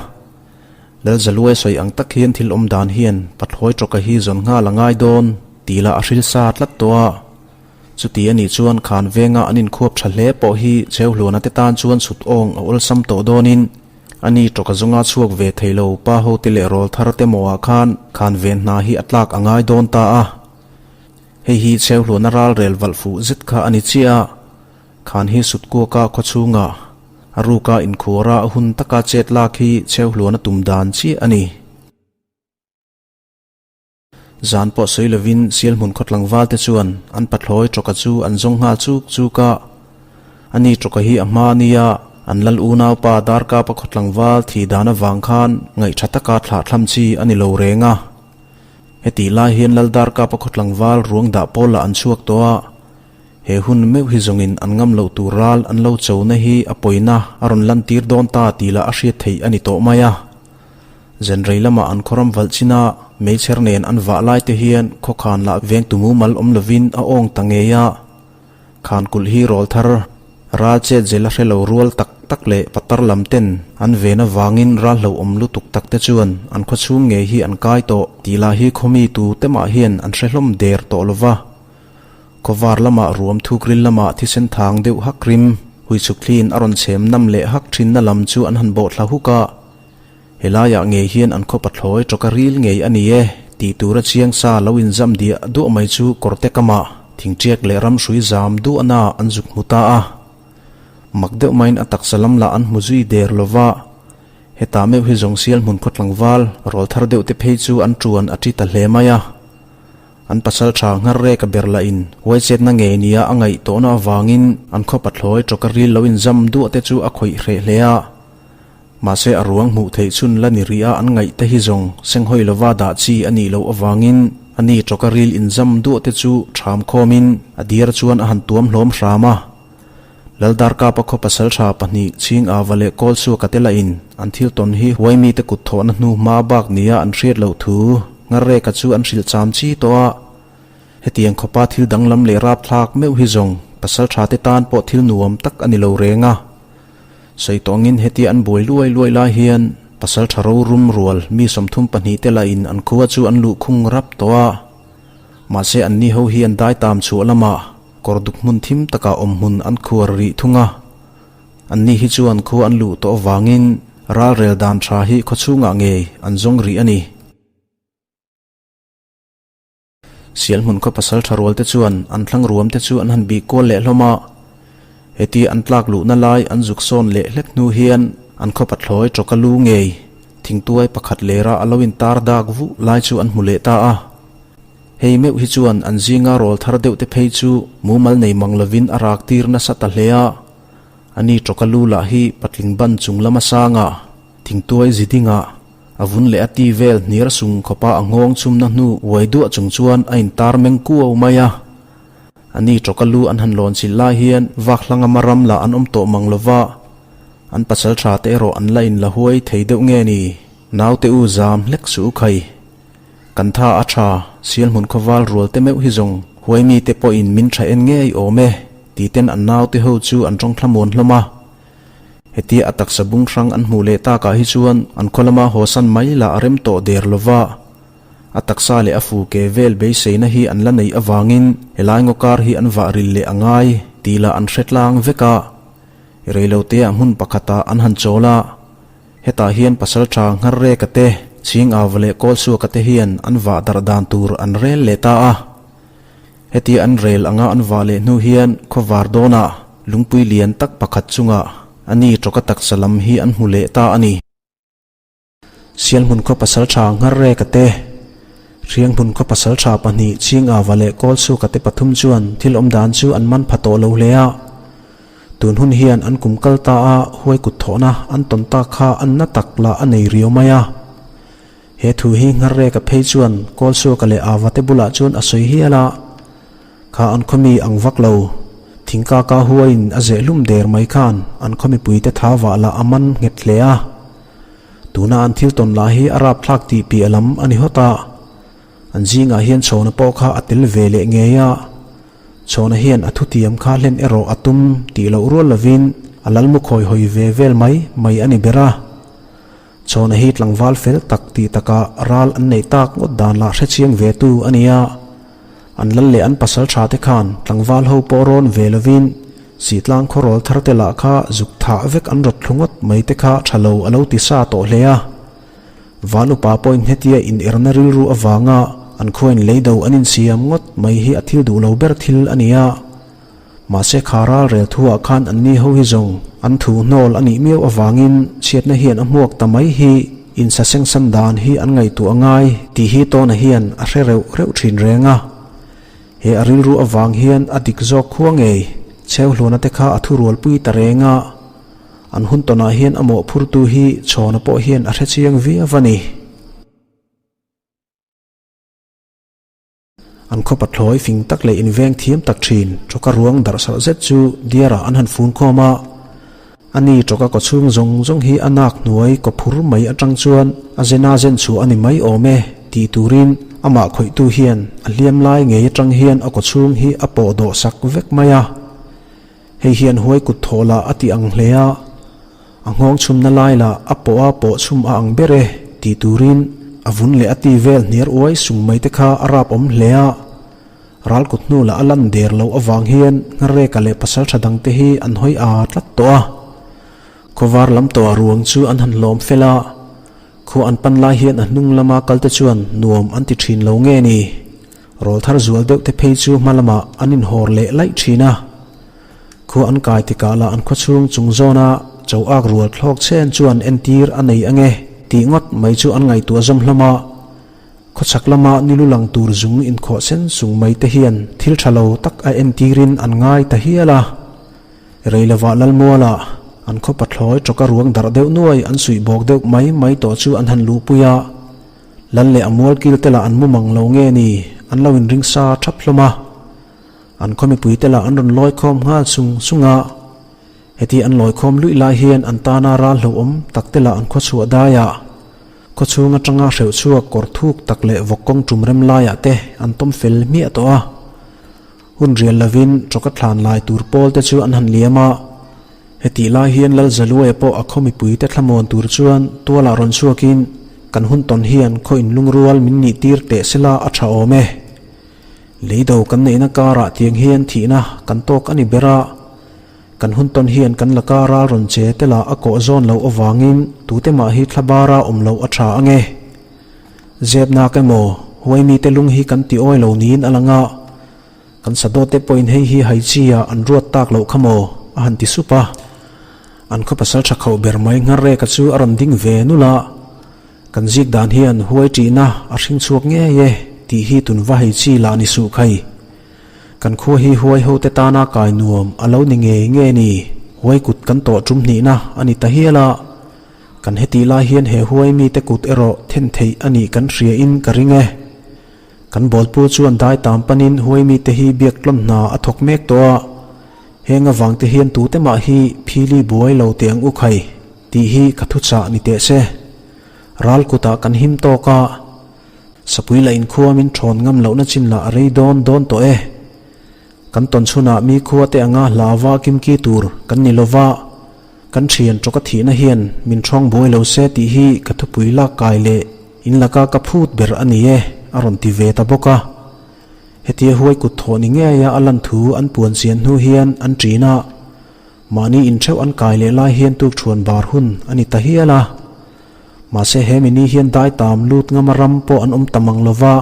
Lalzaluai sawi ang tak hian thil awm dan hian Pathlawi tawka hi zawn nghal a ngai dawn tih lah a hril sa tlat tawh a. Chuti a nih chuan khan venga an inkhuap tha hle pawh hi Cheuhluana te tan chuan chhut awng a awlsam tawh dawnin a ni tawka zawnga chhuak ve thei lo pa hote leh rawl thar te mawhah khan khan ven hna hi a tlak a ngai dawn ta a. Hei hi Cheuhluana ral rel valh fuh zet kha a ni chiah a, khan hi sut kuaka khawchhunga a ruka inkhuara a hun taka chet lak hi Cheuhluana tum dan chiah a ni. Zan pawh sawi lovin Sialhmun khaw tlangval te chuan an pathlawi tawka chu an zawng nghal chuk chuk a. Ani tawka hi a hma ania an lal unaupa Darkapa khaw tlangval thih dan avang khan ngaih tha taka thlah thlam chi a ni lo reng a. Hetih lai hian lal Darkapa khaw tlangval ruang dah pawl lah an chhuak tawh a. He hun meuh hi zawngin an ngam loh tur ral an lo chona hi a pawina a rawn lantir dawn ta tih lah a hriat theih a ni tawh mai a. Zenrei lama an khawram valh chin a, meichher nen an vah lai te hian khawkhan lah vengtu mumal awm lovin a awng ta ngei a. Khan kulh hi rawl thar, ral chet zel a hre lo rual tak tak leh patar lam ten an ven avangin ral hlauhawm lutuk tak te chuan an khawchhung ngei hi an kai tawh tih lah hi khawmi tu te mah hian an hre hlawm der tawh lova. Khawvar lamah ruam thukril lamah thisen thang deuh hak rim, huichhuk thliin a rawn chhem nam leh hak thinna lam chu an han bawhthla huk a. Helaiah ngei hian an khaw pathlawi tawka ril ngei a ni e tih tura chiang sa lo inzam diah duah mai chu kawrte kamah thingṭiak leh ramhrui zam duahna an zuk hmu ta a. Mak deuh maiin a taksa lam lah an hmu zui der lo va, hetah meuh hi zawng sial hmun khaw tlangval rawl thar deuh te phei chu an ṭuan a ṭi ta hle mai a. An pasalṭha nghar rek a ber lahin huaichetna ngei nia a ngaih tawhna avangin an khaw pathlawi tawka ril lo inzam duah te chu a khawih hreh hle a. Mahse a ruang hmuh theih chhun la ni rih a an ngaih te hi zawng senghawi lova dah chi a nih loh avangin a ni tawka ril inzam duah te chu ṭham khawmin a diar chuan a han tuam hlawm hram a. Laldarkapa khaw pasalṭha pahnih Chhing Ava leh Kawlsuaka te lahin an thil tawn hi huaimite kut thawhna hnu hma bak nia an hriat loh thu Ngarreka chu an hrilh cham chi tawh a. Hetiang khawpa thil danglam leh rapthlak meuh hi zawng pasalṭha te tan pawh thil nuam tak a ni lo reng a. Sawi tawngin hetia an buai luai luai lai hian pasalṭha rorum rual mi 32 te lahin an khua chu an luhkhung rap tawh a. Mahse anni ho hi an daitam chhuah lamah Kawr duk hmun thim takah awm hmun an khuar rih thung a, anni hi chuan khua an luh tawh avangin ralrel dan tha hi khaw chhungah ngei an zawng rih a ni. Sialhmun khaw pasal tha rual te chuan an thlang ruam te chu an han bih kual leh hlawm a, heti an tlak luhna lai an zuk sawn leh hlek hnu hian an khaw pathlawi tawka lu ngei thingtuai pakhat lera a lo intar dak vuh lai chu an hmu leh ta a. Hei meuh hi chuan an zinga rawl thar deuh te phei chu mumal nei mang lovin a rak tir nasa ta hle a. Ani tawka lu lah hi patling ban chung lama sanga thingtuai zi dinga a vun leh a ti vel hniar sung khawpa a nghawng chhumna hnu uai duah chung chuan a intar meng kuau mai a. Ani tawka lu an han lawn chilh lai hian vak hlangama ram lah an awm tawh mang lova, an pasal tha te erawh an la inla huai thei deuh nge ni? Naute u zam hlek suh u khai. Kan tha a tha, Sialhmun khawval rual te meuh hi zawng huai mite pawhin min tha en ngei awm e, ti ten an naute ho chu an tawng thlamuan hlawm a. Hetia a taksa bung hrang an hmuh leh takah hi chuan an khaw lama hawsan mai lah a rem tawh der lova, a taksa leh a fu ke vel beiseina hi an la neih avangin helai ngaw kar hi an vah ril leh a ngai tih lah an hre tlang vek a. Reiloteah hmun pakhatah an han chawl a. Hetah hian pasalṭha Ngharreka te, Chhingauva leh Kawlsuaka te hian an vah darh dan tur an rel leh ta a. Hetia an rel anga an vah leh hnu hian khawvar dawnah lungpui lian tak pakhat chungah a ni tawka taksa lam hi an hmu leh ta a ni. Sialhmun khaw pasalṭha Ngharreka te, Hrianghmun khaw pasalṭha pahnih Chhingauva leh Kawlsuaka te pathum chuan thil awm dan chu an man pha tawh lo hle a. Tun hun hian an kum kal ta a huai kut thawhna an tawn tak kha an na tak lah a nei riau mai a. He thu hi Ngharreka phei chuan Kawlsuaka leh Ava te bulah chuan a sawi hial a. Kha an khawmi ang vak lo. Thingkaka huaiin a zeh hlum der mai khan an khawmipui te tha vah lah a man nghet hle a. Tuna an thil tawn lah hi a rapthlak tih piah lam a ni hawt a. An zingah hian chhawna pawh kha a tel ve leh ngei a. Chhawna hian a thutiam kha hlen erawh a tum tih loh rual lovin a lalmu khawi hawi ve vel mai mai a ni ber a. Chhawna hi tlangval fel tak tih takah ral an neih tak ngawt dan lah hrechiang ve tu a ni a. An lal leh an pasal tha te khan tlangval ho pawh rawn ve lovin Sihtlang khawrawl thar te lah kha zuk thah vek an rawt thlu ngawt mai te kha tha lo a lo ti sa tawh hle a. Van upa pawhin hetia inerna rilru avanga an khuain leido an insiam ngawt mai hi a thil duh lo ber thil a ni a. Mahse kha ralrel thuah khan anni ho hi zawng an thu hnawl a nih miau avangin chhiatna hian a hmuak ta mai hi insasengsan dan hi an ngaihtuah a ngai tih hi Tawna hian a hre reuh reuh thin reng a. He a rilru avang hian a dik zawk khua ngei Chheuhluana te kha a thurualpui ta reng a. An hun tawnah hian a mawhphurtu hi Chhawna pawh hian a hrechiang viau a ni. An khaw pathlawi fing tak leh inveng thiam tak thin tawka ruang darhsarh zet chu diarah an han fun khawm a. Ani tawka kawchhung zawng zawng hi a nak hnuai kaw phur mai atang chuan a zena zen chhuah a ni mai awm e tih turin amah khawihtu hian a hliam lai ngei atang hian a kawchhung hi a pawh dawh sak vek mai a. Hei hian huai kut thawh lah a ti ang hle a, a nghawng chhumna lai lah a pawh a pawh chhum a ang ber e tih turin a vun leh a ti vel hniar uai sung mai te kha a rap awm hle a. Ral kut hnu lah a lan der loh avang hian Ngharreka leh pasaltha dangte hi an hawi aa tlat tawh a. Khawvar lam tawhah ruang chu an han hlawm fel a, khua an pan lai hian a hnung lama kalte chuan nuam an ti thin lo nge ni? Rawl thar zual deuh te phei chu hma lamah an inhawr leh laih thin a. Khua an kai tikah lah an khawchhung chung zawna cho ak rual thlawk chen chuan entir a nei ange tih ngawt mai chu an ngaihtuah zawm hlawm a. Khawchhak lama nilu lang tur zung inkhawh sen sung mai te hian thil tha lo tak a entirin an ngai ta hial a. Rei lovah Lalmuala an khaw pathlawi tawka ruang darh deuh nuai an suih bawk deuh mai mai tawh chu an han luhpui a. Lal leh a mualkil te lah an mu mang lo nge ni, an lo inring sa thap hlawm a. An khaw mipui te lah an rawn lawi khawm nghal sung sung a. Heti an lawi khawm luih lai hian an tana ral hlauhawm tak te lah an khaw chhuah dai a. Khaw chhung atanga hreuh chhuak kawr thuk tak leh vawk kawng tum rem laiah te an tawm fel hmiah tawh a. Hun rial lovin tawka thlan lai tur pawl te chu an han liam a. Hetih lai hian Lalzaluaia pawh a khaw mipuite thlamuan tur chuan tualah rawn chhuakin kan hun tawn hian khaw inlungrual min nih tir teh sela a tha awm e. Leido kan neihna karah tiang hian thihna kan tawk a ni ber a. Kan hun tawn hian kan laka ral rawn che te lah a kawh zawn loh avangin tute mah hi thla bara awm loh a tha ange. Zep nak emaw, huai mite lung hi kan ti awi lo niin a lang a, kan sadawt te pawhin hei hi hai chi ah an ruat tak loh kha maw a han ti sup a. An khaw pasal tha khauh ber mai Ngharreka chu a rawn ding ve nulh a, Kan zik dan hian huai ṭihna a hring chhuak ngei e tih hi tun va hei chi lah ni suh khai. Kan khua hi huai ho te tana kai nuam a lo ni ngei nge ni, huai kut kan tawh ṭum hnihna a ni ta hial a. Kan hetih lai hian he huai mite kut erawh then theih a nih kan hria in ka ring e. Kan bawlpu chuan dai tam panin huai mite hi biak tlawm hna a thawk mek tawh a, heng avang te hian tute mah hi phili buai lo teh ang u khai tih hi ka thuchah ni teh se. Ral kutah kan him tawk a, Sapui la inkhua min thawn ngam lohna chin lah a rei dawn dawn tawh e. Kan tawn chhunah mi khua te anga hlava kimki tur kan ni lova, kan thian tawka thihna hian min thawng buai lo se tih hi ka thupui lak kai leh in laka ka phut ber a ni e, a rawn ti ve ta bawk a. Hetia huai kut thawh ni ngeia a lan thu an puan chian hnu hian an ṭin a, mahni intheuh an kai leh lai hian tukthuan bar hun a ni ta hial a. Mahse he mini hian dai tam lut ngama ram pawh an awm ta mang lova,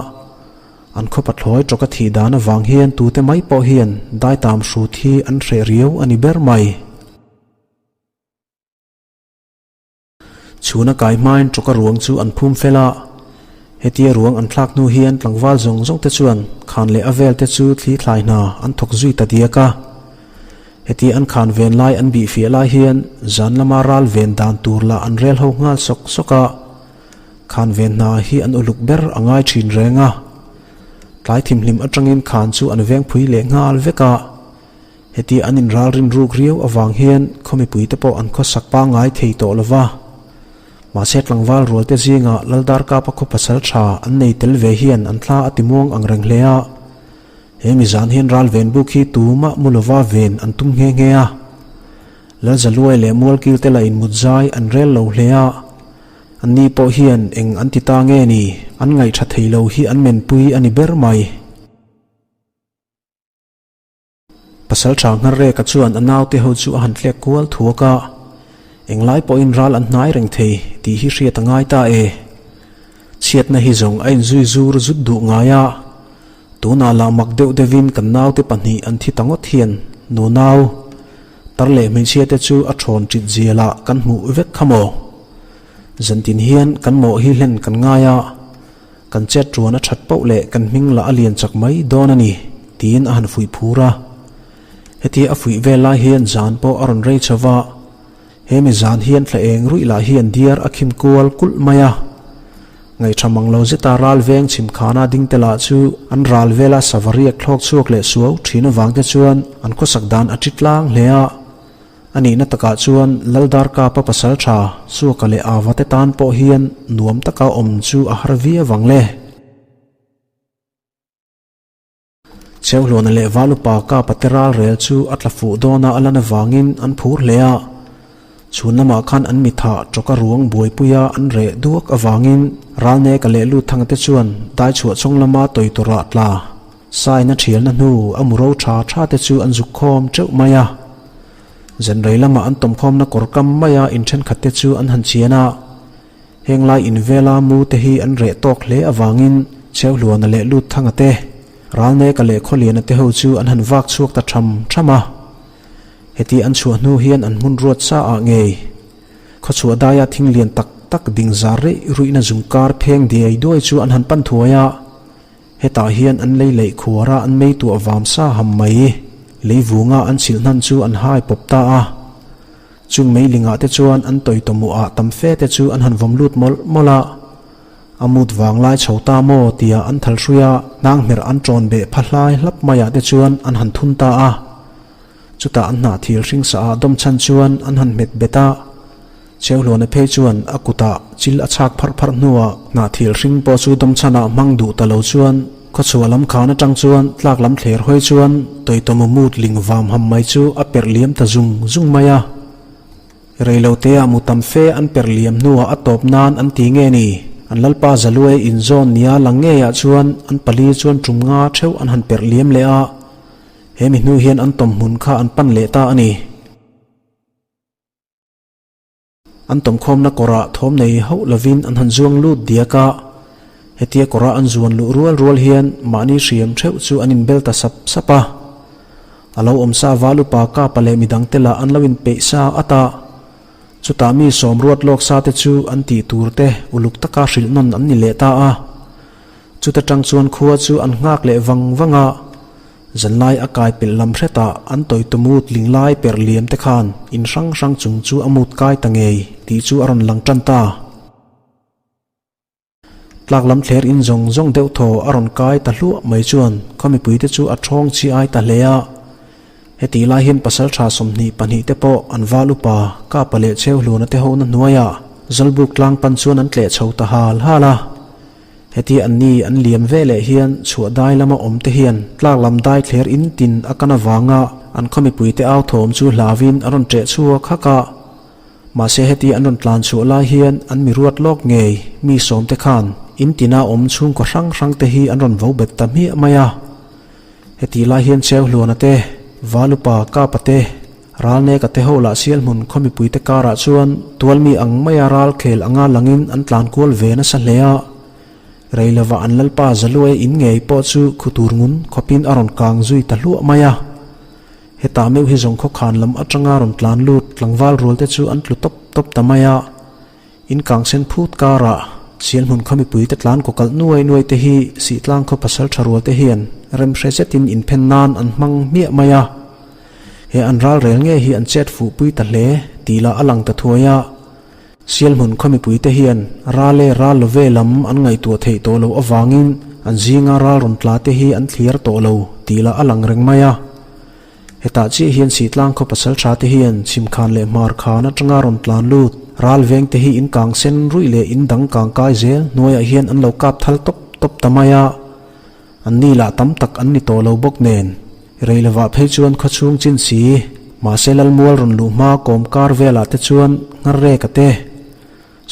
an khaw pathlawi tawka thih dan avang hian tute mai pawh hian dai tam hrut hi an hreh riau a ni ber mai. Chhuna kai hmain tawka ruang chu an phum fel a, hetia ruang an thlak hnu hian tlangval zawng zawng te chuan khan leh a vel te chu thli thlai hna an thawk zui ta diak a. Heti an khan ven lai an bih fiah lai hian zan lama ral ven dan tur lah an rel ho nghal sawk sawk a, khan ven hna hi an uluk ber a ngai thin reng a. Tlai thimhlim atangin khan chu an veng phui leh nghal vek a, heti an inral rin ruk riau avang hian khaw mipuite pawh an khawsak pangngai thei tawh lo va. Mahse tlangval rualte zingah Laldarkapa khaw pasal tha an nei tel ve hian an thla a timuang ang reng hle a. He mi zan hian ral ven buk hi tumah mu lova ven an tum nghe nghe a. Lalzaluai leh Mualkil te lah in mut zai an rel lo hle a. An ni pawh hian eng an ti ta nge ni, an ngaih tha thei lo hi an menpui a ni ber mai. Pasal tha Ngharreka chuan a naute ho chu a han tlek kual thuak a. Englai pawhin ral an hnai reng thei tih hi hriat a ngai ta e. Chhiatna hi zawng a inzui zur zut duh ngai a. Tunah lah mak deuh deuhin kan naute pahnih an thi ta ngawt hian nunau tar leh hmeichhia te chu a thawn ṭit zia lah kan hmuh vek kha maw? Zantin hian kan mawh hi hlen kan ngai a, kan chet ṭuan a ṭhat poh leh kan hming lah a lian chak mai dawn a ni, tiin a han fuih phur a. Hetia a fuih vel lai hian zan pawh a rawn rei chho va, He mi zan hian thla eng ruih lah hian diar a khim kual kulh mai a. Ngaihṭha mang lo zeta ral veng chhim khana ding te lah chu an ral vela sava riak thlawk chhuak leh suau ṭhin avang te chuan an khawsak dan a ṭi tlang hle a. A nihna takah chuan Laldarkapa pasal ṭha Suaka leh Ava te tan pawh hian nuam taka awm chu a har viau ang le. Cheuhluana leh Valupa Kapa te ral rel chu a tla fuh dawn a a lan avangin an phur hle a. Chhun lamah khan an mithah tawka ruang buaipuia an reh duak avangin Ralneka leh Luthanga te chuan daichhuah chawng lama tawi tawrah tla saina thialna hnu a mu ro tha tha te chu an zuk khawm teuh mai a. Zanrei lama an tawmkhawmna kawr kam maia inthenkhat te chu an han chian a. Heng lai invela mu te hi an reh tawk hle avangin Cheuhluana leh Lutthanga te, Ralneka leh Khawliana te ho chu an han vak chhuak ta tham tham a. Heti an chhuah hnu hian an hmun ruat sa ah ngei. Khawchhuah daia thing lian tak tak ding zar reih ruihna zung kar pheng diai duai chu an han pan thuai a. Hetah hian an lei leih khuara an mei tuah vam sa ham mai. Lei vunga an chhilh hnan chu an hai pawp ta a. Chung mei lingah te chuan an tawi tawmuh ah tam fe te chu an han vawm lut mawlh mawlh a. A mut vang lai chho ta maw tia an thal hrui a, hnang hmerh an ṭawn beh pha hlai hlap maiah te chuan an han thun ta a. Chutah an hnah thil hring sa ah dawm chhan chuan an han hmet bet a. Cheuhluana phei chuan a kutah chil a chhak pharh pharh hnuah hnah thil hring pawh chu dawm chhanah hmang duh ta lo chuan khawchhuah lam khan atang chuan tlak lam thler hawi chuan tawitawmu mut ling vam ham mai chu a perh liam ta zung zung mai a. Reiloteah mu tam fe an perh liam hnuah a tawp nan an ti nge ni? An Lalpa Zaluai inzawn nia lang ngeiah chuan an pali chuan tum nga theuh an han perh liam leh a, he mi hnu hian an tawm hmun kha an pan leh ta a ni. An tawmkhawmna kawrah thawm nei hauh lovin an han zuang lut diak a, hetia kawrah an zuan luh rual rual hian mahni hriam theuh chu an inbel ta sap sap a. A lo awm sa val upa Kapa leh midangte lah an lo inpeih sa at a, chutah mi sawm ruat lawk sa te chu an tih tur te uluk taka hrilh nawn an ni leh ta a. Chuta tang chuan khua chu an nghak leh vang vang a. Zanlai a kai pelh lam hretah an tawi tumut ling lai per liam te khan in hrang hrang chung chu a mut kai ta ngei tih chu a rawn lang tan ta. Tlak lam thler in zawng zawng deuh thaw a rawn kai ta hluah mai chuan khaw mipui te chu a thawng chi ai ta hle a. Hetih lai hian pasaltha 22 te pawh an val upa Kapa leh Cheuhluna te hona hnuaiah Zawlbuk tlang pan chuan an tleh chho ta hal hal a. Heti an ni an liam ve leh hian chhuah dai lama awm te hian tlak lam dai thler in tin a kan avanga an khaw mipui te au thawm chu hlauin an rawn ṭeh chhuak hak a. Mahse heti an rawn tlan chhuah lai hian an mi ruat lawk ngei mi sawm te khan in tina awm chhungkaw hrang hrang te hi an rawn vo bet ta hmiah mai a. Heti lai hian Cheuhluana te, Valupa, Kapa te, Ralneka te ho lah sial hmun khaw mipuite karah chuan tualmi ang maia ral khel anga langin an tlan kual ve nasa hle a. Rei lovah an lalpa Zaluai in ngei pawh chu khu tur ngun khawpin a rawn kang zui ta hluah mai a. Hetah meuh hi zawng khawkhan lam atanga rawn tlan lut tlangval rual te chu an tlu tawp tawp ta mai a. In kang sen phut karah sial hmun khaw mipuite tlan kaw kalh nuai nuai te hi Sihtlang khaw pasal tha rual te hian remhre zetin inphen nan an hmang hmiah mai a. He an ral rel nge hi an chet fuh pui ta hle tih lah a lang ta thuai a. Sial hmun khaw mipuite hian ral e ral lo ve lam an ngaihtuah theih tawh loh avangin an zinga ral rawn tla te hi an thliar tawh lo tih lah a lang reng mai a. Hetah chiah hian Sihtlang khaw pasal tha te hian chhimkhan leh hmar khan atanga rawn tlan lut ral veng te hi in kang sen ruih leh in dang kang kai zel hnuaiah hian an lo kap thal tawp tawp ta mai a. An ni lah tam tak an ni tawh lo bawk nen rei lovah phei chuan khawchhung chin si mahse Lalmual rawn luh hma kawm kar velah te chuan nghar rek a te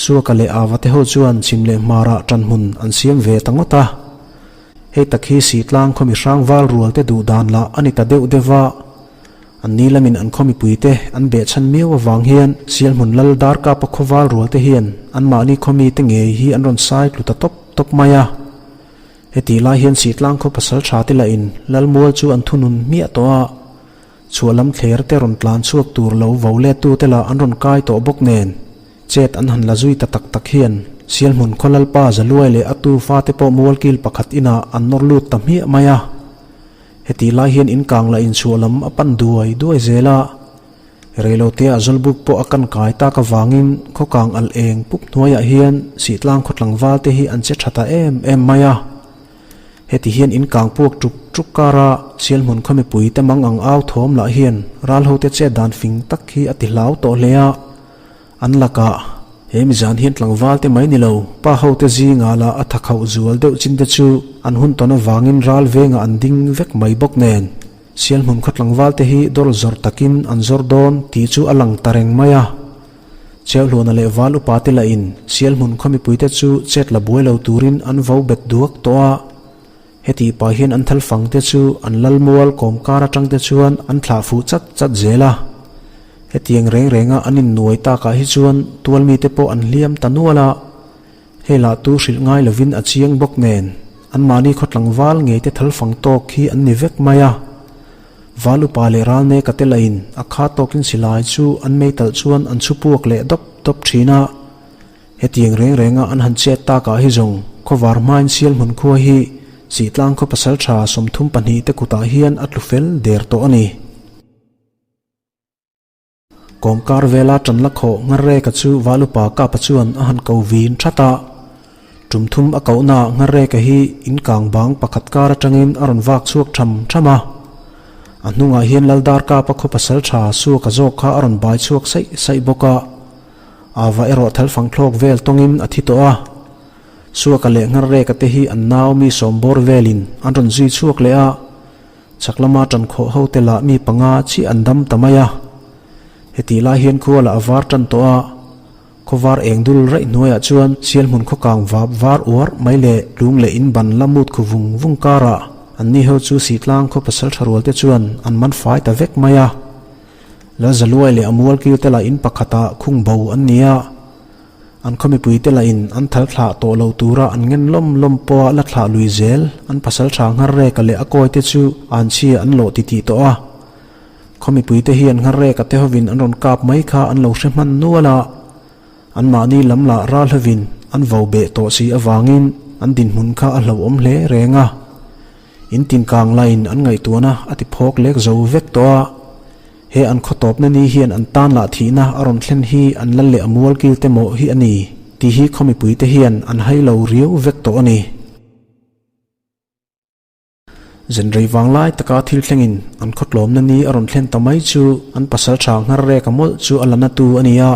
Suaka leh Ava te ho chuan chhim leh hmarah ṭan hmun an siam ve ta ngawt a. Hei tak hi Sihtlang khaw mi hrang val rual te duh dan lah a ni ta deuh deuh va. An ni lamin an khaw mipui te an behchhan miau avang hian Sialhmun lal Darkapa khaw val rual te hian anmahni khaw mi te ngei hi an rawn sai tlu ta tawp tawp mai a. Hetih lai hian Sihtlang khaw pasal tha te lahin Lalmual chu an thunun hmiah tawh a. Chhuah lam thler te rawn tlan chhuak tur lo vo let tu te lah an rawn kai tawh bawk nen, chet an han la zui ta tak tak hian Sialhmun khaw Lalpa Zaluai leh a tu fa te pawh mualkil pakhat inah an nawr lut ta hmiah mai a. Hetih lai hian in kang lah inchhuah lam a pan duai duai zel a. Reilote ah Zawlbuk pawh a kan kai tak avangin khaw kang alh eng pup hnuaiah hian Sihtlang khaw tlangval te hi an che tha ta em em mai a. Heti hian in kang puak tuk tuk kara Sialhmun khaw mipui te mang ang au thawm lah hian ral hote chet dan fing tak hi a ti hlau tawh hle a. An lakah he mizan hian tlangval te mai ni lo, pa hote zingah lah a tha khauh zual deuh chin te chu an hun tawn avangin ral vengah an ding vek mai bawk nen Sialhmun khaw tlangval te hi dawr zawr takin an zawr dawn tih chu a lang ta reng mai a. Cheuhluana leh val upa te lahin Sialhmun khaw mipuite chu chet la buai lo turin an vo bet duak tawh a. Hetih pah hian an thal fang te chu an lal mual kawm kar atang te chuan an thlah fuh chat chat zel a. Hetiang reng renga an innuai takah hi chuan tual mite pawh an hliam ta nual a. Hei lah tu hrilh ngai lovin a chiang bawk nen anmahni khaw tlangval ngei te thal fang tawk hi an ni vek mai a. Val upa leh ralneka te lahin a kha tawkin silai chu an meitalh chuan an chhu puak leh dawp dawp thin a. Hetiang reng renga an han chet takah hi zawng khawvar hmain Sialhmun khua hi Sihtlang khaw pasaltha 32 te kutah hian a tlu fel der tawh a ni. Kawmkar vela tan la khawh Ngharreka chu Valupa Kapa chuan a han ko vin that a. Tum thum a kohna Ngharreka hi in kang bang pakhat kar atangin a rawn vak chhuak tham tham a. A hnungah hian Laldar Kapa khaw pasal tha Suaka zawk kha a rawn bai chhuak saih saih bawk a. Ava erawh thalfang thlawk vel tawngin a thi tawh a. Suaka leh Ngharreka te hi an nau mi sawm bawr velin an rawn zui chhuak leh a. Chhak lama tan khawh ho te lah mi panga chiah an dam ta mai a. Hetih lai hian khua lah a var tan tawh a, khaw var eng dul raih hnuaiah chuan Sialhmun khaw kang vap var uar mai leh lung leh in ban la mut khu vung vung karah an ni ho chu Sihtlang khaw pasal tha rual te chuan an man fai ta vek mai a. Lalzaluai leh a mual kil te lah in pakhatah khung bo an ni a. An khaw mipuite lahin an thal thlah tawh lo tura an ngen lawm lawm pawha la thlah lui zel an pasal tha Ngharreka leh a kawite chu an chhia an lawh titih tawh a. Khaw mipuite hian Ngharreka te hovin an rawn kap mai kha an lo hre hman nual a, anmahni lam lah ral hovin an vo beh tawh si avangin an dinhmun kha a hlauhawm hle reng a. In tinkang lain an ngaihtuahna a ti phawk lek zo vek tawh a. He an khaw tawpna ni hian an tan lah thihna a rawn thlen hi an lal leh a mual kil te mawh hi a ni tih hi khaw mipuite hian an hai lo riau vek tawh a ni. Zenrei vang lai taka thil thlengin an khaw tlawmna ni a rawn thlen ta mai chu an pasal tha nghar rek a mawlh chu a la na tu a ni a.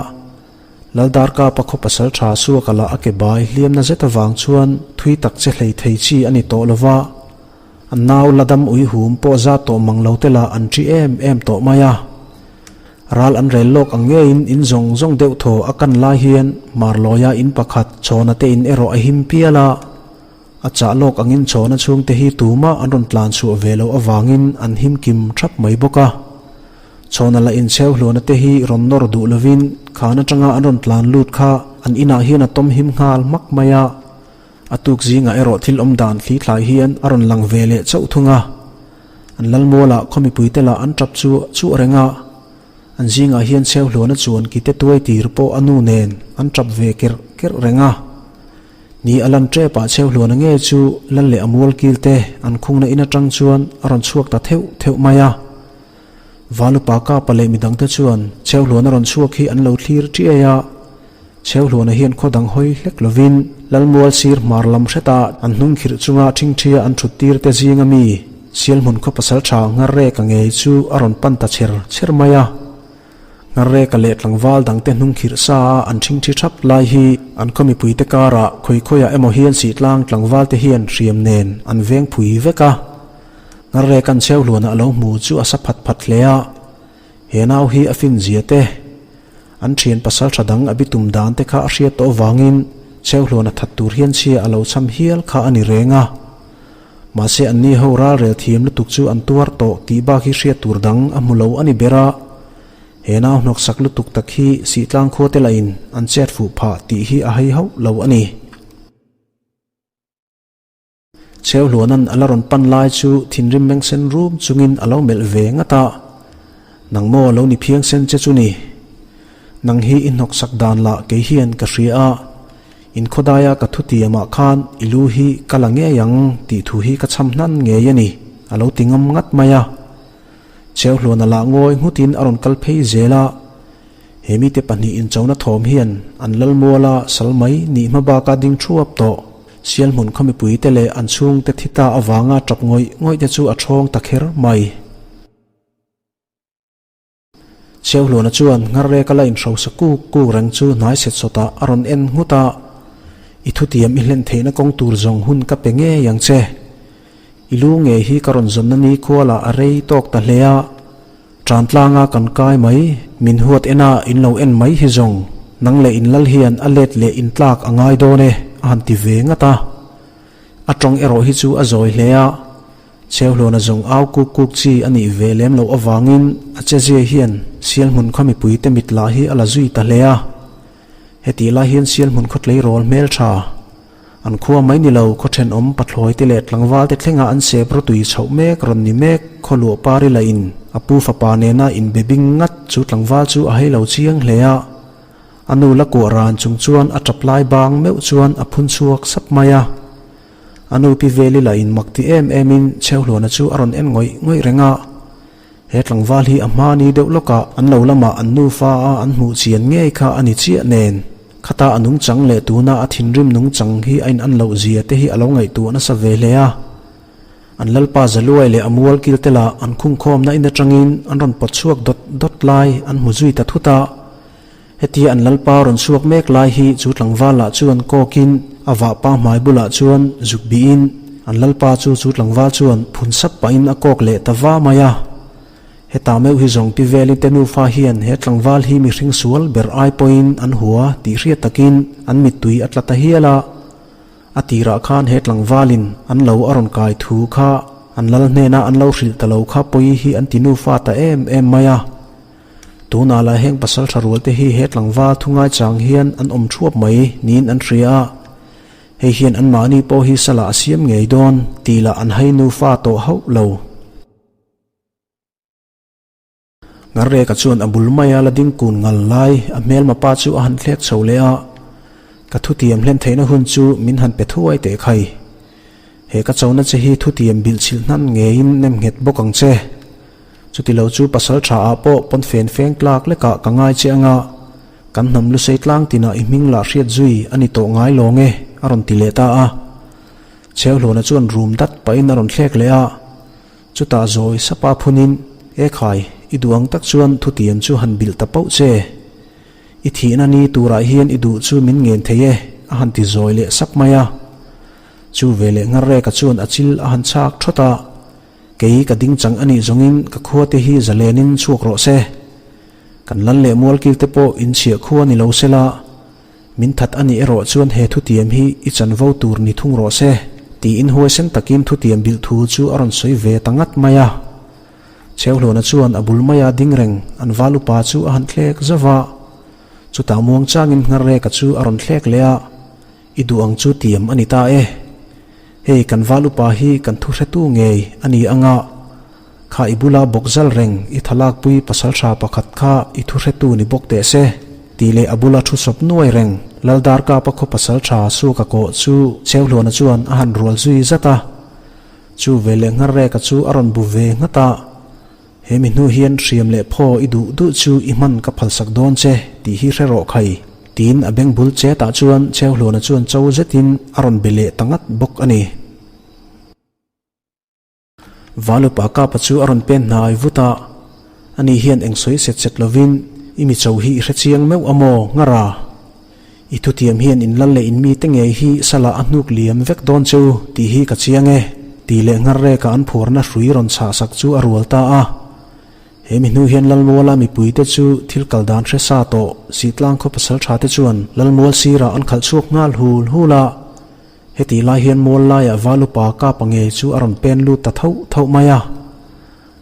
Laldarkapa khaw pasal tha suaka lah a ke bai hliamna zet avang chuan thui tak che hlei thei chi a ni tawh lova. A nau la dam ui hum pawh za tawh mang lo te lah an ṭi em em tawh mai a. Ral an rel lawk ang ngeiin in zawng zawng deuh thaw a kan lai hian Marlawia in pakhat chhawna te in erawh a him pial a. A chah lawk angin chhawna chhungte hi tumah an rawn tlan chhuah ve loh avangin an him kim thap mai bawk a. Chhawna la inchheu hluana te hi rawn nawr duh lovin khan atanga an rawn tlan lut kha an inah hian a tawm him nghal hmak mai a. A tuk zingah erawh thil awm dan thli thlai hian a rawn lang ve leh chauh thung a. An lalmualah khaw mipuite lah an tap chu chuah reng a. An zingah hian chheu hluana chuan kite tuai tir pawh a nu nen an tap ve kerh kerh reng a. Ni a lan tepah chheu hluana nge chu lal leh a mual kil te an khungna in atang chuan a rawn chhuak ta theuh theuh mai a. Valupa Kapa leh midangte chuan chheu hluana rawn chhuak hi an lo thlir tiai a. Chheu hluana hian khaw dang hawi hlek lovin Lalmual sir hmar lam hreta an hnung khirh chunga ṭhingṭhia an ṭhut tir te zinga mi Sialhmun khaw pasal ṭha Ngharreka ngei chu a rawn pan ta chher chher mai a. Ngharreka leh tlangval dangte hnung khirh sa a an ṭhingṭhi ṭhap lai hi an khaw mipuite karah khawi khawiah emaw hian Sihtlang tlangval te hian hriam nen an veng phui vek a. Ngharreka'n Chheu hluana a lo hmu chu a sa phat phat hle a. He nau hi a fin zia te, an thian pasal tha dang a bitum dan te kha a hriat tawh avangin Chheuhluan a that tur hian chhia a lo cham hial kha a ni reng a. Mahse anni ho ralrel thiam lutuk chu an tuar tawh tih bak hi hriat tur dang a hmu lo a ni ber a. He nau hnawksak lutuk tak hi Sihtlang khua te lahin an chet fuh phah tih hi a hei hauh lo a ni. Chheuhluanan a la rawn pan lai chu thinrim meng sen rum chungin a lo melh ve ngat a, Nang maw lo ni phiang sen che chu ni? Nang hi i hnawksak dan lah kei hian ka hria a, in khawdaia ka thutiamah khan i lu hi ka la ngei ang tih thu hi ka chham hnan ngei a ni, a lo ti ngam ngat mai a. Chheuhluana lah ngawi nghutin a rawn kal phei zel a. He mite pahnih inchona thawm hian an lalmuala sal mai nih hma baka ding thuap tawh. Sialhmun khaw mipuite leh an chhungte thi ta avanga tap ngawih ngawih te chu a thawng ta kher mai. Chheuhluana chuan Ngharreka la inhrosa kuk kuk reng chu hnai set sawtah a rawn en nghut a, I thutiam i hlen theihna kawng tur zawng hun ka pe ngei ang che. I lu ngei hi ka rawn zawnna ni khualah a rei tawk ta hle a. Tan tlanga kan kai mai, min huat ena in lo en mai hi zawng, nang leh in lal hian a let leh in tlak a ngai dawn e, a han ti ve ngat a. A tawng erawh hi chu a zawi hle a, Chheuhluana zawng au kuk kuk chi a nih ve lem loh avangin a chezia hian Sialhmun khaw mipuite mit lah hi a la zui ta hle a. Hetih lai hian Sialhmun khaw tleirawl hmeltha, An khua mai ni lo, khaw thenawm pathlawi te leh tlangval te thlenga an sep rawtui chhoh mek rawn ni mek khaw luah pari la in a pu fapa nena inbe bing ngat chu tlangval chu a hei lo chiang hle a. A nu la kuah ran chung chuan a tap lai bang meuh chuan a phun chhuak sap mai a. A nu pi Veli lah in mak ti em em in Chheuhluana chu a rawn en ngawih ngawih reng a. He tlangval hi a hmani deuh lawkah an lo lamah an nufa a an hmuh chian ngei kha a ni chiah nen. Khata a nungchang leh tuna a thinrim nungchang hi a in an loh zia te hi a lo ngaihtuah nasa ve hle a. An lalpa Zaluai leh a mual kil te lah an khungkhawmna in atangin an rawn pawt chhuak dawt dawt lai an hmu zui ta thut a. Hetia an lalpa rawn chhuak mek lai hi chu tlangval lah chuan kawkin a vahpa hmai bulah chuan zuk bihin an lalpa chu chu tlangval chuan phun sap pahin a kawk leh ta va mai a. Heta meuh hi zawng pi velin te nufa hian he tlangval hi mihring sual ber ai pawhin an hua tih hriat takin an mittui a tla ta hial a. A tirah khan he tlangvalin an lo a rawn kai thu kha an lal hnena an lo hrilh ta lo kha pawi hi an ti nufa ta em em mai a. Tunah lah heng pasal tha rual te hi he tlangval thu ngaichang hian an awm thuap mai niin an hria a, hei hian anmahni pawh hi salah a siam ngei dawn tih lah an hai nufa tawh hauh lo. Ngarreka chuan a bul maia la ding kun ngal lai a hmelma pa chu a han thlek chho leh a, Ka thutiam hlen theihna hun chu min han pe thuai teh khai. He ka chona che hi thutiam bilh chhilh hnan ngeiin nem nghet bawk ang che. Chuti lo chu pasal tha ah pawh pawn fen feng tlak lekah ka ngai che anga, kan hnam lusei tlang tinah i hming lah hriat zui a ni tawh ngai lawng e, a rawn ti leh ta a. Chheuhlawna chuan rum dat pahin a rawn thlek leh a. Chutah zawi sapa phunin, E khai, i duh ang tak chuan thutiam chu han bilh ta pauh che. I thihna ni turah hian i duh chu min ngen thei e, a han ti zawi leh sap mai a. Chu veleh Ngarreka chuan a chil a han chhak thawt a. Kei ka ding chang a nih zawngin ka khua te hi zalenin chhuak rawh se. Kan lal leh mualkil te pawh inchhiah khua ni lo sela, min that a nih erawh chuan he thutiam hi i chanvo tur ni thung rawh se, tiin huaisen takin thutiam bilh thu chu a rawn sawi ve ta ngat mai a. Chheuhluana chuan a bul maia ding reng an val upa chu a han thlek zauh va, chutah muangchangin Ngharreka chu a rawn thlek leh a. I duh ang chu tiam a ni ta e. Hei kan val upa hi kan thu hretu ngei a ni anga, kha i bula bawk zal reng i thalakpui pasal tha pakhat kha i thu hretu ni bawk teh se, tih leh a bula thu sawp nuai reng Laldarkapa khaw pasal tha Suka kawh chu Cheuhluana chuan a han rual zui zat a. Chu veleh Ngharreka chu a rawn bu ve nghat a. He mi hnu hian hriam leh phaw i duh duh chu i hman ka phalsak dawn che tih hi hre rawh khai, tiin a beng bul chetah chuan Cheuhluana chuan cho zetin a rawn be leh ta ngat bawk a ni. Valupa kapa chu a rawn pen hnai vut a, ani hian eng sawi set set lovin i mi cho hi i hre chiang meuh a maw Ngara? I thutiam hian in lal leh in mite ngei hi salah a hnuk liam vek dawn che u tih hi ka chiang e, tih leh Ngharreka an phuarna hrui rawn chhah sak chu a rual ta a. He mi hnu hian Lalmuala mipuite chu thil kal dan hre sa tawh Sihtlang khaw pasal tha te chuan Lalmual sirah an khalh chhuak nghal hul hul a. Hetih lai hian mual laiah Valupa Kapa ngei chu a rawn pen lut ta thauh thauh mai a.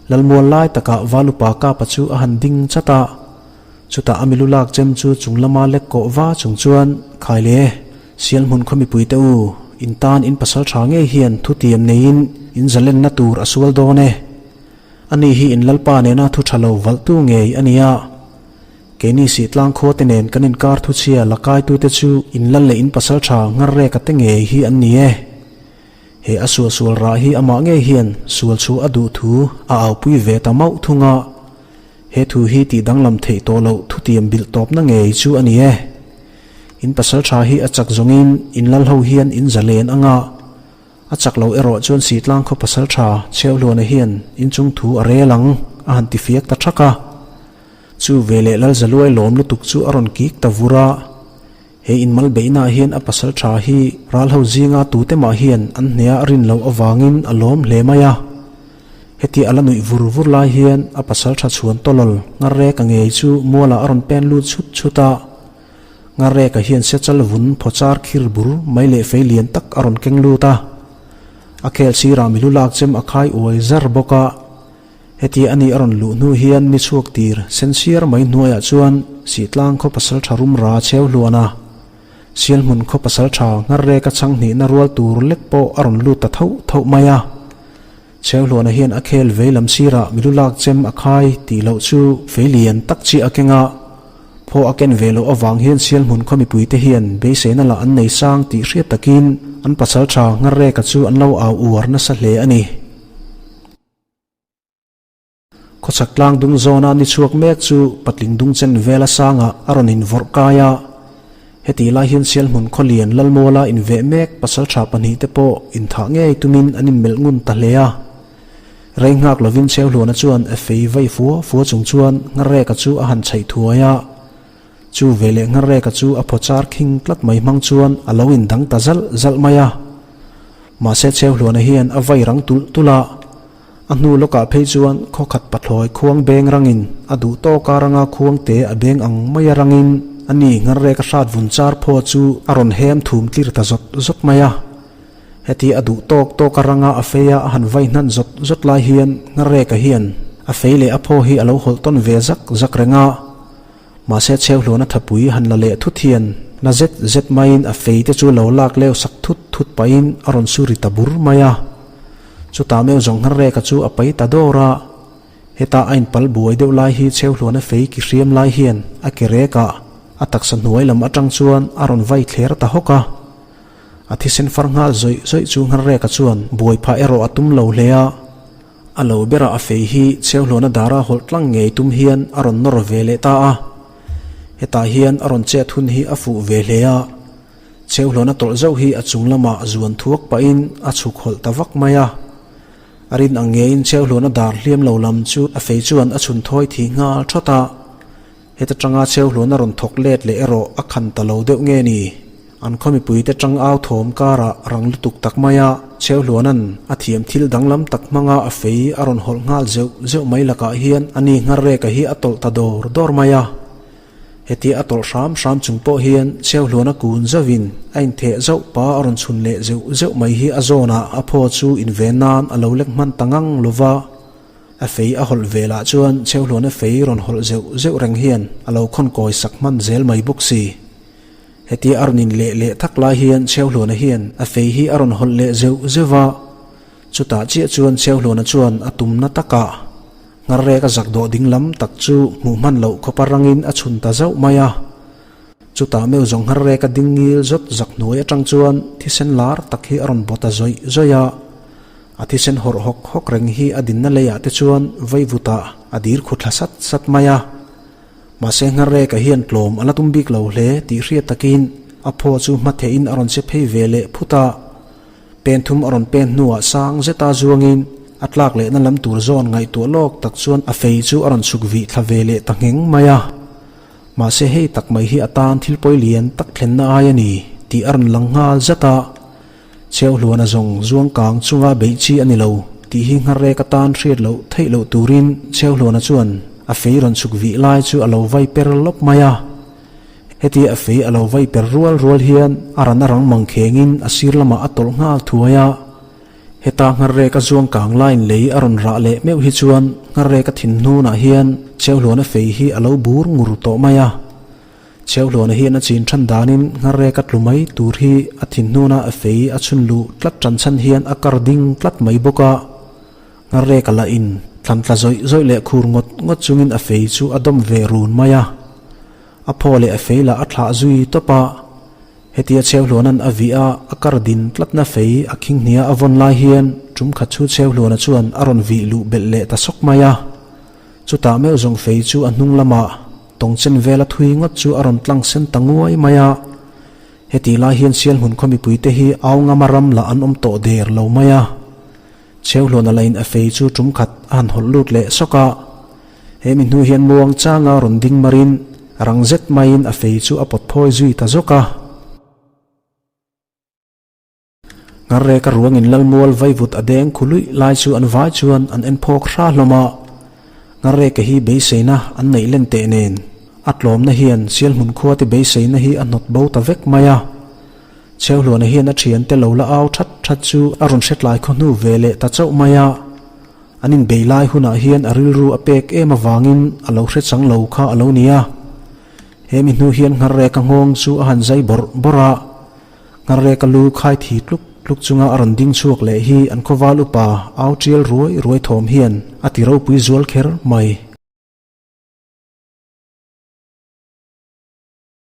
Lalmual lai takah Valupa Kapa chu a han ding chat a. Chutah a milu lak chem chu chung lama lek kawh va chung chuan, Khai le, Sialhmun khaw mipuite u, in tan in pasal tha ngei hian thutiam neiin in zalenna tur a sual dawn e. Ani hi in lalpa nena thu tha lo valhtu ngei a ni a. Keini Sihtlang khua te nen kan inkar thuchhia la kaitute chu in lal leh in pasal tha Ngarreka te ngei hi an ni e. He a suahsual rah hi amah ngei hian sual chu a duh thu a aupui ve ta mauh thung a. He thu hi tih danglam theih tawh loh thutiam bilh tawpna ngei chu a ni e. In pasal tha hi a chak zawngin in lal ho hian in zalen anga a chak lo erawh chuan Sitlang khaw pasal tha Chheuhluana hian in chung thu a rel ang a han ti fiak ta thak a. Chu veleh Lalzaluai lawm lutuk chu a rawn kik ta vur a. He inmal beihnaah hian a pasal tha hi ral ho zinga tute mah hian an hnea a rin loh avangin a lawm hle mai a. Heti a la nuih vur vur lai hian a pasal tha chhuan tawlawl Ngarreka ngei chu mualah a rawn pen lut chhut chhut a. Ngarreka hian sechal vun phawchar khir bur mai leh fei lian tak a rawn keng lut a. A khel sirah milu lak chem a khai uai zar bawk a. Heti a nih a rawn luh hnu hian ni chhuak tir sen siar mai hnuaiah chuan Sihtlang khaw pasal tha rum ra cheu hluan a. Sialhmun khaw pasal tha Ngharreka chhang hnihna rual tur lek pawh a rawn lut ta thauh thauh mai a. Cheu hluana hian a khel vei lam sirah milu lak chem a khai tih loh chu fei lian tak chiah a keng a. Phaw a ken ve loh avang hian Sialhmun khaw mipuite hian beiseina lah an nei sang tih hriat takin an pasaltha Ngharreka chu an lo au uar nasa hle a ni. Khawchhak tlang dung zawna ni chhuak mek chu patling dung chen vela sangah a rawn invawrh kai a. Hetih lai hian Sialhmun khawlian Lalmuala inveh mek pasaltha pahnihte pawh inthah ngei tumin an inmelh ngun ta hle a. Rei nghak lovin Cheuhluana chuan a fei vai fua fua chung chuan Ngharreka chu a han chhaih thuai a. Chu veleh Ngharreka chu a phawchar khing tlat mai hmang chuan a lo indang ta zalh zalh mai a. Mahse Cheuhluana hian a vai rang tulh tulh a. A hnu lawkah phei chuan khawkhat pathlawi khuang beng rangin a duh tawka ranga khuang te a beng ang maia rangin a ni Ngharreka hrat vun char phaw chu a rawn hem thum tlir ta zawt zawt mai a. Heti a duh tawk tawka ranga a fei a a han vai hnan zawt zawt lai hian Ngharreka hian a fei leh a phaw hi a lo hawlh tawn ve zak zak reng a. Mahse Cheuhluana thapui han la leh thut hian na zet zet maiin a fei te chu lo lak leu sak thut thut pahin a rawn su ri ta bur mai a. Chutah meuh zawng Ngharreka chu a pai ta dawr a. Heta a inpal buai deuh lai hi Cheuhluana fei ki hriam lai hian a ke rekah a taksa hnuai lam atang chuan a rawn vai thler ta hawk a. A thisen far nghal zawih zawih chu Ngharreka chuan buai phah erawh a tum lo hle a. A lo berah a fei hi Cheuhluana dara hawlh tlang ngei tum hian a rawn nawr ve leh ta a. Hetah hian a rawn chet hun hi a fuh ve hle a. Cheuhluana tawlh zauh hi a chung lamah zuan thuak pahin a chhuk hawlh ta vak mai a. A rin ang ngeiin Cheuhluana dar hliam lo lam chu a fei chuan a chhun thawi thih nghal thawt a. Heta tanga Cheuhluana rawn thawk let leh erawh a khan ta lo deuh nge ni? An khaw mipuite tang au thawm karah rang lutuk tak mai a, Cheuhluana'n a thiam thil danglam tak hmanga a fei a rawn hawlh nghal zeuh zeuh mai lakah hian a ni Ngharreka hi a tawlh ta dawr dawr mai a. Hetia a tawlh hram hram chung pawh hian Cheuhluana kun zauhin a intheh zauh pa a rawn chhun leh zeuh zeuh mai hi a zawnah a phaw chu inven nan a lo lek hman ta ngang lova. A fei a hawlh ve lah chuan Cheuhluana fei rawn hawlh zeuh zeuh reng hian a lo khawn kawi sak hman zel mai bawk si. Hetia a rawn in leh leh thak lai hian Cheuhluana hian a fei hi a rawn hawlh leh zeuh zeuh va, chutah chiah chuan Cheuhluana chuan a tumna takah Ngharrek a zak dawh ding lam tak chu hmuh hman loh khawpa rangin a chhun ta zauh mai a. Chutah meuh zawng Ngharrek a ding ngil zawt zak hnuai atang chuan thisen lar tak hi a rawn baw ta zawih zawih a. A thisen hawrh hawk hawk reng hi a dinna leiah te chuan vaivutah a dir khu thla sat sat mai a. Mahse Ngharreka hian tlawm a la tum bik lo hle tih hriat takin a phaw chu hma theihin a rawn che phei ve leh phut a. Pen thum a rawn pen hnuah sang zeta zuangin a tlak lehna lam tur zawn ngaihtuah lawk tak chuan a fei chu a rawn chhuk vih thla ve leh ta ngheng mai a. Mahse hei tak mai hi a tan thil pawi lian tak thlenna ai a ni tih a rawn lang nghal zat a. Cheuhluana zawng zuang kang chunga beih chi a ni lo tih hi Ngharrek atan hriat loh theih loh turin Cheuhluana chuan a fei rawn chhuk vih lai chu a lo vai per lawp mai a. Hetia a fei a lo vai per rual rual hian a ran a rang mang khengin a sir lamah a tawlh nghal thuai a. Heta Ngharrek a zuang kang laiin lei a rawn rah leh meuh hi chuan Ngharrek a thin hnunah hian Cheuhluana fei hi a lo bur ngur tawh mai a. Cheuhluana hian a chin than danin Ngharrek a tlu mai tur hi a thin hnuna a fei a chhun luh tlat tan chhan hian a kar ding tlat mai bawk a. Ngharrek a la in thlan tla zawih zawih leh khur ngawt ngawt chungin a fei chu a dawm ve run mai a. A phaw leh a fei lah a thlah zui tawp a. Hetia Cheuhluana'n a vih a, a kar din tlatna fei a khing hnia a vawn lai hian tum khat chu Cheuhluana chuan a rawn vih luh belh leh ta sawk mai a. Chutah meuh zawng fei chu a hnung lamah tawngchen vela thui ngawt chu a rawn tlang sen ta nguai mai a. Hetih lai hian Sialhmun khaw mipuite hi au ngama ram lah an awm tawh der lo mai a. Cheuhluana lain a fei chu tum khat a han hawlh lut leh sawk a. He mi hnu hian muang changa rawn ding marin rang zet maiin a fei chu a pawt phawi zui ta zawk a. Ngharreka ruangin Lalmual vaivut a deng khu luih lai chu an vai chuan an en phawk hra hlawm a. Ngharreka hi beiseina an neih len teh nen a tlawmna hian Sialhmun khuate beiseina hi a hnawt bo ta vek mai a. Cheuhluana hian a thiante lo la au that that chu a rawn hre tlai khaw hnu ve leh ta chauh mai a. An inbei lai hunah hian a rilru a pek em avangin a lo hre chang lo kha a lo ni a. He mi hnu hian Ngharreka nghawng chu a han zai bawrh bawrh a. Ngharreka lu khai thi tluk tluk chunga a rawn ding chhuak leh hi an khawval upa au tial ruai ruai thawm hian a ti ropui zual kher mai.